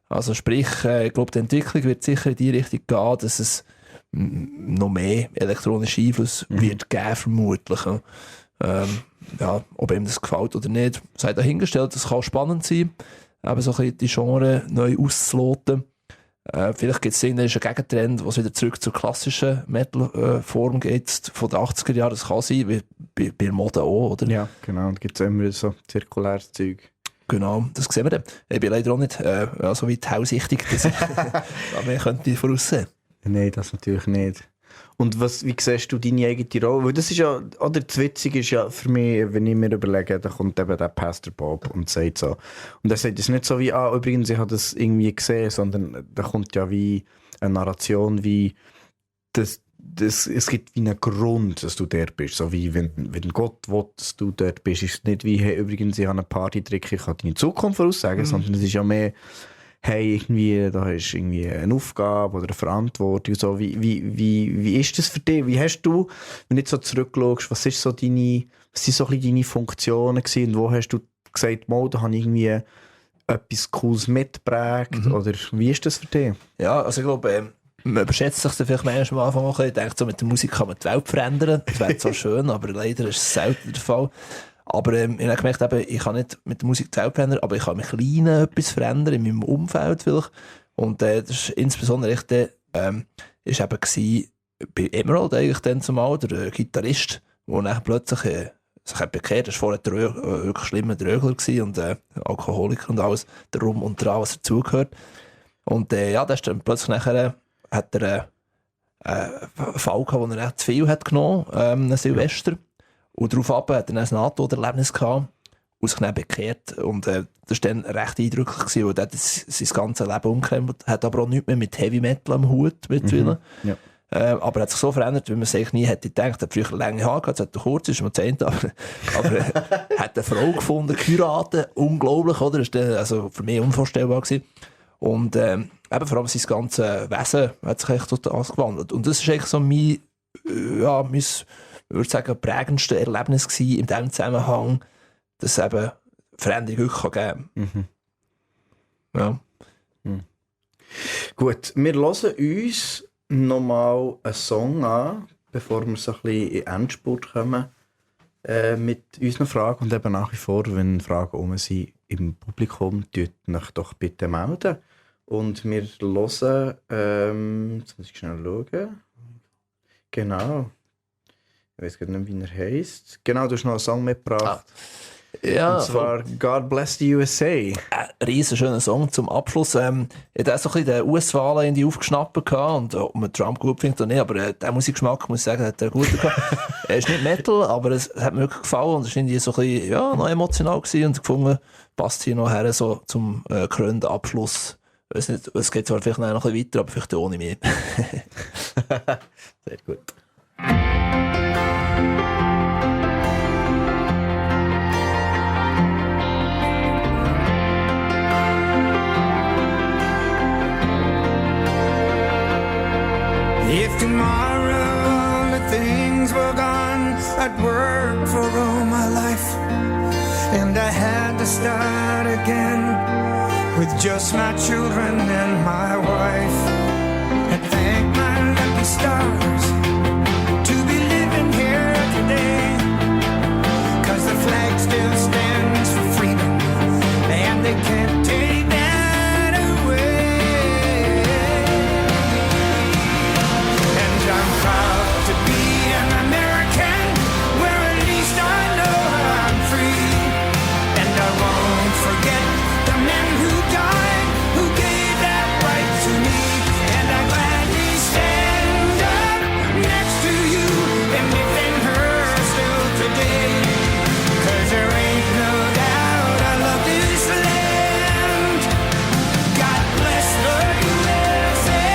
Also sprich, ich glaube, die Entwicklung wird sicher in die Richtung gehen, dass es noch mehr elektronische Einfluss wird geben, vermutlich. Ja, ob ihm das gefällt oder nicht, sei dahingestellt, das kann spannend sein, eben so ein bisschen die Genre neu auszuloten. Vielleicht gibt es einen Gegentrend, wo es wieder zurück zur klassischen Metal-Form geht, von den 80er Jahren. Das kann sein, wie bei der Mode auch, oder? Ja, genau. Und gibt es immer so zirkuläres Zeug. Genau, das sehen wir dann. Ich bin leider auch nicht so weit hellsichtig, dass mehr könnte ich voraussehen. Nein, das natürlich nicht. Und wie siehst du deine eigene Rolle? Weil das ist ja, oder das Witzige ist ja für mich, wenn ich mir überlege, da kommt eben der Pastor Bob und sagt so. Und er sagt es nicht so wie, übrigens, ich habe das irgendwie gesehen, sondern da kommt ja wie eine Narration, wie es gibt wie einen Grund, dass du dort bist. So wie, wenn Gott will, dass du dort bist, ist es nicht wie, hey, übrigens, ich habe einen Partytrick, ich kann deine Zukunft voraussagen, sondern es ist ja mehr, hey, irgendwie, da hast irgendwie eine Aufgabe oder eine Verantwortung. So. Wie ist das für dich? Wie hast du, wenn du jetzt so zurückschaust, was sind so ein bisschen deine Funktionen gewesen? Und wo hast du gesagt, da habe ich irgendwie etwas Cooles mitgeprägt? Oder wie ist das für dich? Ja, also ich glaube, man überschätzt sich dann vielleicht manchmal am Anfang auch ein bisschen, denkt so, mit der Musik kann man die Welt verändern. Das wäre zwar schön, aber leider ist es selten der Fall. Aber ich habe gemerkt, ich kann nicht mit der Musik die Welt verändern, aber ich kann im Kleinen etwas verändern, in meinem Umfeld vielleicht. Und das ist insbesondere ist eben bei Emerald eigentlich dann zumal, der Gitarrist, der dann plötzlich sich hat bekehrt. Das war vorher wirklich schlimmer Drögler und Alkoholiker und alles, der Rum und dran, was dazugehört. Und der ist dann plötzlich nachher, hat er einen Fall gehabt, wo er echt zu viel hat genommen, einen Silvester. Und daraufhin hat er ein Nahtoderlebnis gehabt und sich dann bekehrt. Und das war dann recht eindrücklich gewesen, weil er sein ganzes Leben umgekrempelt hat, aber auch nichts mehr mit Heavy Metal am Hut mittlerweile. Ja. Aber er hat sich so verändert, wie man sich nie hätte gedacht. Er hat früher lange Haare gehabt, jetzt hat er kurz, ist mir 10, aber hat eine Frau gefunden, geheiratet, unglaublich, oder? Das war also für mich unvorstellbar gewesen. Und eben vor allem sein ganzes Wesen hat sich echt total gewandelt. Und das ist eigentlich so mein ich würde sagen, prägendste Erlebnis gewesen in diesem Zusammenhang, dass es eben Veränderung wirklich geben kann. Ja. Gut, wir hören uns nochmal einen Song an, bevor wir so ein bisschen in den Endspurt kommen mit unseren Fragen und eben nach wie vor, wenn Fragen um sind im Publikum, tut euch doch bitte melden. Und wir hören, jetzt muss ich schnell schauen. Genau. Ich weiß gar nicht, wie er heisst. Genau, du hast noch einen Song mitgebracht. Ja, und zwar God Bless the USA. Ein riesen schöner Song zum Abschluss. Ich hatte so ein bisschen die US-Wahlen in die aufgeschnappt und ob man Trump gut findet oder nicht, aber der Musikgeschmack, muss ich sagen, hat er gut gehabt. Er ist nicht Metal, aber es hat mir wirklich gefallen und es war irgendwie so ein bisschen, noch emotional gewesen und gefunden, passt hier noch her so zum krönenden Abschluss. Ich weiß nicht, es geht zwar vielleicht noch ein bisschen weiter, aber vielleicht ohne mich. Sehr gut. If tomorrow all the things were gone, I'd work for all my life, and I had to start again with just my children and my wife. And thank my lucky stars to be living here today, 'cause the flag still stands for freedom, and they can't take that away. And I'm proud to be an American, where at least I know I'm free. And I won't forget the men who died, who gave that right to me. And I gladly stand up next to you and defend her still today. 'Cause there ain't no doubt I love this land. God bless the USA.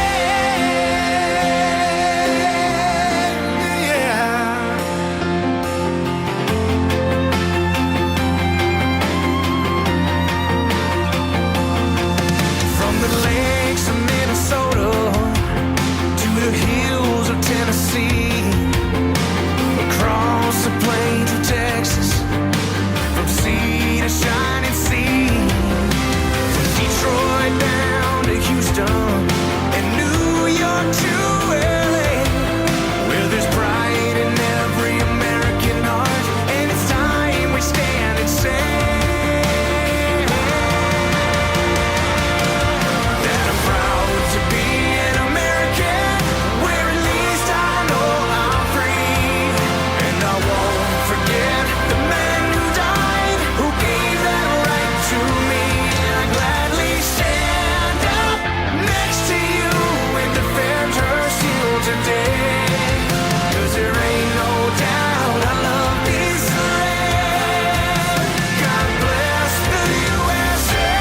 Yeah. From the lakes of Minnesota to the hills of Tennessee, across the plains of Texas, from sea to shining sea, from Detroit down to Houston and New York to LA, where there's pride in every American heart, and it's time we stand and say that I'm proud to be an American, where at least I know I'm free. And I won't forget the men who died, who gave that right to me. I gladly stand up next to you and defend her still today. 'Cause there ain't no doubt I love this land. God bless the USA.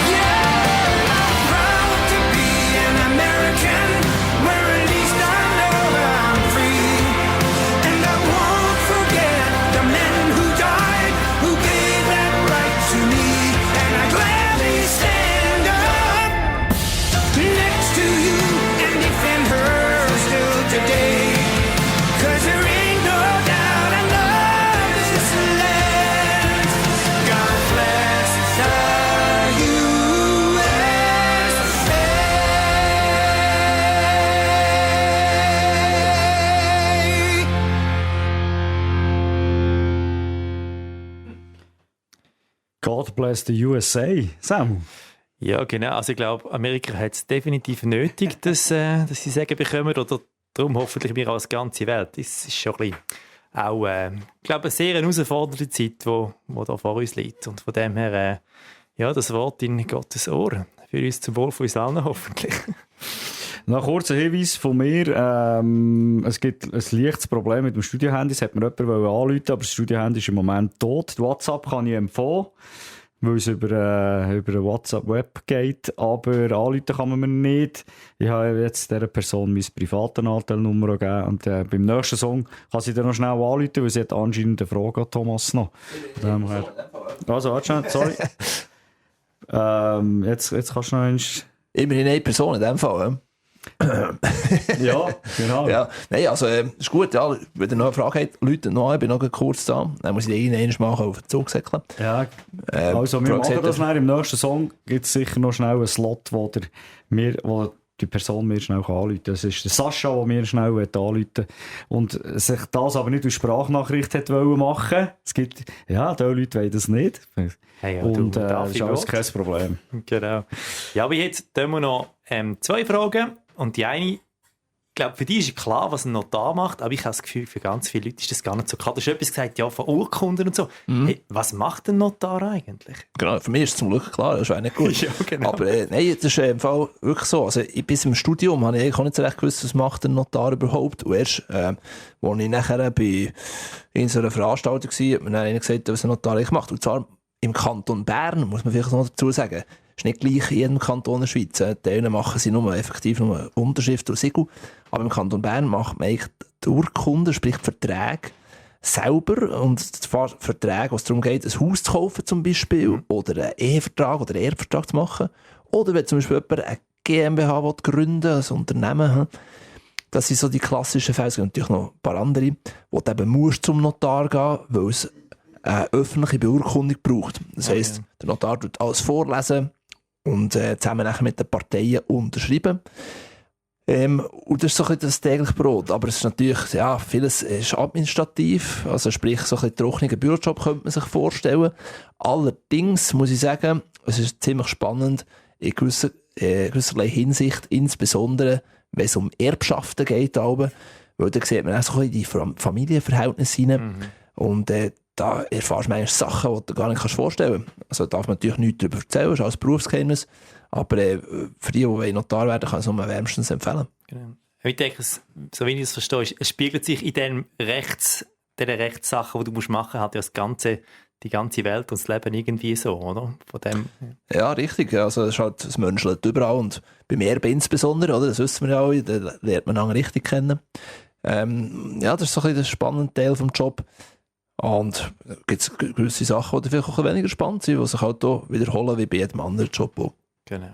Yeah, I'm proud to be an American, where at least I know I'm free. And I won't forget the men who died, who gave that right to me. And I gladly stand up next to you and defend her still today. 'Cause there ain't no doubt I love this land. God bless the USA. God bless the USA. Sam? Ja, genau. Also ich glaube, Amerika hat es definitiv nötig, dass sie Sagen bekommen, oder darum hoffentlich wir als ganze Welt. Das ist schon ein bisschen auch, ich glaube, eine sehr herausfordernde Zeit, die da vor uns liegt. Und von dem her, ja, das Wort in Gottes Ohr. Für uns zum Wohl von uns allen hoffentlich. Noch ein kurzer Hinweis von mir. Es gibt ein leichtes Problem mit dem Studiohandy. Es hat mir jemand anrufen, aber das Studiohandy ist im Moment tot. Die WhatsApp kann ich empfehlen, weil es über WhatsApp-Web geht. Aber anrufen kann man mir nicht. Ich habe jetzt dieser Person meine private Anteilnummer gegeben. Und beim nächsten Song kann sie dann noch schnell anrufen, weil sie hat anscheinend eine Frage an Thomas noch. Also, warte schnell, sorry. Jetzt kannst du noch eins... Immerhin eine Person in dem Fall. Ja, genau. Ja. Nein, also ist gut, ja, wenn ihr noch eine Frage habt, Leute noch an, ich bin noch kurz da. Dann muss ich den einen machen auf den Zug säckeln. Ja, also wir machen das nachher. Im nächsten Song gibt es sicher noch schnell einen Slot, wo die Person mir schnell anrufen kann. Das ist der Sascha, der mir schnell anrufen und sich das aber nicht als Sprachnachricht hat machen. Es gibt, die Leute wollen das nicht. Hey, und das ist alles kein Problem. Genau. Ja, aber jetzt tun wir noch 2 Fragen. Und die eine, ich glaube, für die ist klar, was ein Notar macht, aber ich habe das Gefühl, für ganz viele Leute ist das gar nicht so klar. Du hast etwas gesagt, ja, von Urkunden und so. Hey, was macht ein Notar eigentlich? Genau, für mich ist es zum Glück klar, das ist auch nicht gut. Ja, genau. Aber nein, das ist im Fall wirklich so. Also, bis im Studium habe ich eigentlich auch nicht so recht gewusst, was macht ein Notar überhaupt. Und erst, als ich nachher bei einer Veranstaltung war, hat mir dann einer gesagt, was ein Notar eigentlich macht. Und zwar im Kanton Bern, muss man vielleicht noch dazu sagen. Ist nicht gleich in jedem Kanton in der Schweiz. Teile machen sie effektiv nur Unterschrift und Siegel. Aber im Kanton Bern macht man eigentlich die Urkunden, sprich die Verträge, selber. Und zwar Verträge, was darum geht, ein Haus zu kaufen zum Beispiel, oder einen Ehevertrag oder einen Erbvertrag zu machen. Oder wenn zum Beispiel jemand eine GmbH gründen, ein Unternehmen. Das sind so die klassischen Fälle. Es gibt natürlich noch ein paar andere, wo du eben musst zum Notar gehen, weil es eine öffentliche Beurkundung braucht. Das heisst, der Notar tut alles vorlesen und zusammen mit den Parteien unterschreiben. Und das ist so ein bisschen das tägliche Brot. Aber es ist natürlich, vieles ist administrativ, also sprich, so ein bisschen trockenen Bürojob könnte man sich vorstellen. Allerdings muss ich sagen, es ist ziemlich spannend in gewisserlei Hinsicht, insbesondere wenn es um Erbschaften geht, weil da sieht man auch so ein bisschen die Familienverhältnisse rein. Und da erfährst du manchmal Sachen, die du gar nicht vorstellen kannst. Also da darf man natürlich nichts darüber erzählen, das ist alles Berufsgeheimnis. Aber für die Notar werden, kann ich es nur wärmstens empfehlen. Genau. Ich denke, so wie ich es verstehe, es spiegelt sich in den Rechtssachen, die du machen musst, hat ja die ganze Welt und das Leben irgendwie so, oder? Von dem, ja, richtig. Also es ist halt, das menschelt überall und beim Erbe insbesondere, oder? Das wissen wir ja alle, da lernt man lange richtig kennen. Das ist so ein bisschen der spannende Teil des Jobs. Und es gibt gewisse Sachen, die vielleicht auch ein bisschen weniger spannend sind, die sich halt auch wiederholen wie bei jedem anderen Job auch. Genau.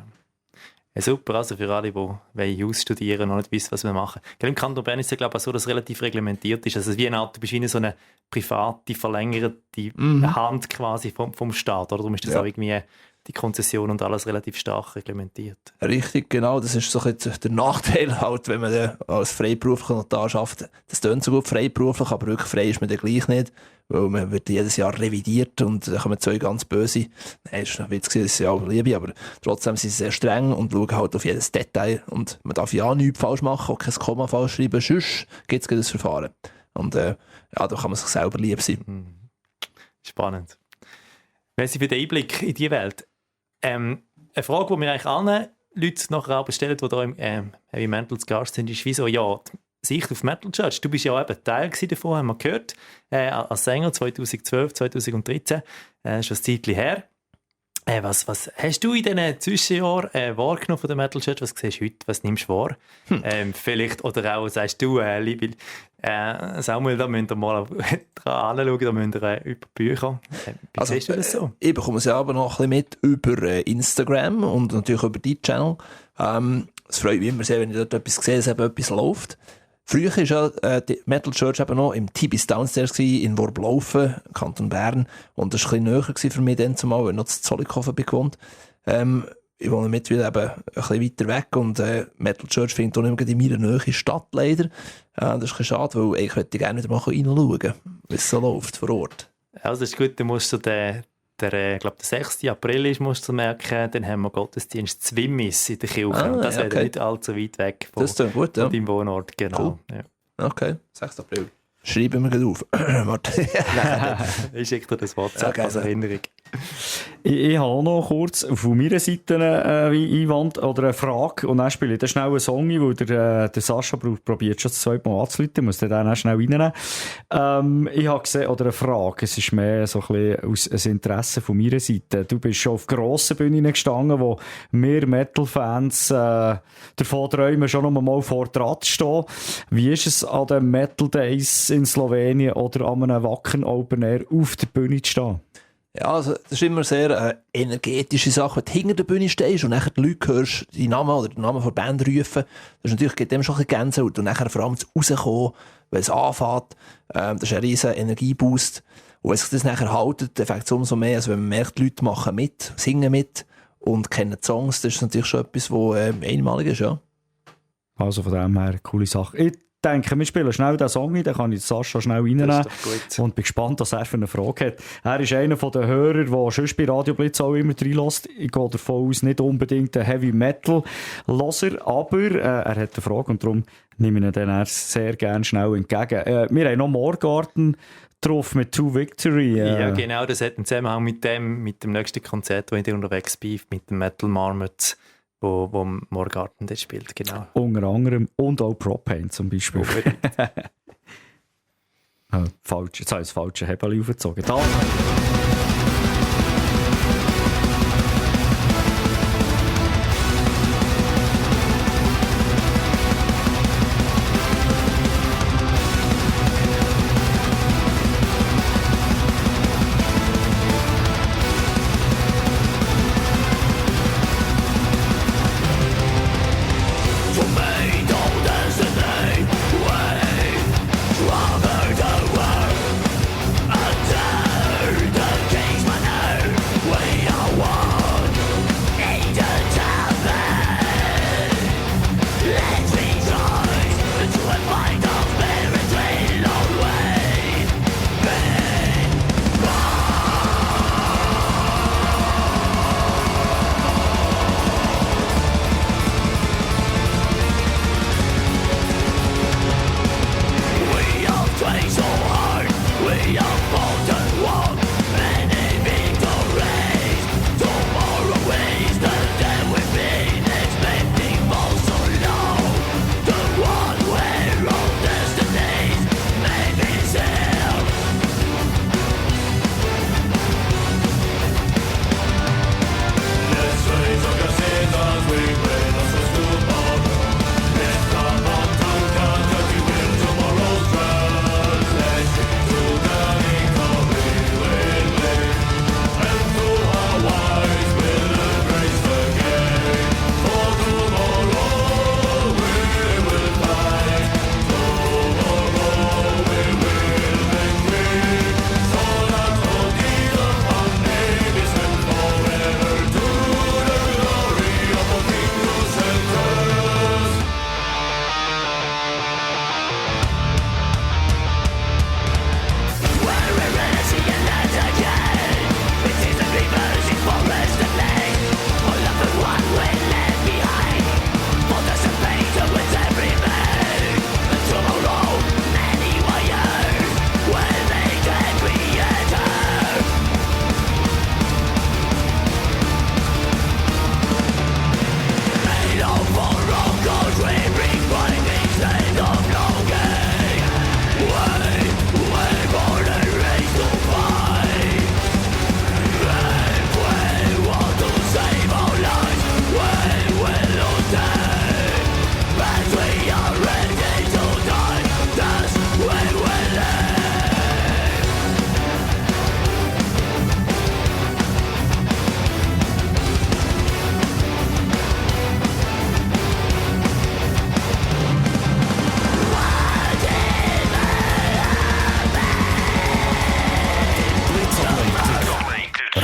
Ja, super, also für alle, die ausstudieren und nicht wissen, was wir machen. Im Kanton Bern ist es, glaube ich, so, dass es relativ reglementiert ist. Also wie eine Art, du bist wie so eine private, verlängerte Hand quasi vom Staat, oder? Du musst das auch irgendwie, die Konzession und alles relativ stark reglementiert. Richtig, genau. Das ist so der Nachteil halt, wenn man als freiberuflicher Notar arbeitet. Das tönt so gut freiberuflich, aber wirklich frei ist man dann gleich nicht, weil man wird jedes Jahr revidiert und da kommen 2 ganz böse. Nein, das ist ein Witz, das ist ja auch Liebe, aber trotzdem sind sie sehr streng und schauen halt auf jedes Detail und man darf ja nichts falsch machen, auch kein Komma falsch schreiben, sonst gibt es das Verfahren. Und da kann man sich selber lieb sein. Spannend. Merci für den Einblick in die Welt. Eine Frage, die wir eigentlich allen Leuten nachher auch stellen, die hier im Heavy Mental zu Gast sind, ist wie so, die Sicht auf Metal Church. Du bist ja eben Teil davon, haben wir gehört, als Sänger 2012, 2013, das ist schon ein Zeitchen her. Was hast du in diesen Zwischenjahren wahrgenommen von der Metal Church? Was siehst du heute? Was nimmst du wahr? Vielleicht, oder auch sagst du, liebe Samuel, da müsst ihr mal dran anschauen, da müsst ihr über Bücher. Wie siehst du das so? Ich bekomme es aber noch ein bisschen mit über Instagram und natürlich über deinen Channel. Es freut mich immer sehr, wenn ich dort etwas sehe, dass eben etwas läuft. Früher war ja die Metal Church eben noch im Tibis Downstairs in Worblaufen, Kanton Bern. Und das war ein bisschen näher für mich dann zumal, weil ich noch zu Zollikofen gewohnt. Ich wohne mittlerweile eben ein bisschen weiter weg und Metal Church findet auch nicht mehr in meiner Nähe statt, leider. Das ist ein bisschen schade, weil ich möchte gerne wieder mal reinschauen, wie es so läuft vor Ort. Ja, das ist gut, dann musst du ich glaube, der 6. April ist, musst du merken, dann haben wir Gottesdienst Zwimmis in der Kirche. Und das wäre nicht allzu weit weg von deinem Wohnort. Genau. Cool. Ja. Okay, 6. April. Schreiben wir gleich auf. Warte. Ich schicke dir das WhatsApp als Erinnerung. Ich habe auch noch kurz von meiner Seite einen Einwand oder eine Frage. Und dann spiele ich dann schnell einen Song ein, weil der Sascha probiert schon das 2. Mal anzuleiten. Ich muss den dann auch schnell reinnehmen. Ich habe gesehen, oder eine Frage, es ist mehr so ein bisschen ein Interesse von meiner Seite. Du bist schon auf grossen Bühnen gestanden, wo wir Metal-Fans davon träumen, schon noch mal vor dran zu stehen. Wie ist es an den Metal Days in Slowenien oder an einem Wacken Open Air auf der Bühne zu stehen? Ja, also das ist immer sehr eine energetische Sache, wenn du hinter der Bühne stehst und nachher die Leute hörst, die Namen oder den Namen der Band rufen. Das ist natürlich, geht dem schon ein bisschen Gänsehaut und nachher vor allem das Rauskommen, wenn es anfängt, das ist ein riesen Energieboost. Und wenn sich das nachher haltet, dann fängt es umso mehr, also wenn man merkt, die Leute machen mit, singen mit und kennen die Songs, das ist natürlich schon etwas, was einmalig ist, ja. Also von dem her, coole Sache. Ich denke, wir spielen schnell den Song ein, dann kann ich Sascha schnell reinnehmen. Das ist doch gut. Und bin gespannt, was er für eine Frage hat. Er ist einer der Hörer, der schon bei Radio Blitz auch immer reinlässt. Ich gehe davon aus, nicht unbedingt ein Heavy-Metal-Loser, aber er hat eine Frage und darum nehme ich ihn dann sehr gerne schnell entgegen. Wir haben noch Morgarten drauf mit Two Victory. Ja, genau, das hat einen Zusammenhang mit dem nächsten Konzert, wo ich unterwegs bin, mit dem Metal Marmot, wo Morgarten das spielt, genau. Unter anderem und auch Propane zum Beispiel. Falsch, jetzt habe ich das falsche Hebel aufgezogen. Da.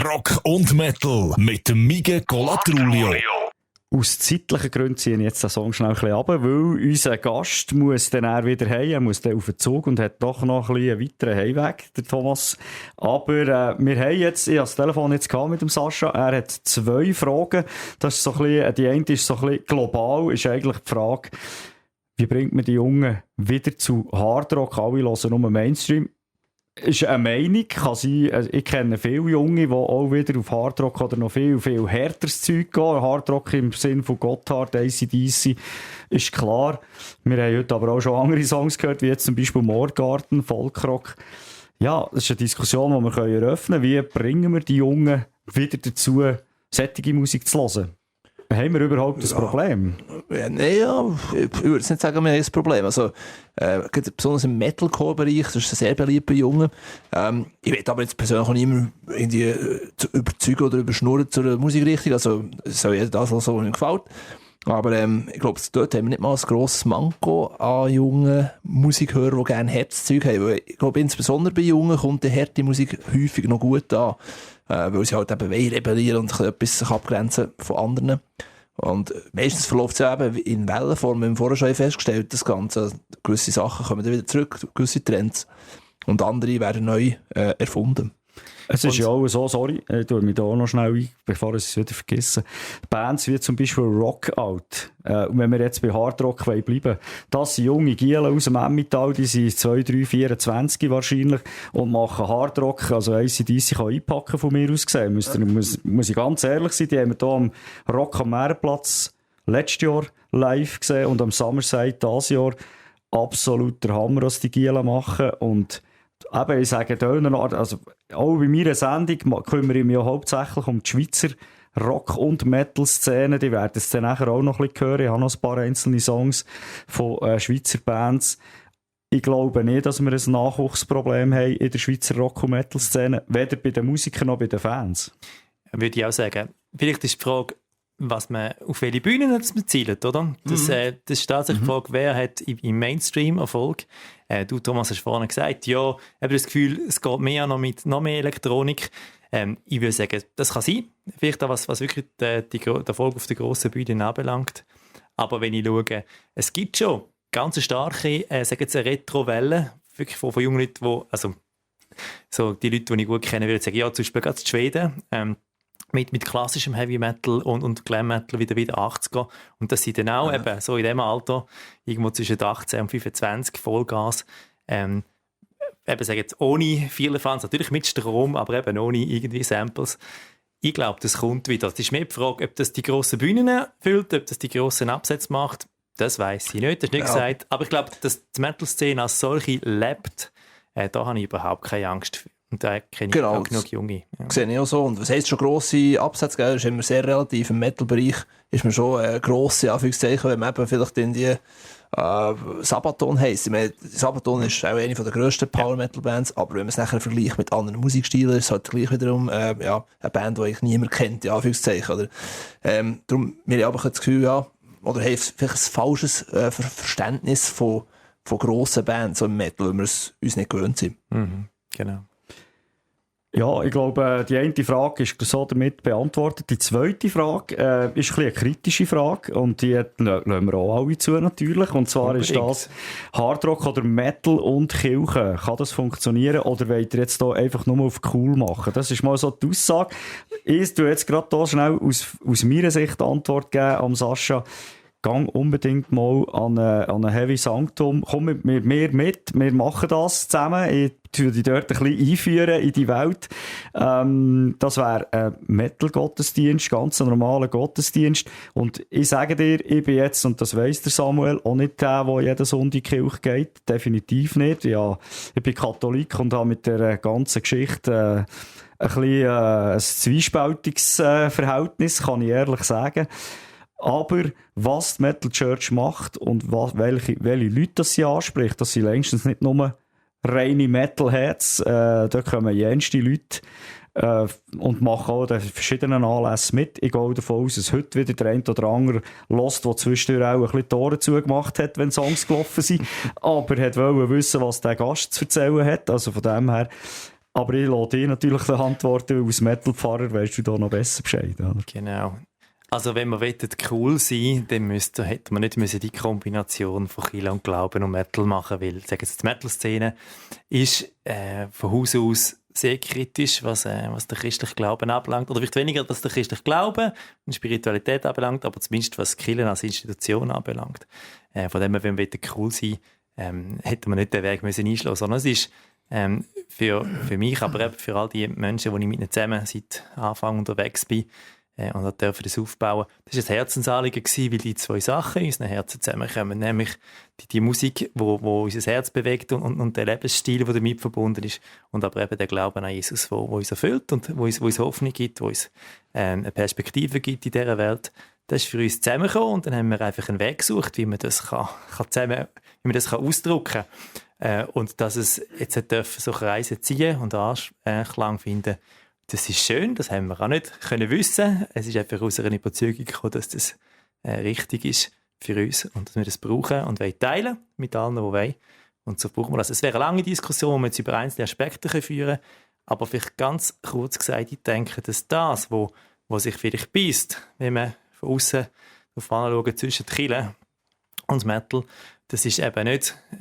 Rock und Metal mit dem Mige Colatrulio. Aus zeitlichen Gründen ziehe ich jetzt den Song schnell ein bisschen runter, weil unser Gast muss dann auch wieder heim, er muss dann auf den Zug und hat doch noch ein bisschen einen weiteren Heimweg, der Thomas. Aber wir haben jetzt, ich habe das Telefon jetzt gehabt mit dem Sascha, er hat 2 Fragen. Das ist so ein bisschen, die eine ist so ein bisschen global, ist eigentlich die Frage, wie bringt man die Jungen wieder zu Hardrock? Alle hören nur Mainstream. Ist eine Meinung, kann sein, ich kenne viele Junge, die auch wieder auf Hardrock oder noch viel härteres Zeug gehen. Hardrock im Sinne von Gotthard, AC/DC, ist klar. Wir haben heute aber auch schon andere Songs gehört, wie jetzt zum Beispiel Morgarten, Folkrock. Ja, das ist eine Diskussion, die wir eröffnen können. Wie bringen wir die Jungen wieder dazu, solche Musik zu hören? Haben wir überhaupt ein Problem? Ja, ich würde nicht sagen, wir haben ein Problem. Also, besonders im Metalcore-Bereich, das ist ein sehr beliebter Junge. Ich will aber jetzt persönlich auch niemanden irgendwie überzeugen oder überschnurren zur Musikrichtung. Also, es soll jeder das, was ihm gefällt. Aber ich glaube, dort haben wir nicht mal ein grosses Manko an jungen Musikhörern, die gerne Herzzeug haben. Weil ich glaube, insbesondere bei Jungen kommt die harte Musik häufig noch gut an. Weil sie halt eben rebellieren und etwas sich abgrenzen von anderen. Und meistens verläuft es ja eben in Wellenform, wir haben vorher schon festgestellt, das Ganze. Gewisse Sachen kommen dann wieder zurück, gewisse Trends. Und andere werden neu erfunden. Es ist ja auch so, sorry, ich tue mich da auch noch schnell ein, bevor ich es wieder vergesse. Bands wie zum Beispiel Rockout. Und wenn wir jetzt bei Hardrock bleiben wollen, das sind junge Gielen aus dem Emmental, die sind 2, 3, 24 wahrscheinlich und machen Hardrock, also AC/DC kann einpacken von mir aus gesehen. Muss ich ganz ehrlich sein, die haben wir hier am Rock am Meerenplatz letztes Jahr live gesehen und am Summerside dieses Jahr. Absolut der Hammer, was die Gielen machen. Und eben, ich sage Döner, also auch bei meiner Sendung kümmere ich mich ja hauptsächlich um die Schweizer Rock- und Metal-Szene. Die werden es dann nachher auch noch ein bisschen hören. Ich habe noch ein paar einzelne Songs von Schweizer Bands. Ich glaube nicht, dass wir ein Nachwuchsproblem haben in der Schweizer Rock- und Metal-Szene, weder bei den Musikern noch bei den Fans. Würde ich auch sagen. Vielleicht ist die Frage, was man auf welche Bühnen zielt, oder? Das ist tatsächlich die Frage, wer hat im Mainstream Erfolg. Du, Thomas, hast vorhin gesagt, ja, ich habe das Gefühl, es geht mehr noch mit noch mehr Elektronik. Ich würde sagen, das kann sein. Vielleicht auch, was wirklich den Erfolg auf der grossen Bühne anbelangt. Aber wenn ich schaue, es gibt schon ganz starke, sagen jetzt Retro-Welle, wirklich von jungen Leuten, die, also so die Leute, die ich gut kenne, würden sagen, ja, zum Beispiel gerade Schweden, mit klassischem Heavy Metal und Glam Metal wieder 80er. Und das sind dann auch eben so in dem Alter, irgendwo zwischen 18 und 25, Vollgas. Eben sagen jetzt ohne viele Fans, natürlich mit Strom, aber eben ohne irgendwie Samples. Ich glaube, das kommt wieder. Es ist mehr die Frage, ob das die grossen Bühnen füllt, ob das die grossen Absätze macht. Das weiss ich nicht, das ist nicht gesagt. Aber ich glaube, dass die Metal-Szene als solche lebt, da habe ich überhaupt keine Angst. Und da kenne ich auch genug Junge. Ja. Sehe ich auch so. Und was heisst schon grosse Absätze? Gell? Das ist immer sehr relativ. Im Metal-Bereich ist man schon grosse Anführungszeichen, wenn man eben vielleicht in die Sabaton heisst. Ich meine, Sabaton ist auch eine der grössten Power-Metal-Bands, aber wenn man es nachher vergleicht mit anderen Musikstilen, ist es halt gleich wiederum eine Band, die eigentlich niemand kennt, in Anführungszeichen. Oder? Darum, wir haben aber das Gefühl, ja, oder haben vielleicht ein falsches Verständnis von grossen Bands so im Metal, weil wir es uns nicht gewöhnt sind. Mhm, genau. Ja, ich glaube, die eine Frage ist so damit beantwortet. Die zweite Frage ist ein bisschen eine kritische Frage und die lassen wir auch alle zu natürlich. Und zwar ist das Hardrock oder Metal und Kirche. Kann das funktionieren oder wollt ihr jetzt hier einfach nur auf cool machen? Das ist mal so die Aussage. Ich tue jetzt gerade hier schnell aus meiner Sicht die Antwort geben an Sascha. Gang unbedingt mal an eine Heavy Sanctum. Komm mit mir mit. Wir machen das zusammen. Ich tue dich dort ein bisschen einführen in die Welt. Das wäre ein Metal-Gottesdienst, ganz ein normaler Gottesdienst. Und ich sage dir, ich bin jetzt, und das weiss der Samuel, auch nicht der jeden Sonntag in die Kirche geht. Definitiv nicht. Ja, ich bin Katholik und habe mit der ganzen Geschichte ein bisschen ein zwiespältiges Verhältnis, kann ich ehrlich sagen. Aber was die Metal Church macht und welche Leute das sie anspricht, das sind längstens nicht nur reine Metalheads. Da kommen jenste Leute und machen auch an verschiedenen Anlässen mit. Ich gehe davon aus, dass heute wieder der eine oder andere hört, der zwischendurch auch ein bisschen Tore zugemacht hat, wenn Songs gelaufen sind. Aber er wollte wissen, was der Gast zu erzählen hat. Also von dem her. Aber ich lasse dir natürlich die antworten, als Metal-Pfarrer weißt du da noch besser Bescheid. Oder? Genau. Also wenn wir cool sein wollen, dann hätte man nicht die Kombination von Kirche und Glauben und Metal machen, weil sagen jetzt, die Metal-Szene ist von Haus aus sehr kritisch, was den christlichen Glauben anbelangt. Oder vielleicht weniger, was den christlichen Glauben und Spiritualität anbelangt, aber zumindest was Kirche als Institution anbelangt. Von dem her, wenn wir cool sein wollen, hätte man nicht den Weg einschlagen müssen, sondern es ist für mich, aber eben für all die Menschen, die ich mit ihnen zusammen seit Anfang unterwegs bin, und dürfen das aufbauen. Das war ein Herzensanliegen, weil die zwei Sachen in unseren Herzen zusammenkommen. Nämlich die Musik, wo unser Herz bewegt und der Lebensstil, der damit verbunden ist. Und aber eben der Glauben an Jesus, wo uns erfüllt und wo uns Hoffnung gibt, wo uns eine Perspektive gibt in dieser Welt. Das ist für uns zusammengekommen und dann haben wir einfach einen Weg gesucht, wie man das ausdrücken kann. Und dass es jetzt dürfen so Kreise ziehen und Anklang finden, das ist schön, das haben wir auch nicht wissen. Es ist einfach aus einer Überzeugung gekommen, dass das richtig ist für uns und dass wir das brauchen und teilen mit allen, die wollen. Und so brauchen wir das. Es wäre eine lange Diskussion, wo wir jetzt über einzelne Aspekte führen können, aber vielleicht ganz kurz gesagt, ich denke, dass das, wo sich vielleicht beißt, wenn man von außen auf anschauen zwischen Kirche und Metal, das ist eben nicht, ich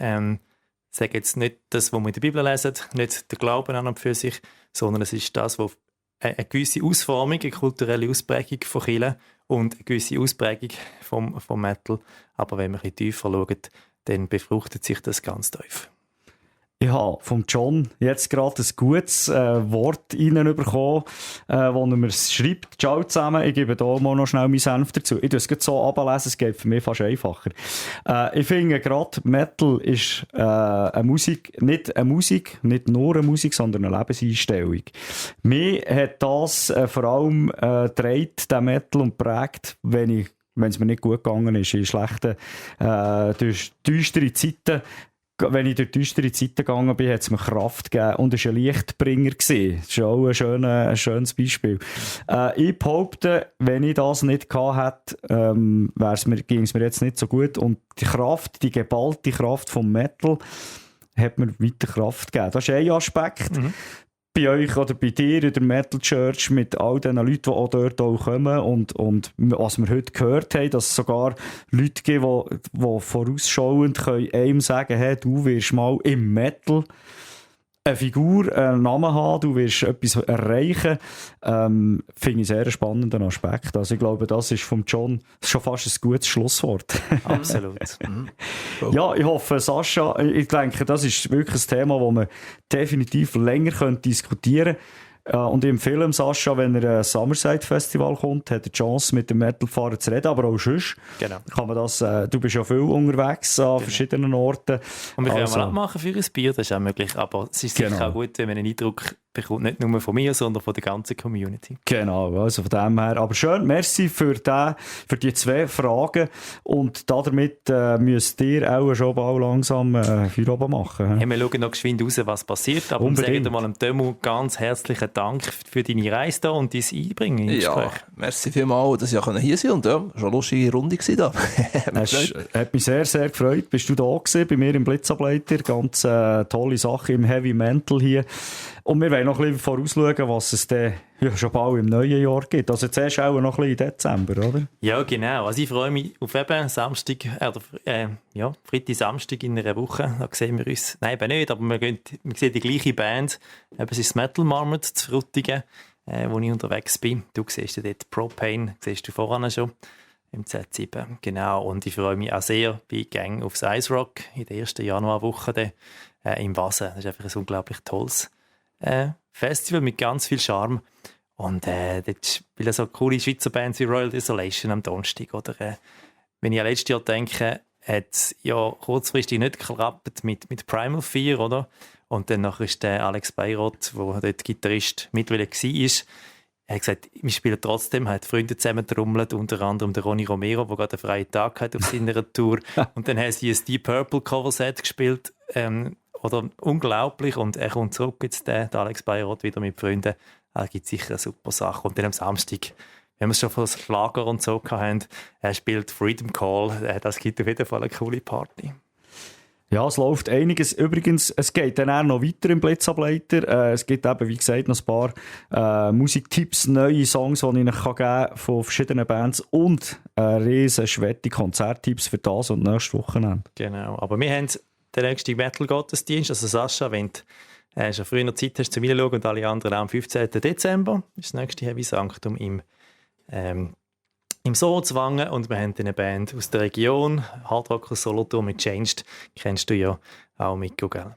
sage jetzt nicht das, was wir in der Bibel lesen, nicht der Glauben an und für sich, sondern es ist das, was eine gewisse Ausformung, eine kulturelle Ausprägung von Kirche und eine gewisse Ausprägung vom Metal. Aber wenn man ein bisschen tiefer schaut, dann befruchtet sich das ganz tief. Ich habe vom John jetzt gerade ein gutes Wort reinbekommen, wo er mir schreibt. Ciao zusammen, ich gebe hier mal noch schnell meinen Senf dazu. Ich lese es so ablesen, es geht für mich fast einfacher. Ich finde gerade, Metal ist eine Musik, nicht nur eine Musik, sondern eine Lebenseinstellung. Mir hat das vor allem gedreht, den Metal, und prägt, wenn es mir nicht gut gegangen ist, in schlechten, durch düstere Zeiten. Wenn ich durch düstere Zeiten gegangen bin, hat es mir Kraft gegeben und es war ein Lichtbringer. Das ist auch ein schönes Beispiel. Ich behaupte, wenn ich das nicht gehabt hätte, ging es mir jetzt nicht so gut. Und die geballte Kraft vom Metal hat mir weiter Kraft gegeben. Das ist ein Aspekt. Bei euch oder bei dir in der Metal Church mit all den Leuten, die auch dort auch kommen und was wir heute gehört haben, dass es sogar Leute gibt, die vorausschauend können einem sagen, hey, du wirst mal im Metal eine Figur, einen Namen haben, du wirst etwas erreichen, finde ich einen sehr spannenden Aspekt. Also ich glaube, das ist vom John schon fast ein gutes Schlusswort. Absolut. Ja, ich hoffe, Sascha, ich denke, das ist wirklich ein Thema, das man definitiv länger diskutieren könnte. Und ich empfehle ihm, Sascha, wenn er ein Summerside Festival kommt, hat er die Chance, mit dem Metal-Fahrer zu reden, aber auch sonst. Genau. Kann man das, du bist ja viel unterwegs an verschiedenen Orten. Und wir können mal abmachen für ein Bier, das ist auch möglich, aber es ist sicher auch gut, wenn man einen Eindruck bekommt, nicht nur von mir, sondern von der ganzen Community. Genau, also von dem her. Aber schön, merci für die 2 Fragen, und damit müsst ihr auch schon bald langsam Feierabend machen. Ja, wir schauen noch geschwind raus, was passiert, aber wir sagen mal dem Demo ganz herzlichen Dank für deine Reise da und dein Einbringen ins Gespräch. Ja, merci vielmals, dass ich hier sein konnte. Und schon eine lustige Runde da. Hat mich sehr, sehr gefreut. Bist du da gewesen, bei mir im Blitzableiter. Ganz tolle Sache im Heavy Mental hier. Und wir wollen noch ein bisschen vorausschauen, was es dann schon bald im neuen Jahr gibt. Also zuerst auch noch ein bisschen im Dezember, oder? Ja, genau. Also ich freue mich auf eben Freitag, Samstag in einer Woche. Da sehen wir uns, nein, eben nicht, aber wir sehen die gleiche Band. Es ist das Metal Marmot zu Frutigen, wo ich unterwegs bin. Du siehst ja dort Propane, siehst du voran schon. Im Z7, genau. Und ich freue mich auch sehr bei Gang aufs Ice Rock in der ersten Januarwoche im Wasen. Das ist einfach ein unglaublich tolles Festival mit ganz viel Charme. Und dort spielen so coole Schweizer Bands wie Royal Desolation am Donnerstag. Oder wenn ich an letztes Jahr denke, hat es ja kurzfristig nicht geklappt mit Primal Fear, oder? Und dann ist der Alex Beirot, der dort Gitarrist mittlerweile war, er hat gesagt, wir spielen trotzdem, hat Freunde zusammen trommelt, unter anderem der Ronny Romero, der gerade einen freien Tag hat auf seiner Tour. Und dann haben sie ein Deep Purple Coverset gespielt, oder unglaublich. Und er kommt zurück, jetzt der Alex Beirot wieder mit Freunden. Er gibt sicher eine super Sache. Und dann am Samstag, wenn wir es schon von das Lager und so hatten, er spielt Freedom Call. Das gibt auf jeden Fall eine coole Party. Ja, es läuft einiges. Übrigens, es geht dann auch noch weiter im Blitzableiter. Es gibt eben, wie gesagt, noch ein paar Musiktipps, neue Songs, die ich Ihnen geben kann von verschiedenen Bands und riesen schwette Konzerttipps für das und nächstes Wochenende. Genau, aber wir haben den nächsten Metal-Gottesdienst, also Sascha, wenn du schon früher Zeit hast zum Reinschauen und alle anderen auch am 15. Dezember, ist das nächste Heavy Sanctum im Sorzwangen, und wir haben eine Band aus der Region, Hardrocker Solothurn mit Changed, kennst du ja auch, Mikko, gell?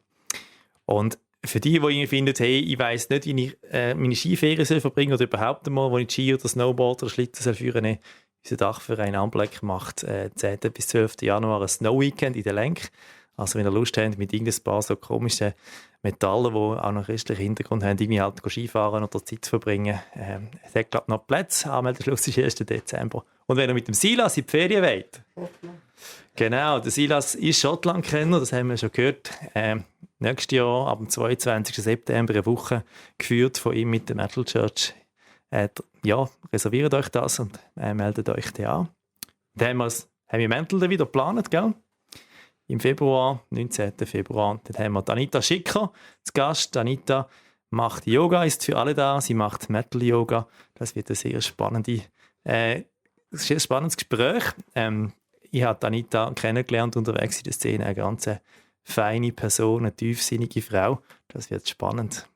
Und für die irgendwie finden, hey, ich weiss nicht, wie ich meine Skiferien verbringen oder überhaupt einmal, wo ich Ski oder Snowboard oder Schlitten führen soll, unser Dachverein Amblek macht 10. bis 12. Januar ein Snow Weekend in der Lenk. Also wenn ihr Lust habt, mit irgendein paar so komischen Metallen, die auch noch christlichen Hintergrund haben, irgendwie halt Skifahren oder Zeit verbringen. Es hat glaube noch Plätze. Anmeldeschluss ist 1. Dezember. Und wenn ihr mit dem Silas in die Ferien wollt. Genau, der Silas ist Schottland-Kenner, das haben wir schon gehört. Nächstes Jahr, ab dem 22. September, eine Woche geführt von ihm mit der Metal Church. Ja, reserviert euch das und meldet euch da an. Dann haben wir das Heavy Mental wieder geplant, gell? Im Februar, 19. Februar, dort haben wir Anita Schicker zu Gast. Anita macht Yoga, ist für alle da. Sie macht Metal-Yoga. Das wird eine sehr spannende ist ein spannendes Gespräch. Ich habe Anita kennengelernt unterwegs in der Szene, eine ganz feine Person, eine tiefsinnige Frau. Das wird spannend.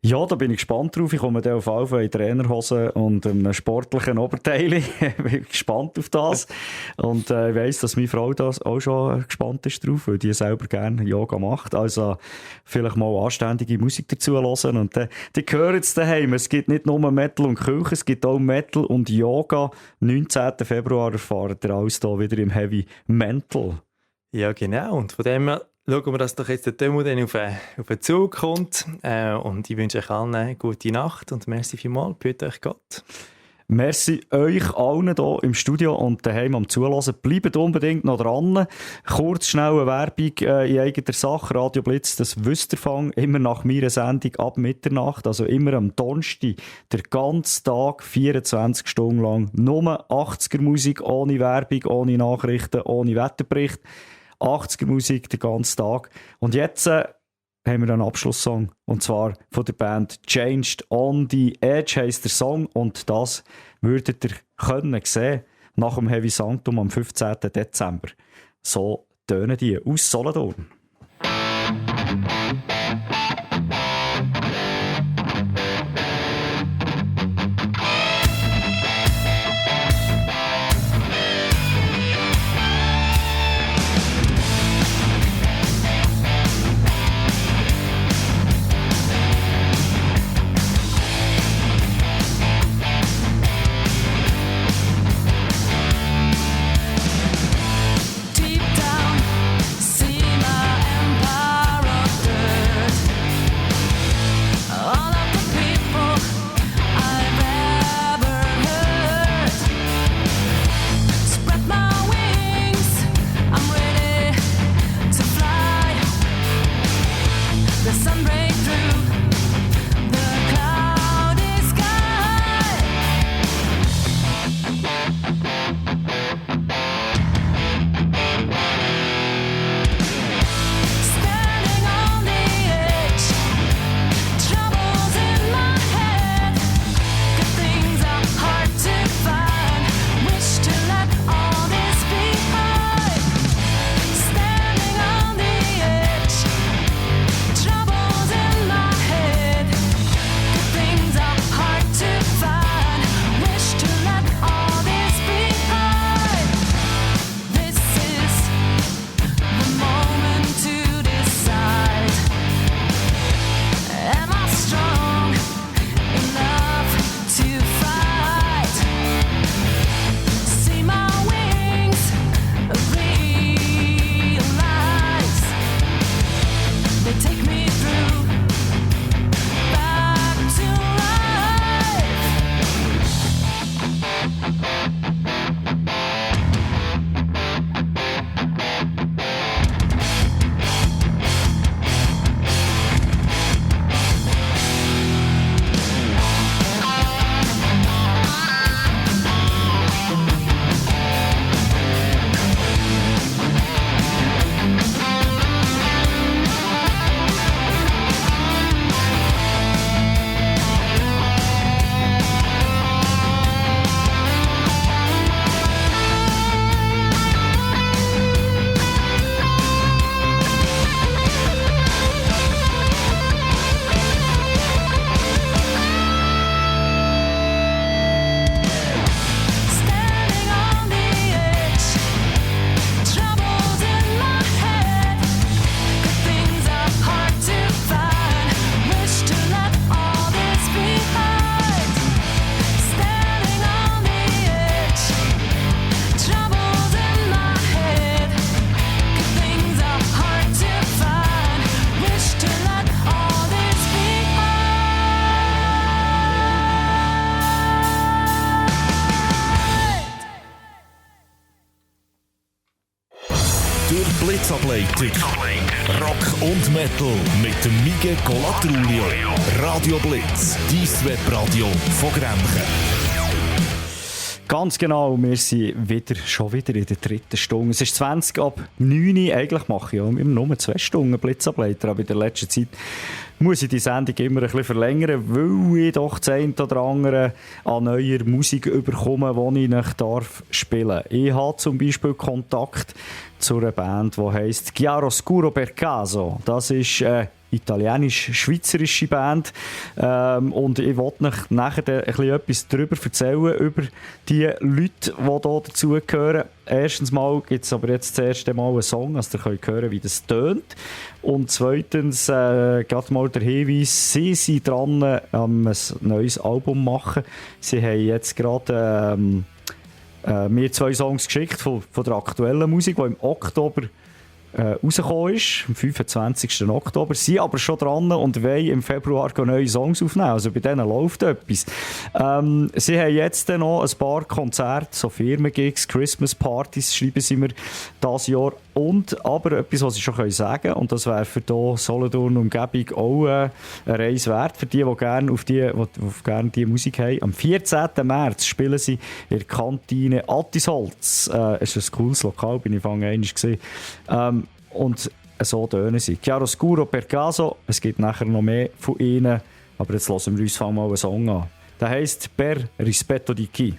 Ja, da bin ich gespannt drauf. Ich komme dann auf jeden Fall in Trainerhosen und einem sportlichen Oberteil. Ich bin gespannt auf das. Und ich weiss, dass meine Frau das auch schon gespannt ist drauf, weil die selber gerne Yoga macht. Also vielleicht mal anständige Musik dazu hören. Und die hören jetzt daheim. Es gibt nicht nur Metal und Kirche, es gibt auch Metal und Yoga. 19. Februar erfahrt ihr alles hier wieder im Heavy Mental. Ja, genau. Und von dem her schauen wir, dass doch jetzt der Demo dann auf den Zug kommt. Und ich wünsche euch allen eine gute Nacht und merci vielmals. Behüt euch Gott. Merci euch allen hier im Studio und daheim am Zuhören. Bleibt unbedingt noch dran. Kurz, schnell eine Werbung in eigener Sache. Radio Blitz, das wisst ihr von, immer nach meiner Sendung ab Mitternacht, also immer am Donnerstag, der ganze Tag, 24 Stunden lang. Nur 80er Musik, ohne Werbung, ohne Nachrichten, ohne Wetterbericht. 80er Musik den ganzen Tag. Und jetzt haben wir einen Abschlusssong. Und zwar von der Band Changed on the Edge heisst der Song. Und das würdet ihr können sehen nach dem Heavy Sanctum am 15. Dezember. So tönen die aus Solothurn. Deep down, see my Blitzableitung. Rock und Metal mit dem Miguel Colatrulio. Radio Blitz, dein Webradio von Grenchen. Ganz genau, wir sind schon wieder in der dritten Stunde. Es ist 20 ab 9 Uhr. Eigentlich mache ich ja immer nur 2 Stunden Blitzableiter, aber in der letzten Zeit muss ich die Sendung immer ein bisschen verlängern, weil ich doch das eine oder andere an neuer Musik bekomme, die ich nicht spielen darf. Ich habe zum Beispiel Kontakt zu einer Band, die heisst Chiaroscuro per Caso. Das ist italienisch-schweizerische Band. Und ich wollte euch nachher etwas darüber erzählen, über die Leute, die hier dazugehören. Erstens mal gibt es aber jetzt das erste Mal einen Song, also ihr könnt hören, wie das tönt. Und zweitens, gerade mal der Hinweis, sie sind dran, ein neues Album machen. Sie haben jetzt gerade mir 2 Songs geschickt von der aktuellen Musik, die im Oktober rausgekommen ist, am 25. Oktober. Sie sind aber schon dran und wollen im Februar neue Songs aufnehmen. Also bei denen läuft etwas. Sie haben jetzt noch ein paar Konzerte, so Firmengigs, Christmas-Partys schreiben sie mir dieses Jahr. Und aber etwas, was ich schon sagen kann, und das wäre für hier Solothurn Umgebung auch eine Reise wert, für die gerne gerne die Musik haben. Am 14. März spielen sie in der Kantine Attisholz. Es ist ein cooles Lokal, bin ich einmal gesehen. Und so tönen sie. Chiaroscuro per Caso. Es gibt nachher noch mehr von ihnen, aber jetzt hören wir uns mal einen Song an. Der heisst Per rispetto di chi.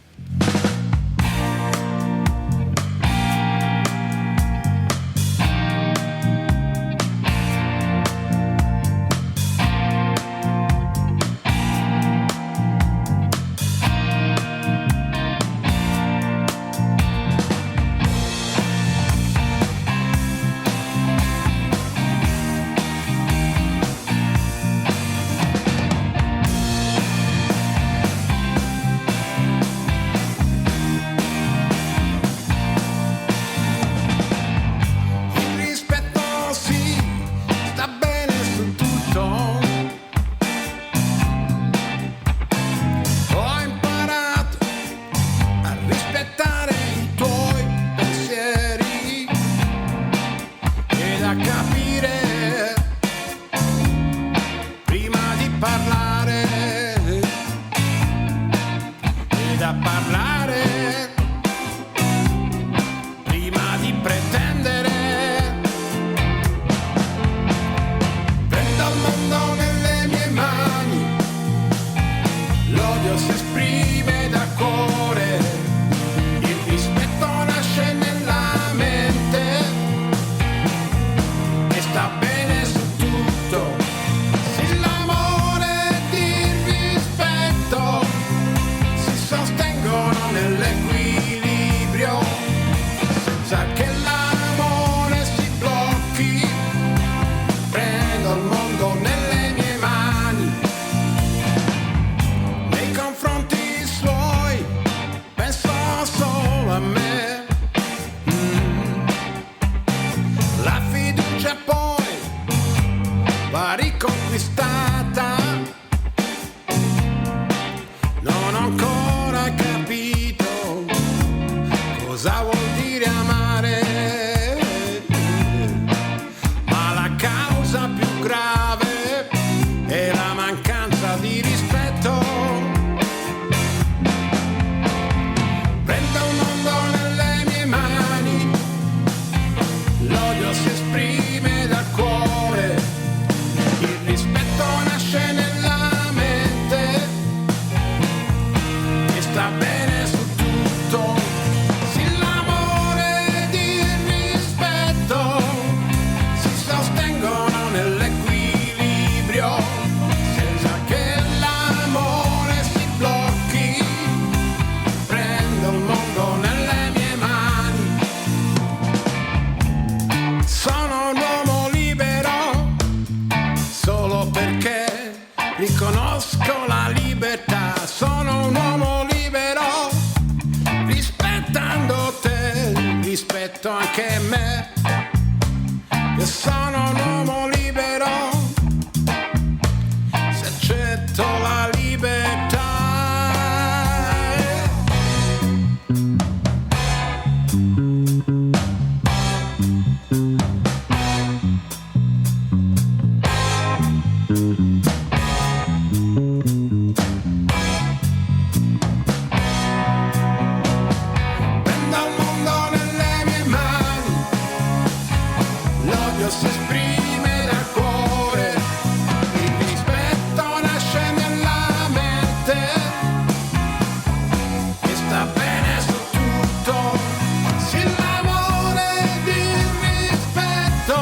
Se l'amore ed il rispetto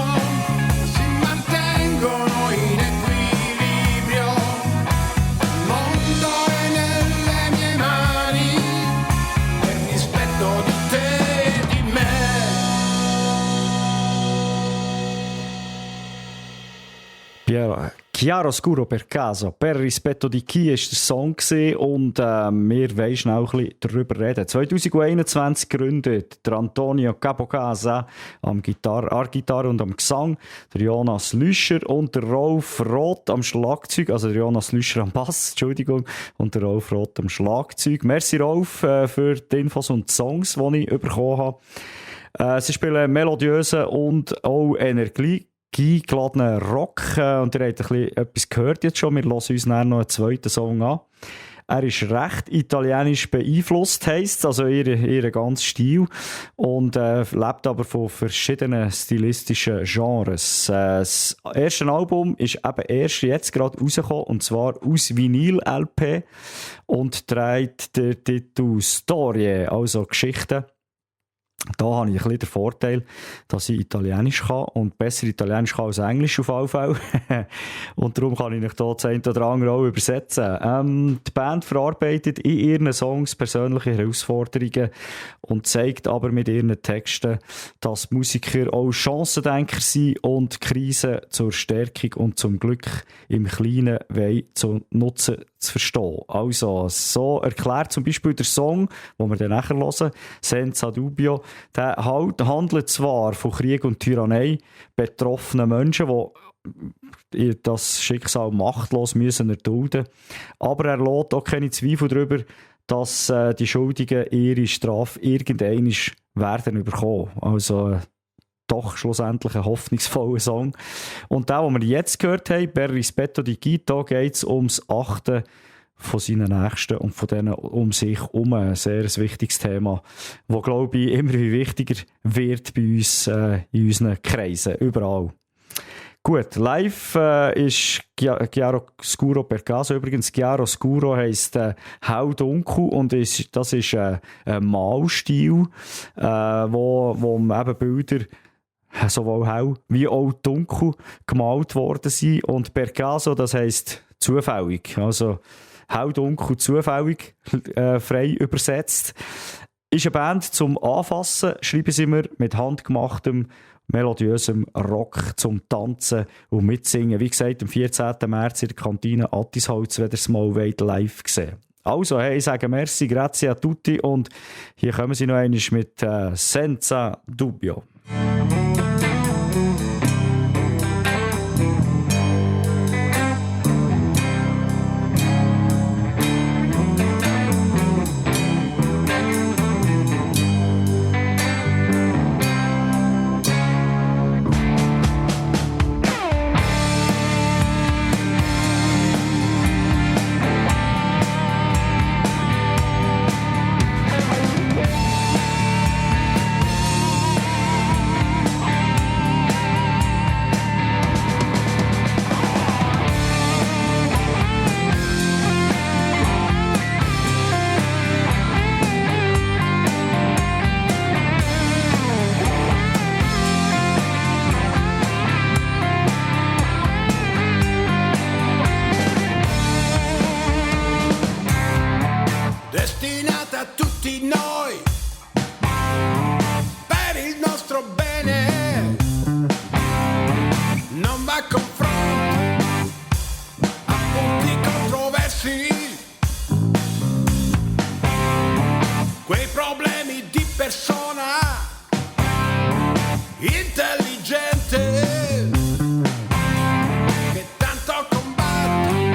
si mantengono in equilibrio, il mondo è nelle mie mani, per rispetto di te e di me. Chiaroscuro per caso, per rispetto di chi ist der Song gewesen, und wir wollen schnell ein bisschen darüber reden. 2021 gegründet, der Antonio Capocasa am Gitarre und am Gesang, der Jonas Lüscher und der Rolf Roth am Schlagzeug, also der Jonas Lüscher am Bass, Entschuldigung, und der Rolf Roth am Schlagzeug. Merci Rolf für die Infos und die Songs, die ich bekommen habe. Sie spielen melodiösen und auch energiegeladenen Rock, und ihr habt etwas gehört jetzt schon. Wir hören uns dann noch einen zweiten Song an. Er ist recht italienisch beeinflusst, heisst es, also ihr ganzer Stil, und lebt aber von verschiedenen stilistischen Genres. Das erste Album ist eben erst jetzt gerade rausgekommen, und zwar aus Vinyl-LP, und trägt den Titel Storie, also Geschichten. Da habe ich ein bisschen den Vorteil, dass ich Italienisch kann und besser Italienisch kann als Englisch auf alle Fälle. Und darum kann ich euch hier das eine oder andere auch übersetzen. Die Band verarbeitet in ihren Songs persönliche Herausforderungen und zeigt aber mit ihren Texten, dass Musiker auch Chancendenker sind und Krisen zur Stärkung und zum Glück im Kleinen zu nutzen zu verstehen. Also, so erklärt zum Beispiel der Song, den wir dann nachher hören, Senza Dubbio, der handelt zwar von Krieg und Tyrannei, betroffenen Menschen, die das Schicksal machtlos müssen erdulden, aber er lässt auch keine Zweifel darüber, dass die Schuldigen ihre Strafe irgendwann werden bekommen. Also doch schlussendlich ein hoffnungsvoller Song. Und der, den wir jetzt gehört haben, Per rispetto di chi, da geht es ums Achten von seinen Nächsten und von denen um sich herum. Ein sehr wichtiges Thema, das, glaube ich, immer wichtiger wird bei uns in unseren Kreisen, überall. Gut, live ist Chiaroscuro per caso. Übrigens, Chiaroscuro heisst hell dunkel, und das ist ein Malstil, wo eben Bilder sowohl hell wie auch dunkel gemalt worden sind. Und per caso, das heisst zufällig. Also hell, dunkel, zufällig, frei übersetzt. Ist eine Band zum Anfassen, schreiben sie mir, mit handgemachtem, melodiösem Rock zum Tanzen und Mitsingen. Wie gesagt, am 14. März in der Kantine Attisholz, wenn ihr es mal live sehen. Also, hey, ich sage merci, grazie a tutti, und hier kommen sie noch einmal mit Senza Dubbio. Destinata a tutti noi, per il nostro bene, non va confronto a punti controversi, quei problemi di persona intelligente che tanto combatte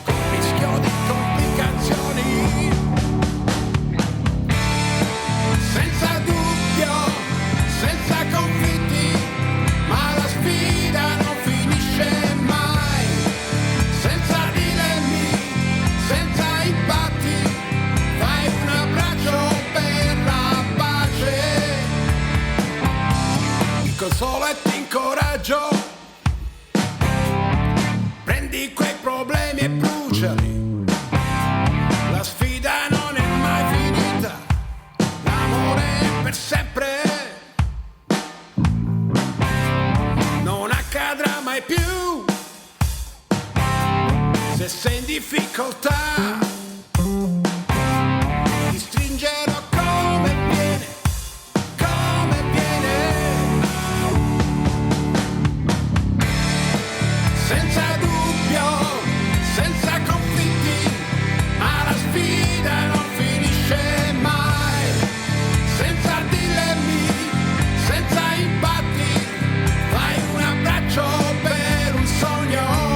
con rischio di complicazioni. Senza dubbio, senza conflitti, ma la sfida non finisce mai. Senza dilemmi, senza impatti, fai un abbraccio per la pace. Ti consolo e ti incoraggio, prendi quei problemi e bruciali. La sfida non è mai finita, l'amore è difficoltà. Ti stringerò come viene, come viene, senza dubbio, senza conflitti, ma la sfida non finisce mai, senza dilemmi, senza impatti, fai un abbraccio per un sogno.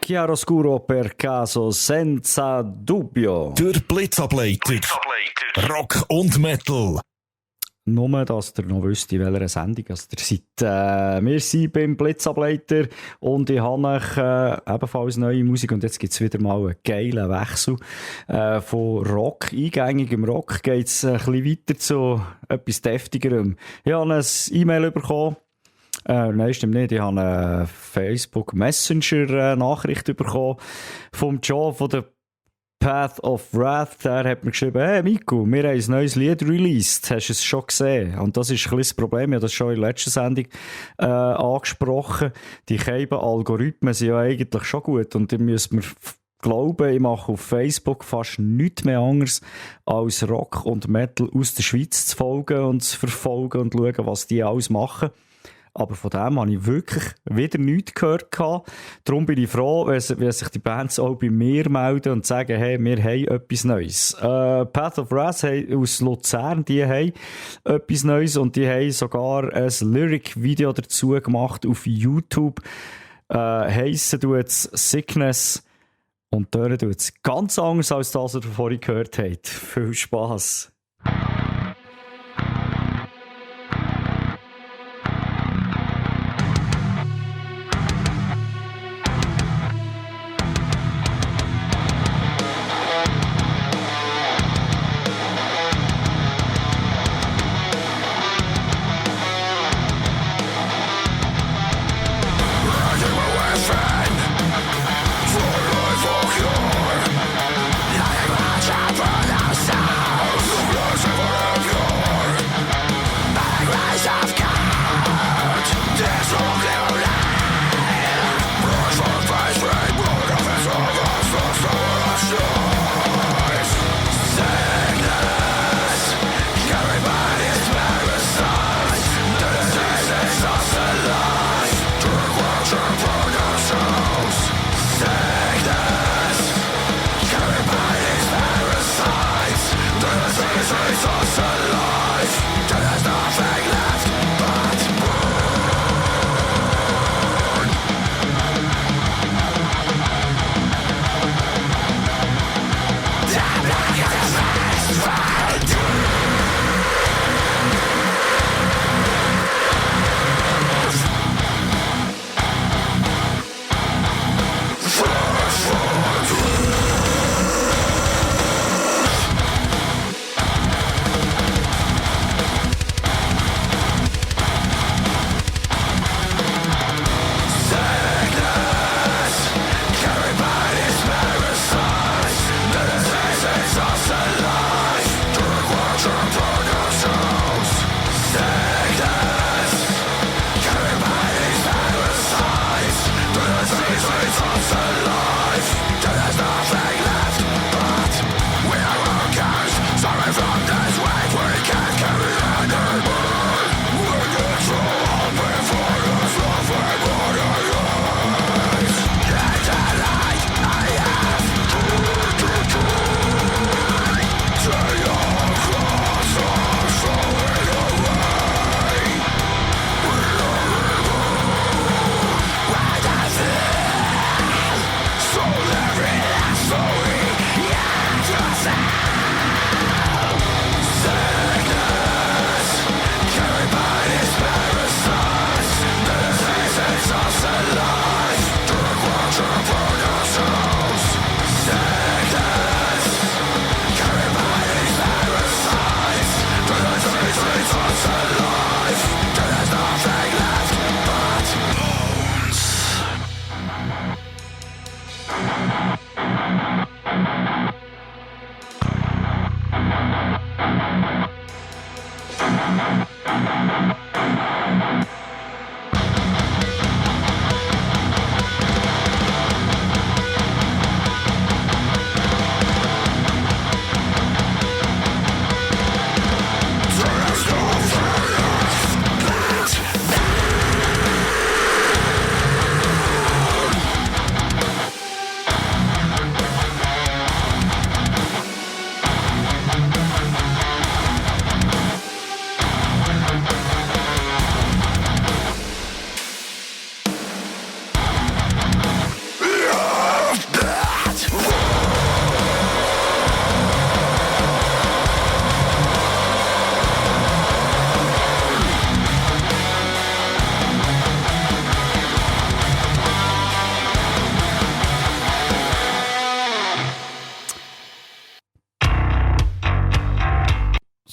Chiaroscuro per caso, senza dubbio. Der Blitzableiter. Rock und Metal. Nur, dass ihr noch wisst, in welcher Sendung ihr seid. Wir sind beim Blitzableiter und ich habe euch ebenfalls neue Musik und jetzt gibt es wieder mal einen geilen Wechsel. Von Rock, eingängigem Rock, geht es ein bisschen weiter zu etwas Deftigerem. Ich habe ein E-Mail bekommen. Nein, stimmt nicht. Ich habe eine Facebook Messenger Nachricht bekommen vom Joe von der Path of Wrath. Der hat mir geschrieben, hey Miku, wir haben ein neues Lied released. Hast du es schon gesehen? Und das ist ein bisschen das Problem. Ich habe das schon in der letzten Sendung angesprochen. Die Algorithmen sind ja eigentlich schon gut und die müssen mir glauben, ich mache auf Facebook fast nichts mehr anderes, als Rock und Metal aus der Schweiz zu folgen und zu verfolgen und schauen, was die alles machen. Aber von dem habe ich wirklich wieder nichts gehört. Darum bin ich froh, wenn sich die Bands auch bei mir melden und sagen, hey, wir haben etwas Neues. Path of Wrath aus Luzern, die haben etwas Neues und die haben sogar ein Lyric-Video dazu gemacht auf YouTube. Heissen tut's Sickness und dort tut's ganz anders als das, was ihr vorhin gehört habt. Viel Spass. Like a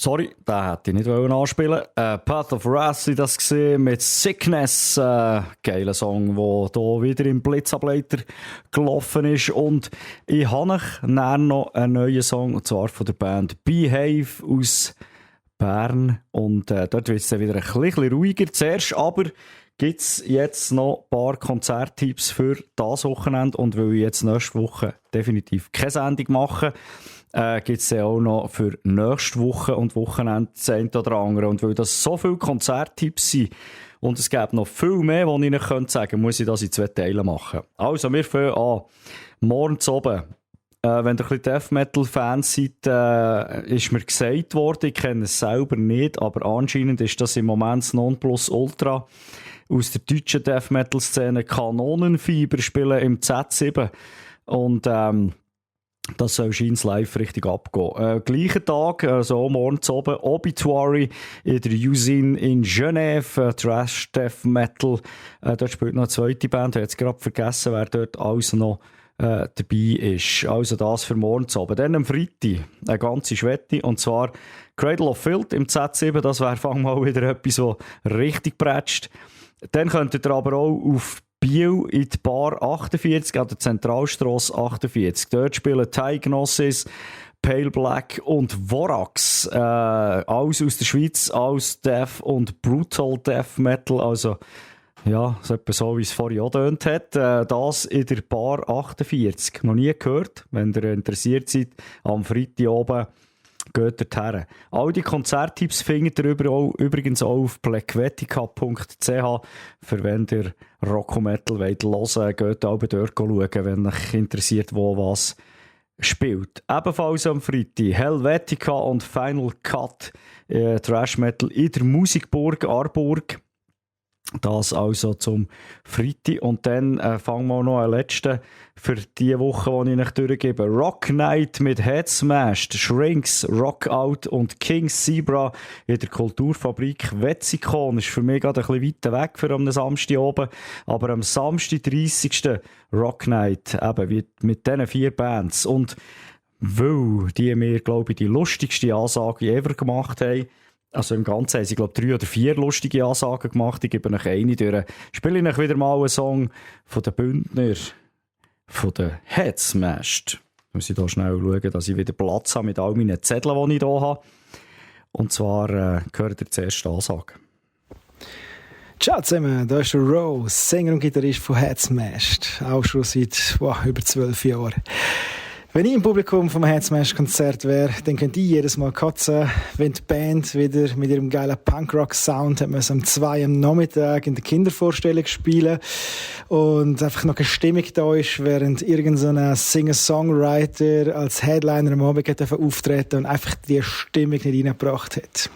Sorry, den hätte ich nicht anspielen wollen. Path of Wrath war das gesehen mit Sickness. Geiler Song, der hier wieder im Blitzableiter gelaufen ist. Und ich habe euch dann noch einen neuen Song, und zwar von der Band Behave aus Bern. Und dort wird es dann wieder ein bisschen ruhiger. Zuerst aber gibt es jetzt noch ein paar Konzerttipps für das Wochenende. Und weil ich jetzt nächste Woche definitiv keine Sendung mache, gibt es ja auch noch für nächste Woche und Wochenende das eine oder andere. Und weil das so viele Konzerttipps sind und es gibt noch viel mehr, was ich Ihnen sagen könnte, muss ich das in 2 Teilen machen. Also, wir fangen an. Morgens oben. Wenn ihr ein bisschen Death Metal-Fans seid, ist mir gesagt worden, ich kenne es selber nicht, aber anscheinend ist das im Moment das Nonplusultra aus der deutschen Death Metal-Szene. Kanonenfieber spielen im Z7. Und das soll scheint live richtig abgehen. Gleichen Tag, also morgens oben, Obituary in der Usine in Genève, Trash Death Metal. Dort spielt noch eine zweite Band. Ich habe jetzt gerade vergessen, wer dort alles noch dabei ist. Also das für morgens oben. Dann am Freitag eine ganze Schwette, und zwar Cradle of Filth im Z7. Das wäre fang mal wieder etwas, was richtig prätscht. Dann könntet ihr aber auch auf Biel in die Bar 48 an der Zentralstrasse 48. Dort spielen Thai Gnosis, Pale Black und Vorax. Alles aus der Schweiz, alles Death und Brutal Death Metal. Also, ja, so wie es vorhin auch getönt hat. Das in der Bar 48. Noch nie gehört. Wenn ihr interessiert seid, am Freitag oben, geht dorthin. All die Konzerttipps findet ihr übrigens auch auf blackvetica.ch. Für wenn ihr Rock und Metal hören wollt, geht auch dort schauen, wenn euch interessiert, wo was spielt. Ebenfalls am Freitag Helvetica und Final Cut Thrash Metal in der Musikburg Aarburg. Das also zum Freitag. Und dann fangen wir noch einen letzten für die Woche, die ich euch durchgebe. Rock Night mit Head Smashed, Shrinks, Rockout und King Zebra in der Kulturfabrik Wetzikon. Ist für mich gerade ein bisschen weiter weg für am Samstag oben. Aber am Samstag, 30. Rock Night, eben mit diesen 4 Bands. Und weil die mir, glaube ich, die lustigste Ansage ever gemacht haben, also im Ganzen haben sie, glaube ich, 3 oder 4 lustige Ansagen gemacht. Ich gebe euch eine durch. Spiele ich euch wieder mal einen Song von den Bündner, von den Head Smashed. Muss ich hier schnell schauen, dass ich wieder Platz habe mit all meinen Zetteln, die ich hier habe. Und zwar gehört ihr zuerst die Ansage. Ciao zusammen, da ist der Rose, Sänger und Gitarrist von Head Smashed. Auch schon seit über 12 Jahren. Wenn ich im Publikum vom Head Smash Konzert wäre, dann könnte ich jedes Mal kotzen, wenn die Band wieder mit ihrem geilen Punkrock-Sound um 2 am Nachmittag in der Kindervorstellung spielen und einfach noch eine Stimmung da ist, während irgendein Singer-Songwriter als Headliner am Abend auftreten und einfach die Stimmung nicht reingebracht hat.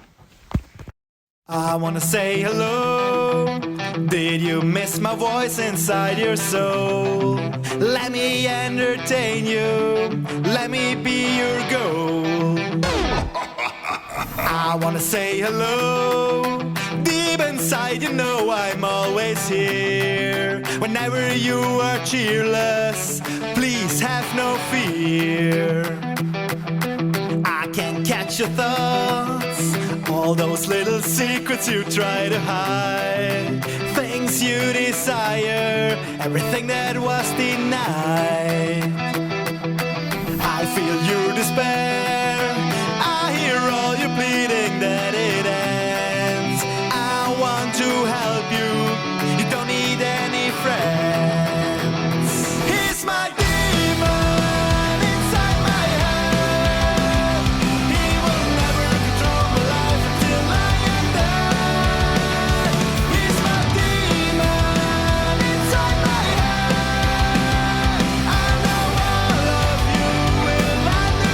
I wanna say hello. Did you miss my voice inside your soul? Let me entertain you. Let me be your goal. I wanna say hello. Deep inside, you know I'm always here. Whenever you are cheerless, please have no fear. I can catch your thoughts. All those little secrets you try to hide, things you desire, everything that was denied. I feel your despair, I hear all your pleading that it ends. I want to help you, you don't need any friends. He's my demon inside my head. He will never control my life until I am dead. He's my demon inside my head. I know all of you will understand.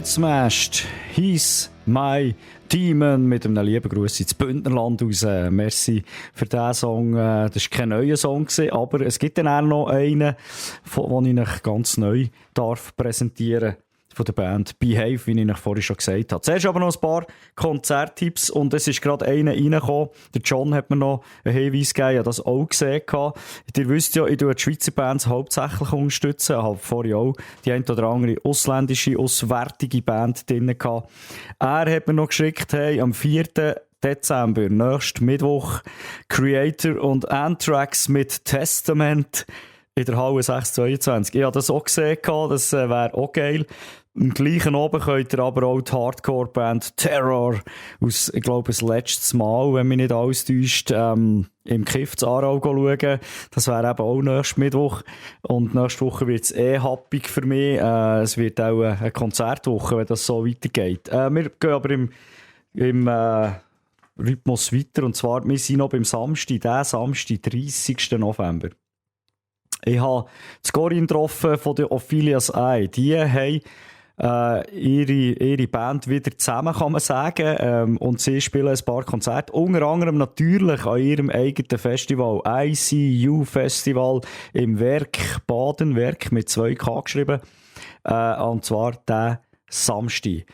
Headsmashed, He's My Demon mit einem lieben Gruß ins Bündnerland raus. Merci für diesen Song. Das war kein neuer Song, aber es gibt dann auch noch einen, den ich euch ganz neu präsentieren darf. Von der Band Behave, wie ich euch vorhin schon gesagt habe. Zuerst aber noch ein paar Konzerttipps und es ist gerade einer reingekommen. Der John hat mir noch einen Hinweis gegeben, ich habe das auch gesehen. Ihr wisst ja, ich unterstütze die Schweizer Bands hauptsächlich. Ich habe vorhin auch die ein oder andere ausländische, auswärtige Band drin gehabt. Er hat mir noch geschickt, hey, am 4. Dezember, nächsten Mittwoch, Creator und Anthrax mit Testament in der Halle 622. Ich habe das auch gesehen, das wäre auch geil. Am gleichen Abend könnt ihr aber auch die Hardcore-Band Terror aus, ich glaube, das letzte Mal, wenn mich nicht alles täuscht, im Kiff zu Aarau schauen. Das wäre eben auch nächsten Mittwoch. Und nächste Woche wird es happig für mich. Es wird auch eine Konzertwoche, wenn das so weitergeht. Wir gehen aber im Rhythmus weiter. Und zwar, wir sind noch beim Samstag, 30. November. Ich habe das Corinne getroffen von der Ophelia's Eye. Die haben ihre Band wieder zusammen, kann man sagen. Und sie spielen ein paar Konzerte. Unter anderem natürlich an ihrem eigenen Festival. ICU Festival im Werk Baden. Werk mit 2K geschrieben. Und zwar der Samstag.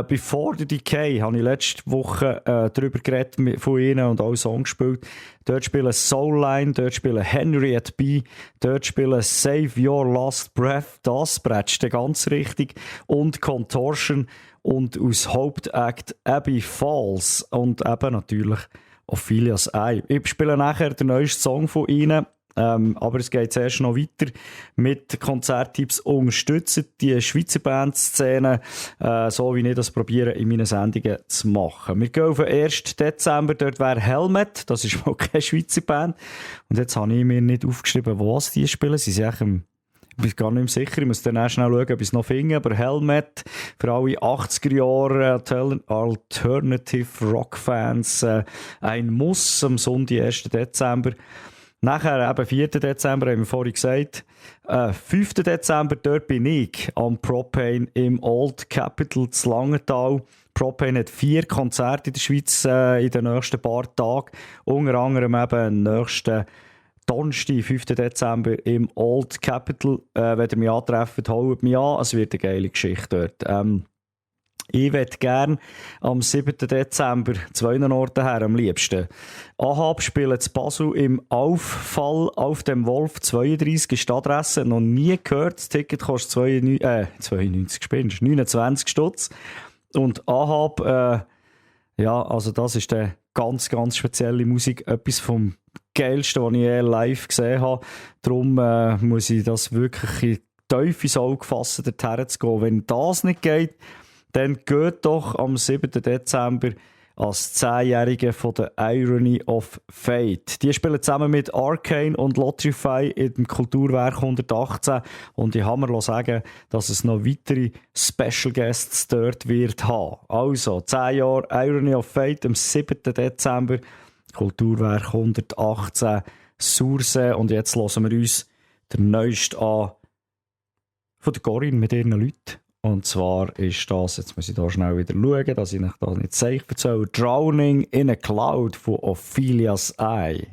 Before the Decay habe ich letzte Woche darüber geredet von ihnen und auch Songs gespielt. Dort spielen Soulline, dort spielen Henriette B, dort spielen Save Your Last Breath, das prätscht ganz richtig, und Contortion und aus Hauptakt Abbey Falls und eben natürlich Ophelia's Eye. Ich spiele nachher den neuesten Song von ihnen. Aber es geht zuerst noch weiter mit Konzerttipps. Unterstützen die Schweizer Bandszene, so wie ich das probiere in meinen Sendungen zu machen. Wir gehen auf den 1. Dezember, dort wäre Helmet, das ist wohl keine Schweizer Band. Und jetzt habe ich mir nicht aufgeschrieben, was die spielen. Sie sind eigentlich ich bin gar nicht mehr sicher, ich muss dann erst schnell schauen, ob ich es noch finde. Aber Helmet, für alle 80er-Jahre Alternative Rock-Fans, ein Muss am Sonntag, 1. Dezember. Nachher eben 4. Dezember, haben wir vorhin gesagt. 5. Dezember, dort bin ich am Propane im Old Capital zu Langenthal. Propane hat 4 Konzerte in der Schweiz in den nächsten paar Tagen. Unter anderem eben nächsten Donnerstag, 5. Dezember im Old Capital. Wenn ihr mich antrefft, holt mich an. Es wird eine geile Geschichte dort. Ich möchte gerne am 7. Dezember 2 Orten her, am liebsten. Ahab spielt zu Basel im Auffall auf dem Wolf 32 ist die Adresse. Noch nie gehört. Das Ticket kostet 29 Stutz. Und Ahab, ja, also das ist eine ganz, ganz spezielle Musik. Etwas vom Geilsten, was ich je live gesehen habe. Darum muss ich das wirklich in tief ins Auge fassen, dorthin zu gehen. Wenn das nicht geht, dann geht doch am 7. Dezember als 10-Jährige von der Irony of Fate. Die spielen zusammen mit Arcane und Lotrify im Kulturwerk 118 und ich habe mir sagen, dass es noch weitere Special Guests dort wird haben. Also 10 Jahre Irony of Fate am 7. Dezember, Kulturwerk 118 Sursee, und jetzt hören wir uns den neuesten an von der Corinne mit ihren Leuten. Und zwar ist das, jetzt muss ich da schnell wieder schauen, dass ich euch das nicht sicher erzähle, Drowning in a Cloud von Ophelia's Eye.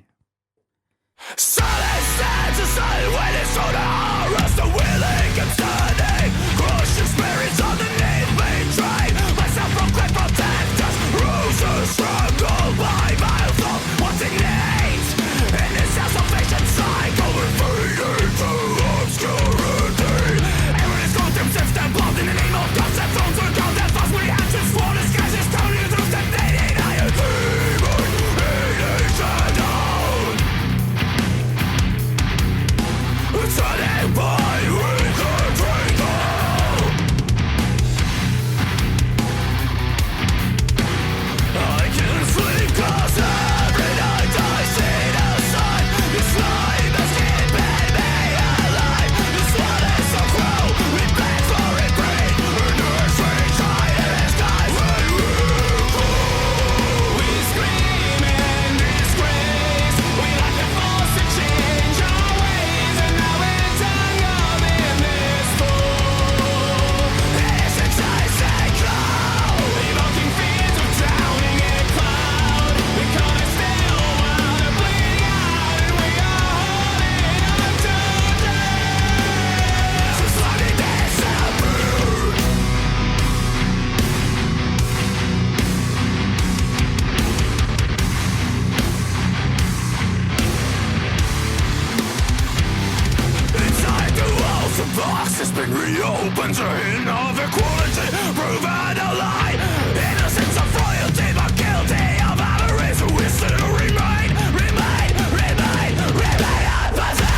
Turning by with open dream of equality, proven a lie. Innocence of royalty, but guilty of avarice. We still remain apathetic.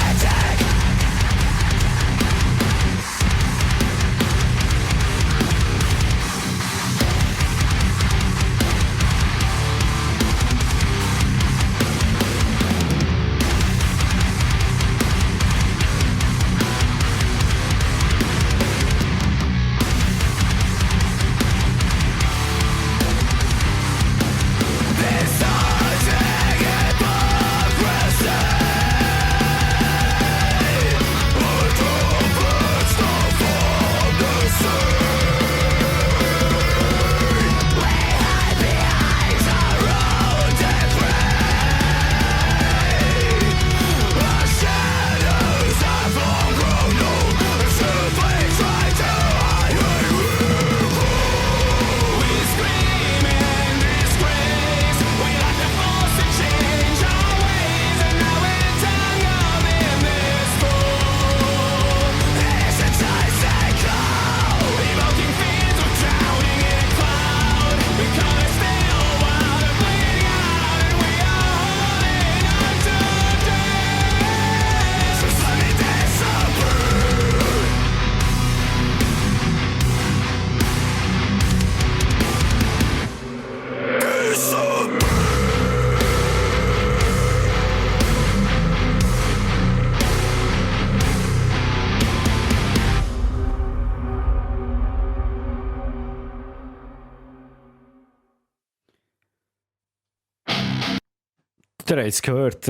Ihr habt es gehört,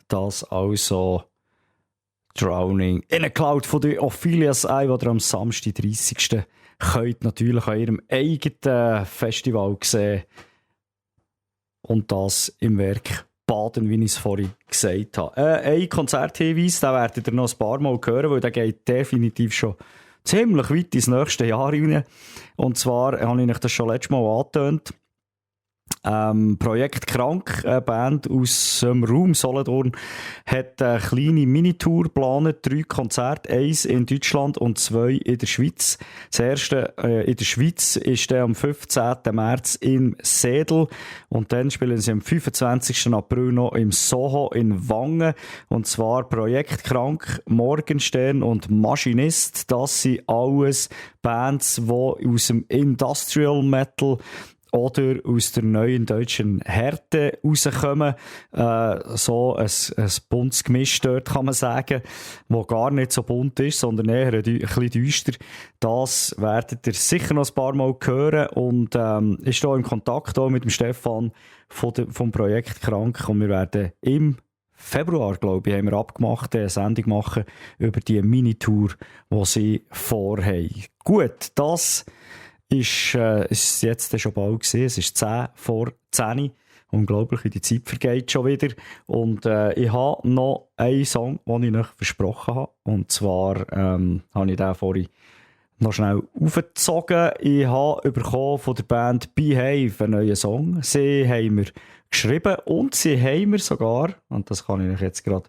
das also Drowning in a Cloud von der Ophelia's Eye, die ihr am Samstag, 30. könnt natürlich an ihrem eigenen Festival sehen. Und das im Werk Baden, wie ich es vorhin gesagt habe. Ein Konzerthinweis, den werdet ihr noch ein paar Mal hören, weil der geht definitiv schon ziemlich weit ins nächste Jahr rein. Und zwar habe ich euch das schon letztes Mal angetönt. Projekt Krank, eine Band aus dem Raum Solothurn, hat eine kleine Minitour geplant, 3 Konzerte, 1 in Deutschland und 2 in der Schweiz. Das erste in der Schweiz ist am 15. März im Sedel und dann spielen sie am 25. April noch im Soho in Wangen, und zwar Projekt Krank, Morgenstern und Maschinist. Das sind alles Bands, die aus dem Industrial Metal oder aus der neuen deutschen Härte rauskommen. So ein buntes Gemisch dort, kann man sagen, wo gar nicht so bunt ist, sondern eher ein bisschen düster. Das werdet ihr sicher noch ein paar Mal hören und ist hier im Kontakt auch mit dem Stefan vom Projekt Krank, und wir werden im Februar, glaube ich, haben wir abgemacht, eine Sendung machen über die Minitour, die sie vorhaben. Gut, das ist jetzt schon bald gesehen. Es ist 10 vor 10. Unglaublich, wie die Zeit vergeht schon wieder. Und ich habe noch einen Song, den ich euch versprochen habe. Und zwar habe ich den vorhin noch schnell aufgezogen. Ich habe bekommen von der Band Behave einen neuen Song. Sie haben mir geschrieben und sie haben mir sogar, und das kann ich euch jetzt gerade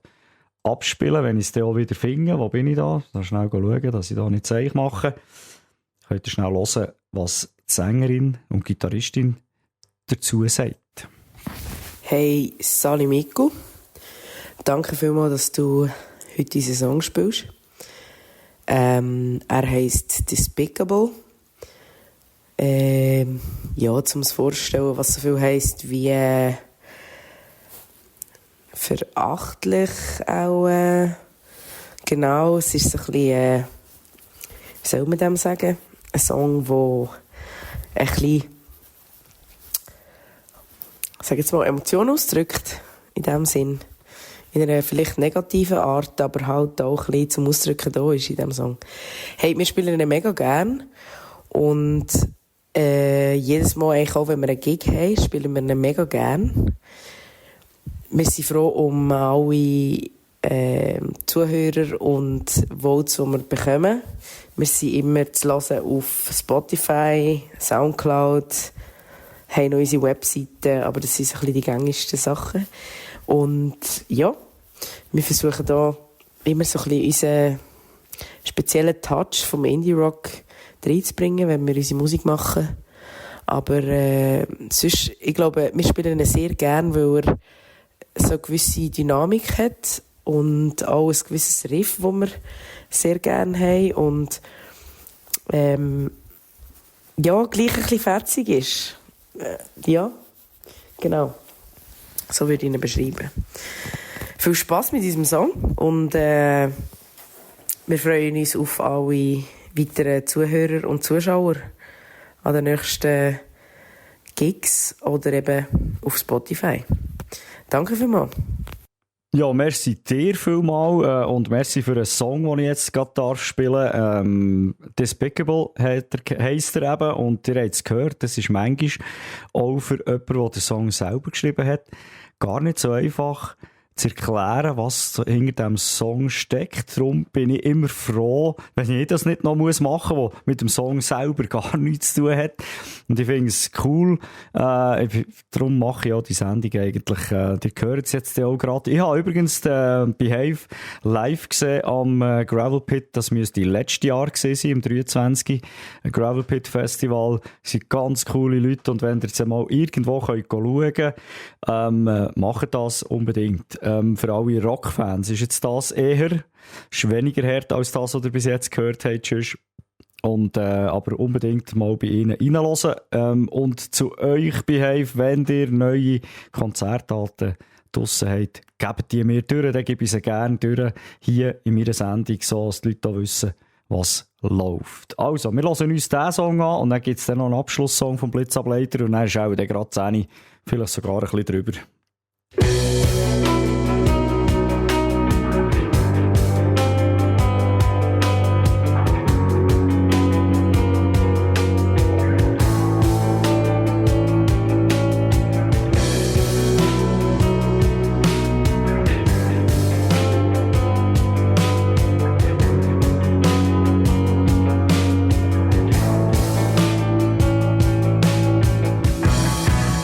abspielen, wenn ich es dann auch wieder finde. Wo bin ich da? Da schnell schauen, dass ich da nicht Zeichen mache. Könnt ihr schnell hören, was die Sängerin und Gitarristin dazu sagt. Hey, Sali Miku. Danke vielmals, dass du heute diesen Song spielst. Er heisst Despicable. Ja, um es vorzustellen, was so viel heisst wie verachtlich auch. Genau, es ist so ein bisschen, wie soll man dem sagen? Ein Song, der ein bisschen, sag jetzt mal, Emotionen ausdrückt, in dem Sinn. In einer vielleicht negativen Art, aber halt auch ein bisschen zum Ausdrücken da ist in diesem Song. Hey, wir spielen ihn mega gern. Und jedes Mal, eigentlich auch wenn wir einen Gig haben, spielen wir ihn mega gern. Wir sind froh um alle Zuhörer und Votes, die wir bekommen. Wir sind immer zu hören auf Spotify, Soundcloud, haben noch unsere Webseite, aber das sind so ein bisschen die gängigsten Sachen. Und ja, wir versuchen da immer so ein bisschen speziellen Touch vom Indie-Rock reinzubringen, wenn wir unsere Musik machen. Aber sonst, ich glaube, wir spielen ihn sehr gern, weil er so eine gewisse Dynamik hat und auch ein gewisses Riff, das wir sehr gerne haben und ja, gleich ein bisschen fetzig ist. Ja, genau. So würde ich ihn beschreiben. Viel Spass mit diesem Song und wir freuen uns auf alle weiteren Zuhörer und Zuschauer an den nächsten Gigs oder eben auf Spotify. Danke vielmals. Ja, merci dir vielmal und merci für einen Song, den ich jetzt gerade spielen darf. Despicable heisst er eben und ihr habt es gehört, das ist manchmal auch für jemanden, der den Song selber geschrieben hat, gar nicht so einfach zu erklären, was hinter diesem Song steckt. Darum bin ich immer froh, wenn ich das nicht noch machen muss, was mit dem Song selber gar nichts zu tun hat. Und ich finde es cool. Darum mache ich auch die Sendung eigentlich. Die hören es jetzt auch gerade. Ich habe übrigens den Behave live gesehen am Gravel Pit. Das müsste letztes Jahr gewesen sein, im 23. Gravel Pit Festival. Das sind ganz coole Leute. Und wenn ihr jetzt mal irgendwo schauen könnt, macht das unbedingt. Für alle Rockfans ist jetzt das eher weniger hart als das, was ihr bis jetzt gehört habt. Und, aber unbedingt mal bei ihnen reinhören. Und zu euch, Behave, wenn ihr neue Konzertdaten draussen habt, gebt die mir durch, dann gebe ich sie gerne durch hier in meiner Sendung, so dass die Leute auch wissen, was läuft. Also, wir hören uns diesen Song an und dann gibt es dann noch einen Abschlusssong vom Blitzableiter und dann ist auch der gerade 10, vielleicht sogar ein bisschen drüber.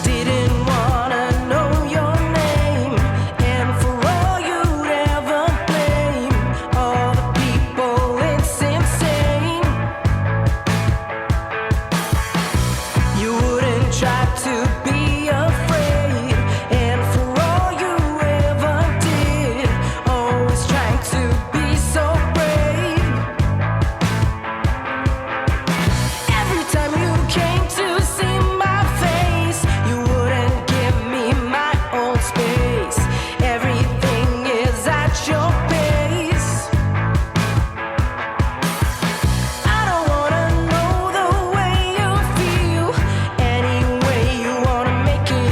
Didn't wanna know your name. make it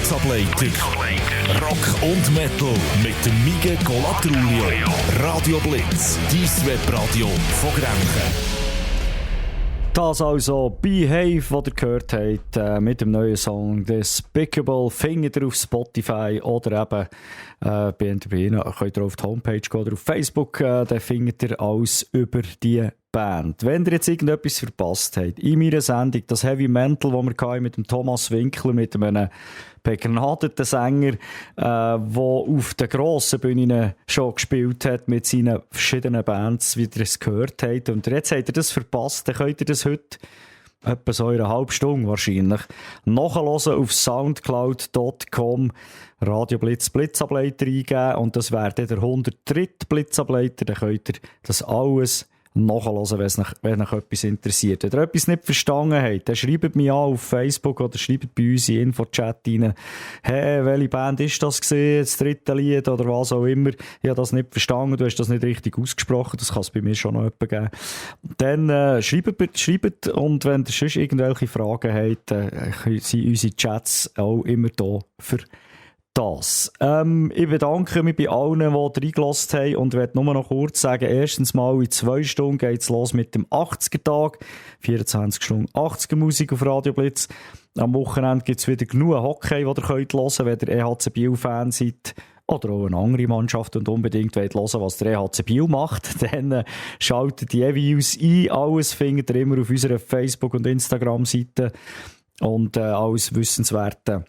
Blitzableiter. Rock und Metal mit dem Mige Colatrulio. Radio Blitz, dein Webradio von Grenchen. Das also Behave, was ihr gehört habt, mit dem neuen Song Despicable. Findet ihr auf Spotify oder eben könnt ihr auf die Homepage gehen oder auf Facebook, dann findet ihr alles über die Band. Wenn ihr jetzt irgendetwas verpasst habt, in meiner Sendung, das Heavy Mental, das wir hatten mit dem Thomas Winkler, mit einem begnadeten Sänger, der auf den grossen Bühnen schon gespielt hat mit seinen verschiedenen Bands, wie ihr es gehört habt. Und jetzt habt ihr das verpasst, dann könnt ihr das heute etwa so in einer halben Stunde wahrscheinlich nachhören auf soundcloud.com, Radio Blitz Blitzableiter eingeben und das wäre dann der 103. Blitzableiter, dann könnt ihr das alles nachhören, wenn euch etwas interessiert. Wenn ihr etwas nicht verstanden habt, dann schreibt mich an auf Facebook oder schreibt bei uns in den Infochat rein, hey, welche Band ist das gewesen, das dritte Lied oder was auch immer. Ich habe das nicht verstanden, du hast das nicht richtig ausgesprochen, das kann es bei mir schon noch jemanden geben. Dann schreibt und wenn ihr sonst irgendwelche Fragen habt, sind unsere Chats auch immer da für das. Ich bedanke mich bei allen, die reingelassen haben und werde nur noch kurz sagen, erstens mal in 2 Stunden geht es los mit dem 80er-Tag, 24 Stunden 80er Musik auf Radio Blitz. Am Wochenende gibt es wieder genug Hockey, die ihr hören könnt, wenn ihr EHC Biel-Fan seid oder auch eine andere Mannschaft und unbedingt hören wollt, was der EHC Biel macht, dann schaltet die jeweils ein. Alles findet ihr immer auf unserer Facebook- und Instagram-Seite und alles Wissenswerte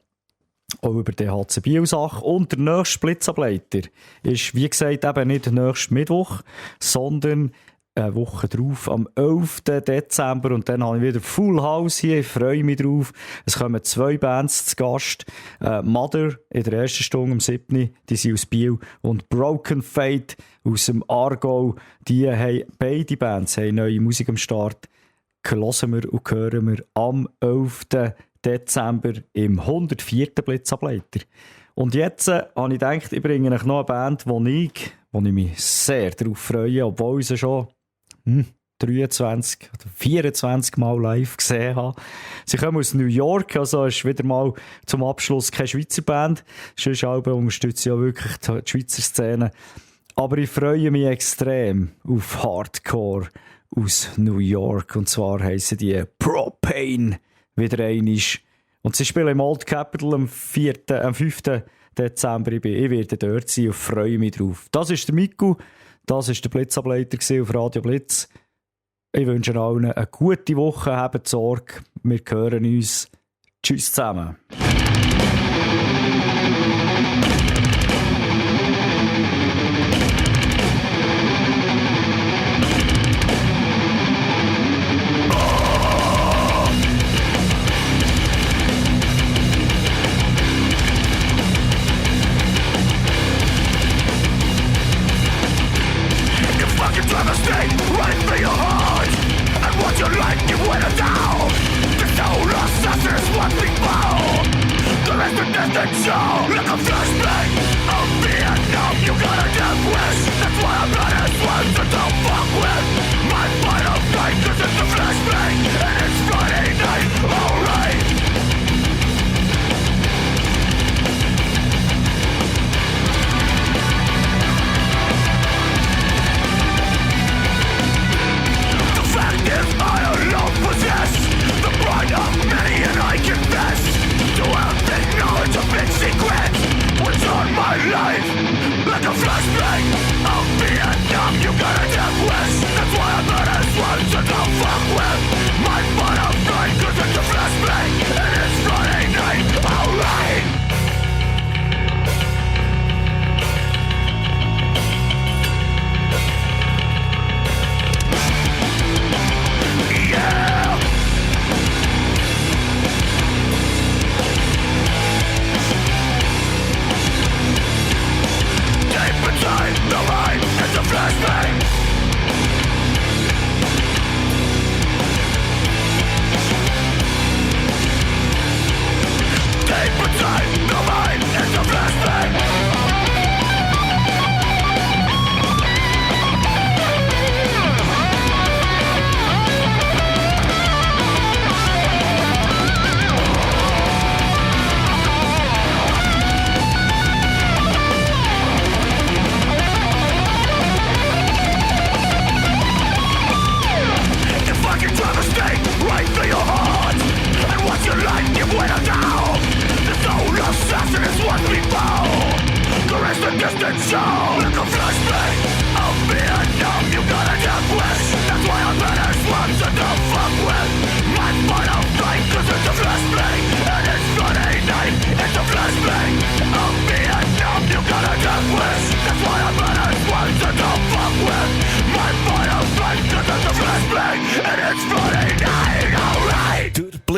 auch über die HC Biel-Sache. Und der nächste Blitzableiter ist, wie gesagt, eben nicht nächsten Mittwoch, sondern eine Woche drauf, am 11. Dezember. Und dann habe ich wieder Full House hier. Ich freue mich drauf. Es kommen 2 Bands zu Gast. Mother in der ersten Stunde am 7. Die sind aus Biel. Und Broken Fate aus dem Aargau. Beide Bands haben neue Musik am Start. Hören wir und hören wir am 11. Dezember im 104. Blitzableiter. Und jetzt habe ich gedacht, ich bringe euch noch eine Band, wo ich mich sehr darauf freue, obwohl ich sie schon 23 oder 24 Mal live gesehen habe. Sie kommen aus New York, also ist wieder mal zum Abschluss keine Schweizer Band. Sonst unterstütze ich ja wirklich die Schweizer Szene. Aber ich freue mich extrem auf Hardcore aus New York. Und zwar heissen die Propane wieder einisch. Und sie spielen im Old Capitol am 5. Dezember. Ich werde dort sein und freue mich drauf. Das ist der Miku, das ist der Blitzableiter auf Radio Blitz. Ich wünsche allen eine gute Woche, habt Sorge, wir hören uns. Tschüss zusammen.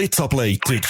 Blitzableiter.